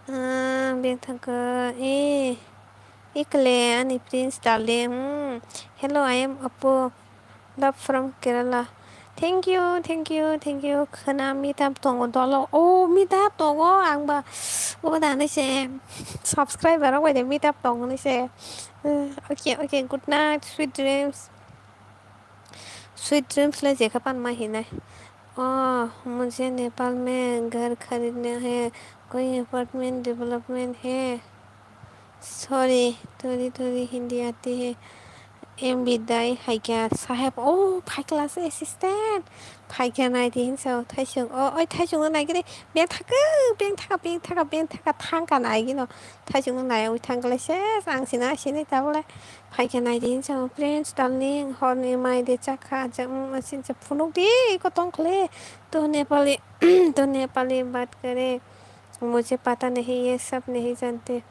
Ah, beng thangkha. Eh, ikle ani prince darling. Hmm. Hello, I am Apo. Love from Kerala. Thank you, thank you, thank you. Khwna meet up tongo dolo. Oh, meet up tongo. Ang ba, oh, da ni se. Subscriber rok bai de meet up tongo ni se. Eh, okay, okay. Good night, sweet dreams. Sweet dreams le jekha pan ma hinai. Oh, mujhe Nepal mein ghar kharidna hai, koi apartment development hai. Sorry, thodi thodi Hindi aati hai. M B dai hai kya saheb? Oh, phaikla se assistant. Phaikya nai di hinsa o thaisung. Oh, oi thaisung no nai gini. Beng thaka, beng thaka, beng thaka, beng thaka, thangka nai gino. Thaisung no nai oi thangka le ses, ang sina sini tabole. Phaikya nai di hinsa o, prince darling, hor ni mai de chakha, jang, asin cha phunuk di, ko tong khle. To Nepali, to Nepali baat kare. Mujhe pata nahi, ye sab nahi jante.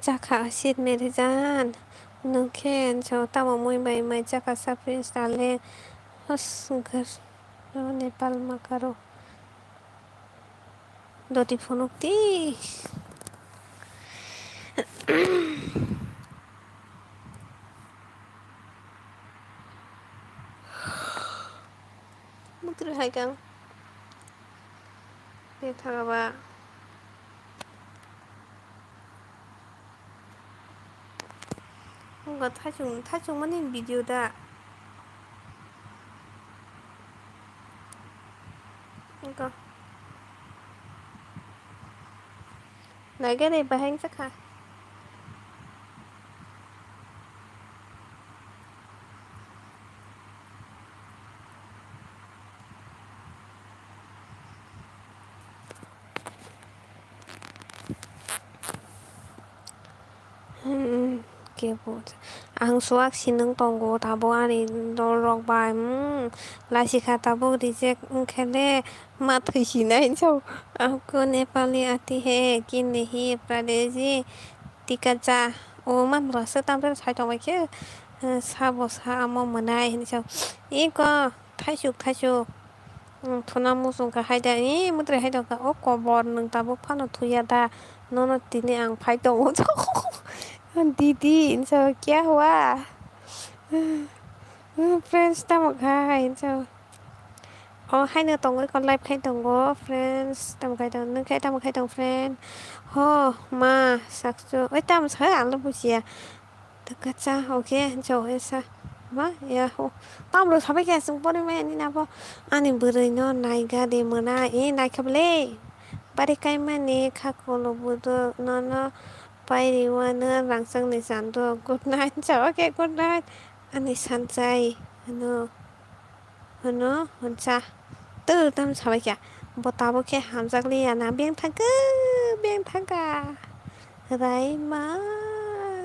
Chakha asit mere jaan. Nwng khe hinsa o tamo mui bai mai chakha sa prince darling. Hos, ghar, Nepal ma karo. Doti phunuk di. Mukri hai kang. Beng thaka ba. Wngkha thaisung, thaisung mani video da. Wngkha. Naikhe de bahai wngkha. Hmm, kebo. Ang suak sinung tongo, tabuk ani dol rok bai, hmm, lasikha tabuk reject wngkhe le ma thwi sinai hinsa o. Aapko Nepali aati hai ki nahi, Pradeshji tika cha. O ma mura se tamre sai tongbai khe, eh, sabo sa amo mwnai hinsa o. Iko thaisuk, thaisuk. Thuna muchung kha hai da, ee, mwtai hai tong kha, o kobor nwng tabuk phano thuya da, nono tini ang phai tongo. Didi, hinsa kya hua? Friends, tamo kha hai, hinsa. O, haino tongwi kok live khai tongo, friends, tamo khai tong, nwng khai tamo khai tong, friend? Ho, ma, sakchu, oi, tamo sa, ang lo bujiya. Takacha, okay, hinsa, oi, sa, ma, ya, ho. Tamro sabai khe aswng pori maya nini abo. Ani bwrwi no naiga de mona, e, naikha bwle. Bari kaimani kha kolo buduk, nono pairi wano rangchak ni chanduk. Good night, hinsa, okay, good night. Ani sanchai, hwno. Hwno hwnsa, tw tamo sabaikha, bo tabuk khe hamjakliya na, beng thangkha, beng thangkha, Raima,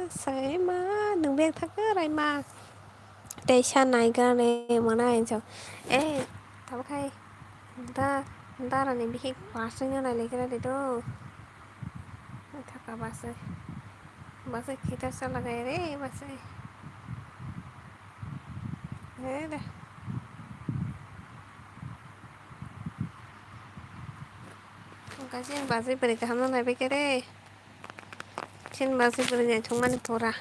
Saima, nwng beng thangkha, Raima, teisa naigra ne mwnai hinsa, e, tabuk khai, da, darani bihik pasingno nailaikha de do. Thaka bwsai. Bwsai khitar sa lagai re bwsai. He de. Kaisa bwsai bwrwi kaham no naibai khe re. Chini bwsai bwrwi naithok mani pura.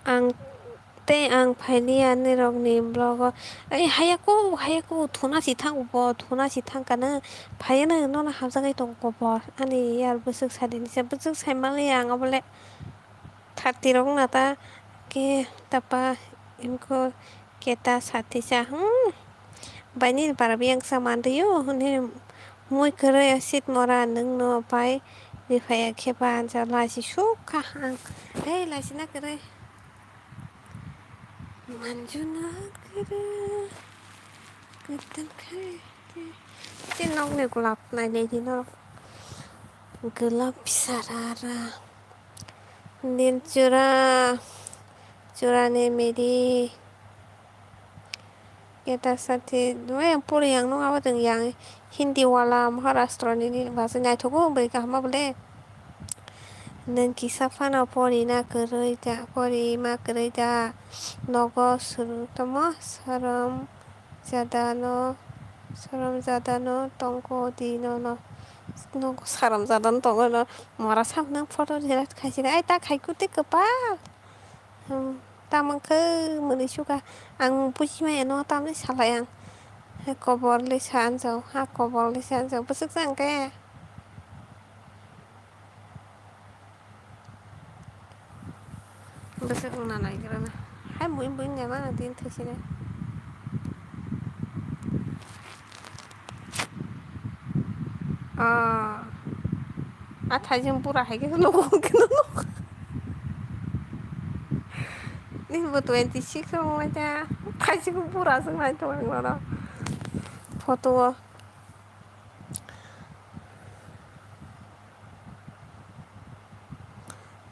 Ang tei ang phailiya nirokni vlog o. Ai, haya kuk, haya kuk, thuna si thang bo, thuna si thang kano. Phaiya no, nono hamjagwi tongo kobor. Ani yar bwswk sadini se, bwswk sai manliya ang obole. Thati rok na ta ke tapa imko keta sati sa, hmm. Bai nini bara biyang sa manriyo, nini mui kwrwi asit mora nwngno pai riphaiya khe ba ansa lachi sukha ang. Hei, lachi na kwrwi. Manjuna kwrwi. Kwtal khai. Te nokni golap nailai di norok. Golap bisarara. Nil chura. Churani miri. Keta sati, dui ang puri yang nung abo tong yang Hindi wala Maharashtra nini bwsai naithogo bwrwi kaham bole. Nwng kisa phano pori na kwrwi da, pori ma kwrwi da. Nogo suru tomo sorom jadano, sorom jadano tongko di nono. Nogo sorom jadano tongo no. Mora sam nang photo jirat khaisina. Ai ta khai kuti kwpal. Hmm, tamang khe mwnwi sukha. Ang buji maya no tamni salai ang. Hai kobor le sa anjao, ha kobor le sa anjao. Bwswk chang khe. Bwswk wngna naigra na. Hai bui bui nai mano din thwisi nai. Ah. A thaijwng bura hai khe nugo hwnkhe no nuk. Nini bo twenty six wng lai ta. Thaijwng bura se nai tongo ang nono. Photo o.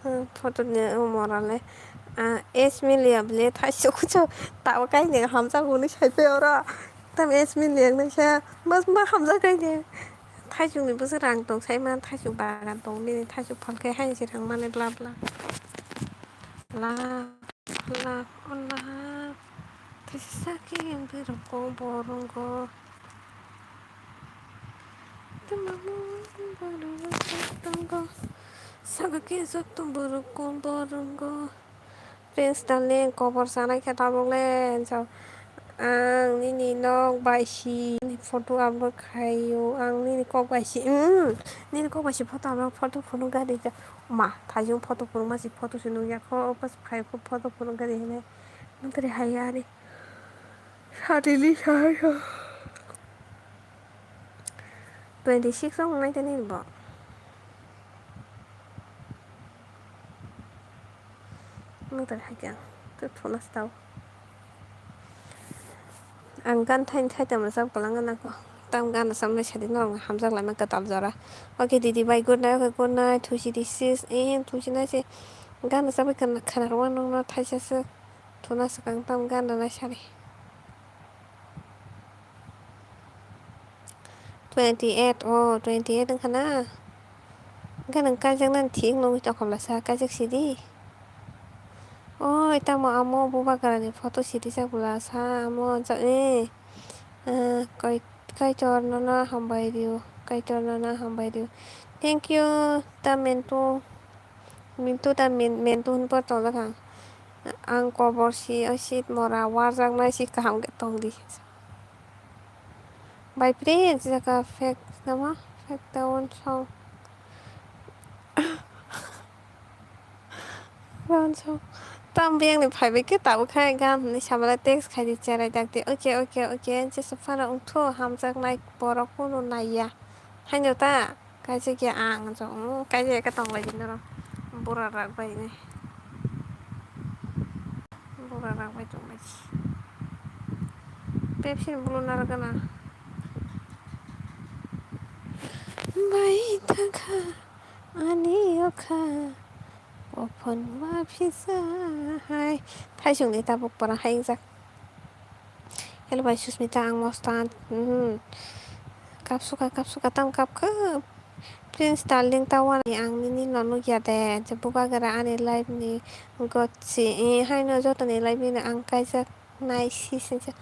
Hmm, photo ni, oh, mora le. Ah, age miliya bile thaisok kuchuk tabo kainwi hamjak hwnwi sai phai oro. Tam age miliya wngwi sa, mas ma hamjak kainwi. Thaisok ni bwswk rang tong sai man, thaisok bagan tong nini, thaisok phal khe haini se rang mani bla bla. La, la, la. Thaisa khe ang bwrwi rok kong bo rwngo. Tongo. Saka khe joto borok kong bo rwngo. Prince darling, kobor sanai khe tabuk le, hinsa. Ang nini nok bai si, nini photo upload khaio, ang nini kok bai si, mm, nini kok bai si photo upload, photo phunuk gari ja. Ma, thaijwng photo phunuk ma si, photo se nukya kho, opas khai kho, photo phunuk gari hinai. Nutri hai ya ari. Satili sahai sa. Twenty six wng nai tini bo. Nung tong hai khe ang tei thuna se tao. Ang gan thaini thai tongma chap kwlangna nangkho. Tam gan rwchapnai sadi norokno hamjak laima kwtal jora. Okay didi bai, good night, okay, good night, thusi di sis, eh, thusi nai se. Gan rwchapwi khwna, khwna rwma nokno thaisa swk. Thuna swkang tam gan rwnai sari. Twenty eight, oh, twenty eight wngkha na? Hwnkhe nwng kaijaknani thik nungwi tongkha bwlasa, kaijak sidi. Oi, tamo amo bubagrani photo si rijak bwla sa amo jak, eh. Eh, kai-, Kaitor nono hambai rio, Kaitor nono hambai rio. Thank you, ta mentu, mintu ta men-, mentu hwn por tong jakha. Ang kobor si, o sit mora warjaknai si kaham khe tong di. Bai prince jaka fake nama, fake ta uansong. Uansong. Tam biyang ni phai bai khe tabuk khai gan hwnwi samala text khai di cherai dak di. Okay, okay, okay. Jesa phano wngthu hamjaknai borok kunu naiya. Haino ta? Kaisa khe ang jong, kaisa khe tong lai di norok. Bura rak bai ni. Bura rak bai tong lai di. Pepsi ni bulu narwk gana. Bai thangkha ani okha. Ophon ma phisa hai. Thaisung ni tabuk pora hai jak. Hello bai Susmita, ang mosta, hmm, kapsuka, kapsuka, tam kapkha. Prince darling, ta wani ang nini no nukya de, je bubagra ani life ni gotsi, eh, haino jotoni life ni ang kaijak nai si sinsa,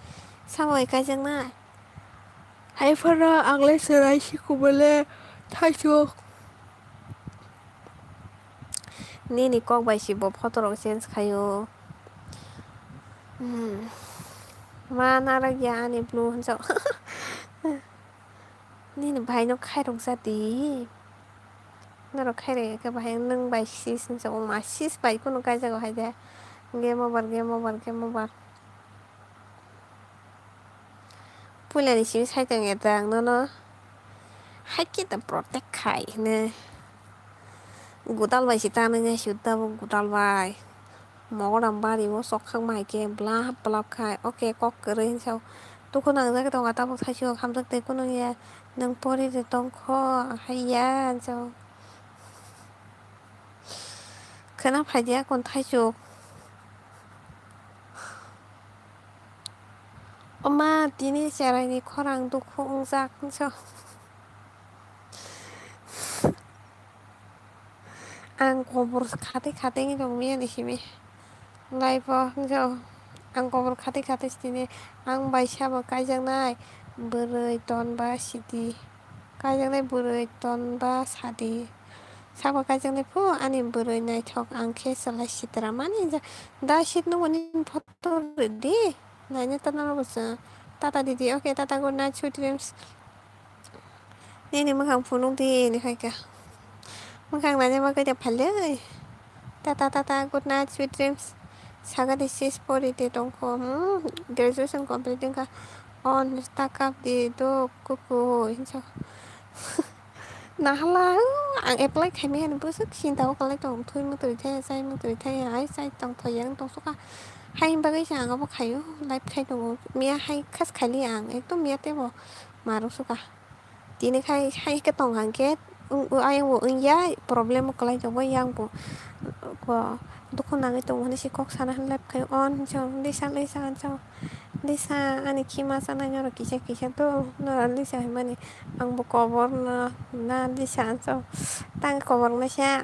samoi kaijak nai. Hai phano ang le serai si kubole thaisuk. Nini kok bai si bo photo rok change khaio. Hmm. Ma narwk ya ani blue hwnjak. Nini bhai no khairok ja di. Norok khairok ya khe bahai nwng bai sis hwnjak, ma sis bai kunu kaijago hai de. Game over, game over, game over. Puila ni simi sai tong ya da ang nono. Hai khe da protect khai hwnwi. Gudal bai se tanwi nai se tabuk gudal bai. Mogodam bari o sok khakma hai khe blap blap khai. Oke kok kwrwi hinsa o. Dukhu nangjak tongo tabuk thaisok hamjak tei kunu ya. Nwng pori de tongkho hai ya hinsa o. Khwna phai di akon thaisok. Oma tini cherai ni khorang dukhu wngjak hinsa o. Ang kobor khatwi khatwi wng tong miyani simi. Life o wngkha ang kobor khatwi khatwi sitini. Ang bai sabo kaijaknai bwrwi ton ba sidi. Kaijaknai bwrwi ton ba sadi. Sabo kaijaknai phu ani bwrwi naithok ang khe chwla sitra mani ja. Da sit nungbo nini photo rwdi. Naina ta nang bo chwng. Tata didi, okay, tata, good night, sweet dreams. Nini mwkhang phunuk di, ni hai kha. Mwkhang naina bagwi da phalwi. Tata, tata, good night, sweet dreams. Sagadi sis pori de tongkho. Hmm, graduation complete wngkha. On ta kap di do kuku hinsa. Nahala, ang apply khaimani bwswk sinta o kwlai tong, thwi mwtwi thaya, chai mwtwi thaya, ai chai tong thaya wng tong sukha. Hai bagwi se ang abo khaio, life khai tongo. Miya hai khas khaili ang, ekdom miya teibo maruk sukha. Tini khai hai khe tong hang khe, ayang bo wngya, problem o kwlai tongo, yang bo, ko, dukhu nangwi tongo hinwi se kok sana hinwi life khai on hinwi se, lisa, lisa hinwi se. Lisa, ani khima chanai norok kisa kisa do, norok lisa hinmani ang bo kobor no na lisa hinso tang kobor naisa.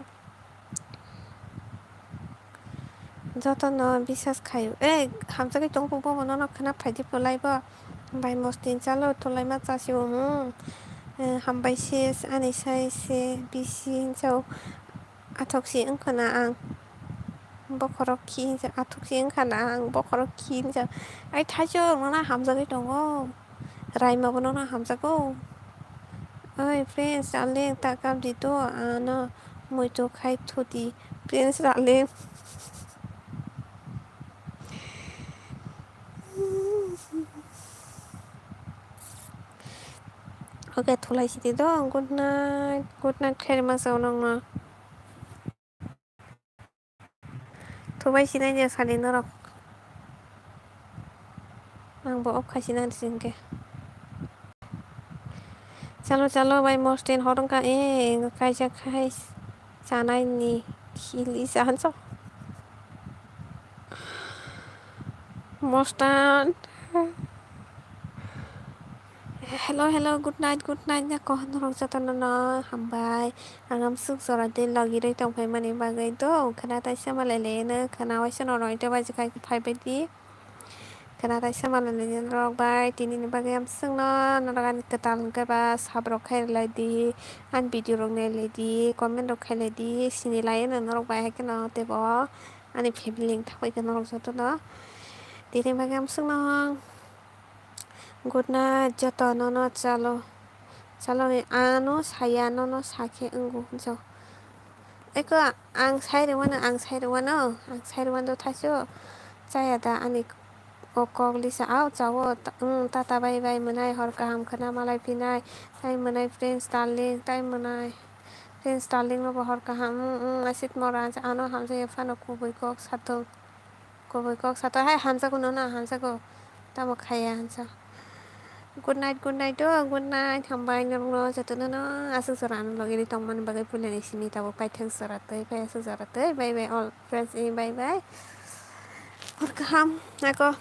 Joto no bisas khaio, eh, hamjagwi tongo bo, bono no khwna phaidi phalai bo. Bai mostin chalo thulai ma chasi o, hmm. Eh, hambai sis, ani sai se bisi hinso. Athok si wngkha na ang. Bokhorok khi hinsa, athok si wngkha na ang. Bokhorok khi hinsa. Ai thaichuk nono hamjagwi tongo. Raima bo nono hamjago. Oi friends, darling, ta kap di to, ano muitu khai thudi. Friends, darling. Okay, thulai sidi do. Good night. Good night khairima sao nongno. Thubai sinai ya sadi norok. Ang bo off khai sinai singke. Chalo, chalo, bai mostin hor wngkha, eh, kaisa khai chanai ni khili sahanso. Mostan. Hello, hello, good night, good night, nako norok jotono no hambai. Ang amsuk jora de logi roi tongphai mani bagwi do, khana taisa malai le no, khana waisa no roi to baji khai phai bai di. Khana taisa malai le norok bai, tini ni bagwi amsuk no, norok ani kwtal hwnkhe ba sub rok khai lai di, ani video rok nai lai di, comment rok khai lai di, sini lai no norok bai hai kheno tebo ani family wng thangbai khe norok jotono. Tini bagwi amsuk no. Good night, joto nono chalo. Chalo ni ano saya nono sakhe wngo hinjo. Eko ang sai rwano, ang sai rwano, ang sai rwano thaiso. Chaya da ani o kok lisa au chawo. Ta-, mm, tata bye bye mwnai, hor kaham khwna malai phinai. Tai mwnai prince darling, tai mwnai prince darling no bo hor kaham. Mm, mm, asit mora ano hamjaya phano kubui kok satung. Kubui kok sato hai hamjago nono hamjago. Tamo khaya hinsa. Good night, good night, oh, good night. Hambai norokno jotono no aswk jora ano logi ri tongmani bagwi puilani simi tabuk paithak jora twi, pai aswk jora twi. Bye bye all friends, eh, bye bye. Hor kaham, nako.